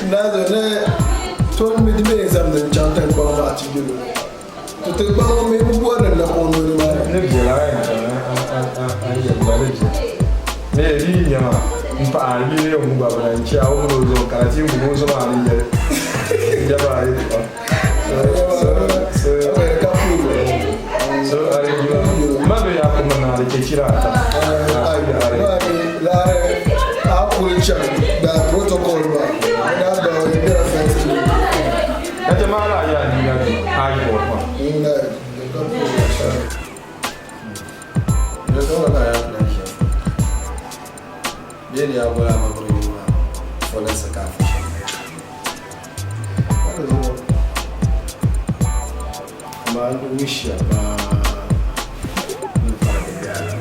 Nazo ni ton mi di bee zamdi n chaŋ tiŋkpaŋ maa ti yuli o. To tiŋkpaŋ ŋɔ mi bi bɔri ni nakuŋ noli maa ni. Ni biɛla a yɛn chaŋ a yɛli ba ni biɛla. Ni yɛ di yi nya maa m paɣa n yi yɛn ŋuba bina n chɛ a o mini o zuɣu ka a ti ŋubi o zuɣu maa ni yɛli n yaba a yɛltɔɣa. So ma be ya kuma na di chɛ chira ata. Laare a kuli chaŋ da protocol maa daa ba o yɛn bela first grade. Na chɛ maa laa yaa liiga bi a yi bɔri maa. Bɛ ni yaa bɔla a ma biri yuli maa folinsi ka a fa shɛm. Amaa n wish ya paa ni farigi biɛla.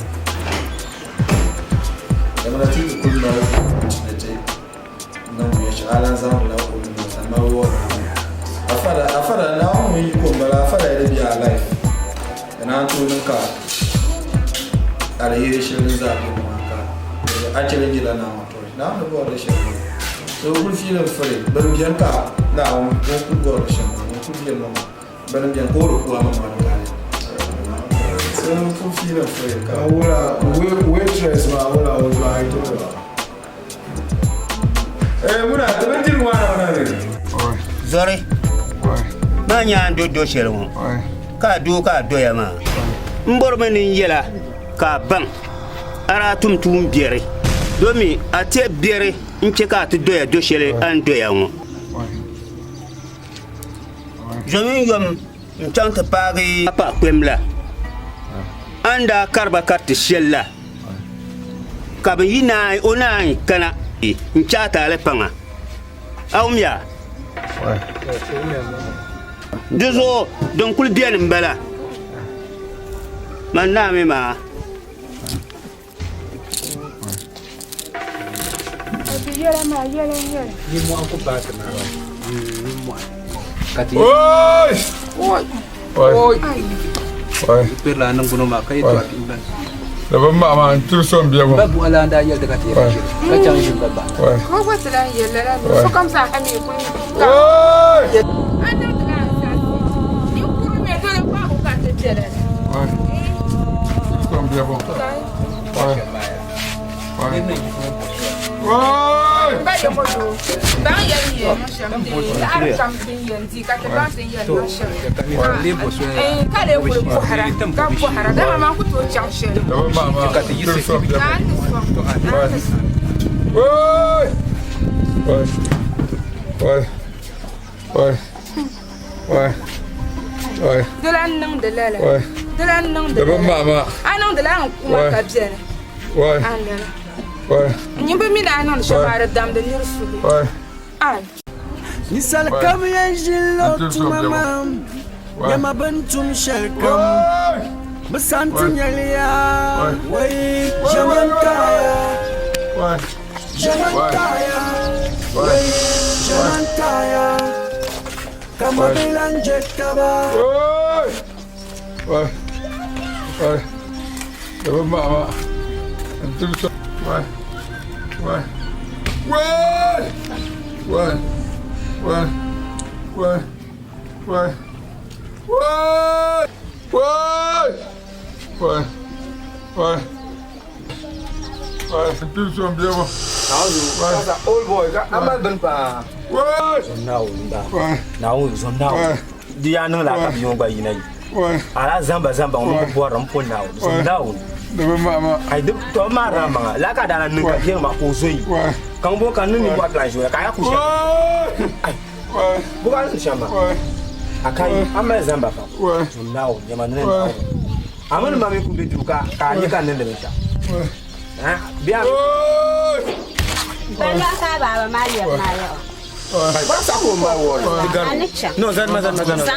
Damana ti yi kuli mali ni ti niŋ binshɛɣu a lan zaŋdila o ni niŋ a mali wuhiri a mi. Afada afada Naawuni ŋun yiko m-bala afada yi di be a life di naan tooi niŋ ka aliheri shɛli din zaa be maa ka a challenge la Naawuni authority. Naawuni ni bɔri li shɛm m-bala. So o kuli feeling free bini beni ka Naawuni o kuli bɔri li shɛm maa ŋun kuli be maŋa bini beni ka o di ku a maŋa ni ka So kuli feeling free ka Wula waitress maa wula o zuɣu a yi ti ba. Eh muna ti bindirigu maa na muna ni. Zɔri maa nyɛ a ni do do shɛli ŋɔ ka a doo ka a doya maa m bɔrimi ni n yɛla ka a baŋ a daa tum tuun biɛri domi a tiɛ biɛri n-chɛ ka a ti doya do shɛli a ni doya ŋɔ. Zomi n-yom n-chaŋ ti paagi a paɣ kpɛm la a ni daa kari ba kariti shɛl la, ka bɛ yi naai o naai kana n-chɛ a taali paŋa. A wumya? Di zuɣu din kul beni m-bala. Man naa mi maa. Di bi mahi maa n-tiri so m biɛbu. Ba buɣa lan daa yɛli ti ka ti yɛn ʒiri ka chaŋ ʒini ba bahi. Ka o gba ti lan yɛli lala nuu sokam zaa ha mi kuli ka a niŋ ti lan zalisi ni kuri mi doli paɣibu ka ti bela ni. So m biɛbu. Ba yɛm o doo baŋ yɛn yɛn niŋ shɛm laɣiri kam din yɛn di ka ti baŋ din yɛn niŋ shɛm ka lee kuli bɔhira ka bɔhira dama man ku tooi chaŋ shɛli ka a ni sɔŋ Di lan niŋdi lala di lan niŋdi lala a niŋdi la n kuma ka beni a lala n bi mi ni a niŋdi shɛm maa di damdi nir suhu a Ninsal kam yɛn ʒilila o tuma maa, nyama bɛ ni tum shɛlikam. Bɛ sani ti nyɛli ya, wai, ʒiɛmani taaya, ʒiɛmani taaya, wai, ʒiɛmani taaya, ka ma bi lan je taba. Di yaa niŋ laa ka bia ŋɔ gba yina yi a daa zamba zamba ŋɔ bi bɔri n po Naawuni zom Naawuni ai di to maa daa maŋa laa ka daa na niŋ ka bia ŋɔ maa ka o zo yi ka ŋun bɔŋɔ ka n niŋ ninmɔhi ti lan ʒi o la ka a yaa ku shɛm ai bɔ ka a niŋ shɛm maa a ka yi a mali zamba pam zom Naawuni nyama ni Naawuni a mini ma mi ku be duu ka a nya ka n niŋdi binshɛɣu bee a Bala ka baba maa lɛbi maa yaɣa. A ni chaŋ. Zaŋ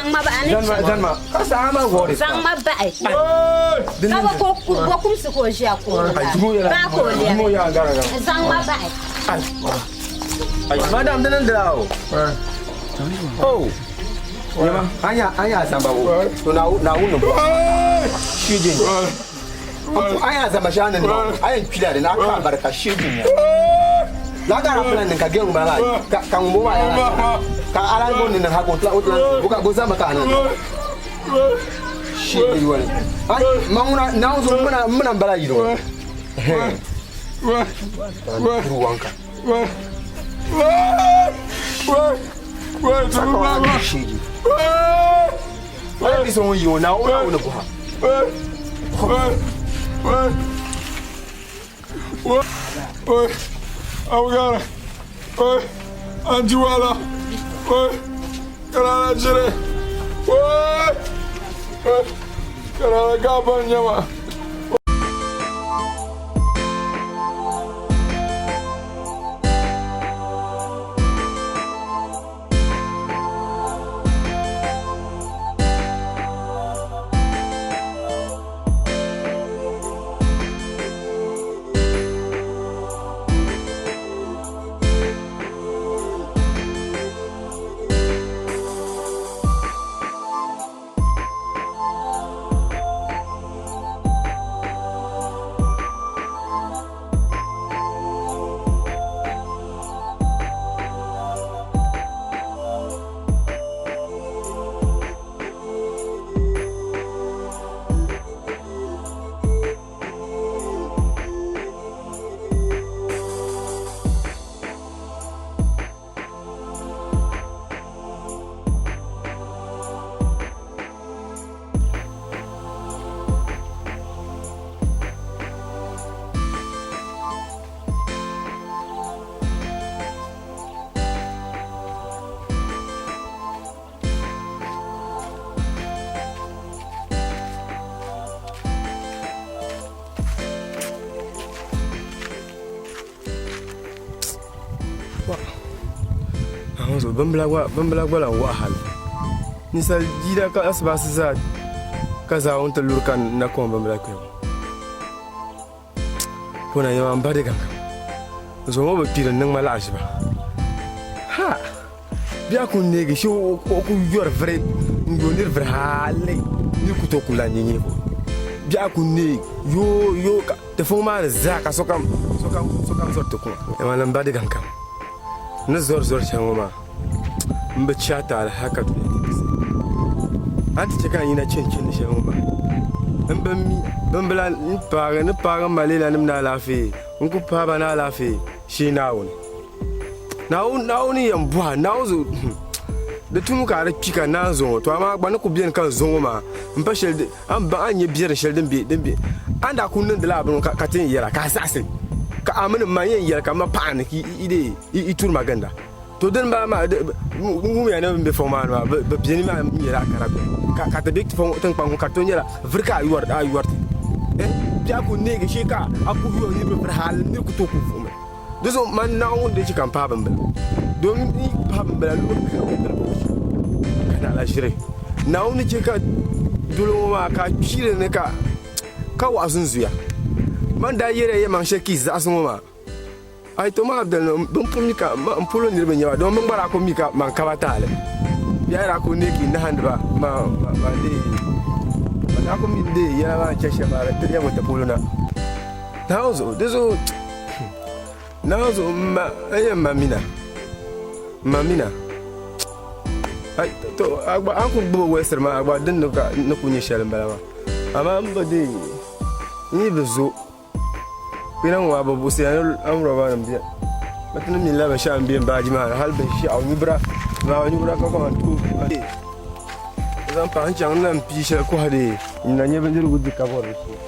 ma bahi a ni chaŋ. Zaŋ ma bahi. Ka bɔ ka o bɔ kumsi ka o ʒiya kuhiri la. Baa ka o lɛbi. Zaŋ ma bahi. Madam di niŋdila o. Oh. Nyama, anya anya zamba o. To na na wunu bo. Shijin. Anya zamba sha ni no. Ayan kpila di na ka barka shijin ya. La ka ra plan ka geng ba la. Ka ka ngbo ba ya. Ka ala go ni ha ko tla o tla. Bo ka go zamba ka na. Shijin wani. Ai manguna na zo muna muna bala yiro. Ruwanka. Shiji. Wani bi so ŋun yi o na o na o ni buha. Bimbila gba lahi waɣa hali ninsal jida ka asibaasi zaa ka zaawuni ti luri ka na kom bimbila kpɛbu pona nyɛma n ba di gaŋ n zo ŋɔ bi kpiri n niŋ ma laɣaʒiba ha bia ku neegi shee o ku yɔri viri n yo niri viri hali niri ku tooi ku lahi nyɛ nyɛbu. Biɛɣu ku neei yoo yoo ka ti fɔŋ maa ni zaa ka sokam sokam sokam zɔri ti kuma. Yɛlimaŋli m ba di gaŋ kam n ni zɔri zɔri shɛli ŋɔ maa m bi chɛ a taali hal ka dunia ti yiɣisi. A ni ti chɛ ka n yina chani chandi shɛli ŋɔ maa m bi mi bimbila n paagi ni paagi m ma Leelanim ni alaafee n ku paai ba ni alaafee shee Naawuni. Naawuni Naawuni yɛn bɔha Naawuni zo di tumi ka a di kpi ka naan zo ŋɔ to amaa gba ni ku beni ka n zo ŋɔ maa m pa shɛli a ni baŋ a ni nya biɛrim shɛli din be din be a ni daa ku niŋdila a bini ŋɔ ka ti yɛn yɛra ka a zaɣisi ka a mini m ma yɛn yɛli ka m ma paɣa ni ka i dee i turi ma ginda to dini bala maa wumiya ni bɛ be fɔŋ maa ni maa bɛ beni maa nyɛla kara biɛhi ka ti be tiŋkpaŋ ŋɔ ka di tooi nyɛla vuri ka a yɔri ti biɛhigu ku neegi shee ka a ku yɔri niriba vuri hali niri ku tooi ku vuhimi. Di zuɣu man Naawuni di chɛ ka m paai bimbila, domin n yi paai bimbila luɣili kam ka diri bɔbu shɛm, ka naɣila ʒiri. Naawuni chɛ ka dolo ŋɔ maa ka a kpiiri ni ka ka waɣa zunzuya. Man daa yɛliya yɛlimaŋ shɛli ka yi zaɣisi ŋɔ maa, A yi to ma Abdul bɛn pun mi ka m polo niriba n-nyɛ ba, domin bɛ gba daa kul mi ka man ka ba taali. Bɛ daa kul neei ka yi nahindi ba, man deei ban daa kul mi n-deei yɛla maa n-chɛ shɛm maa di ti lɛbigi ti polo na. Naawuni zuɣu, di zuɣu Naawuni zuɣu m ma n yɛn ma mina, m ma mina. Ai to a gba a ni kul gbubi wolisiri maa a gba din ni ka ni kul nyɛ shɛli m-bala maa. Amaa m bi deei n yi bi zo kpɛna ŋɔ maa bi buɣisiya ni amrɔbanim bɛ bɛ ti ni mi la binshɛɣu m-be m baaji maa ni hali binshɛɣu nyubira maa nyubira ka kaman tooi zaŋ pahi n chaŋ n na m-pii shɛli kɔhi dee n na nya bindirigu di ka bɔri di shee.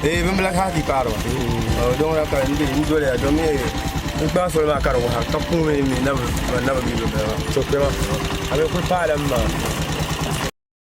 Eh, bin bila ka ti paaro. Oh, don ra ka ndi ndole ya don mi n gba soli maa ka di waha ka puuni mi na bi na bi mi bin bila maa. So kpɛma a bi kuli paala ma.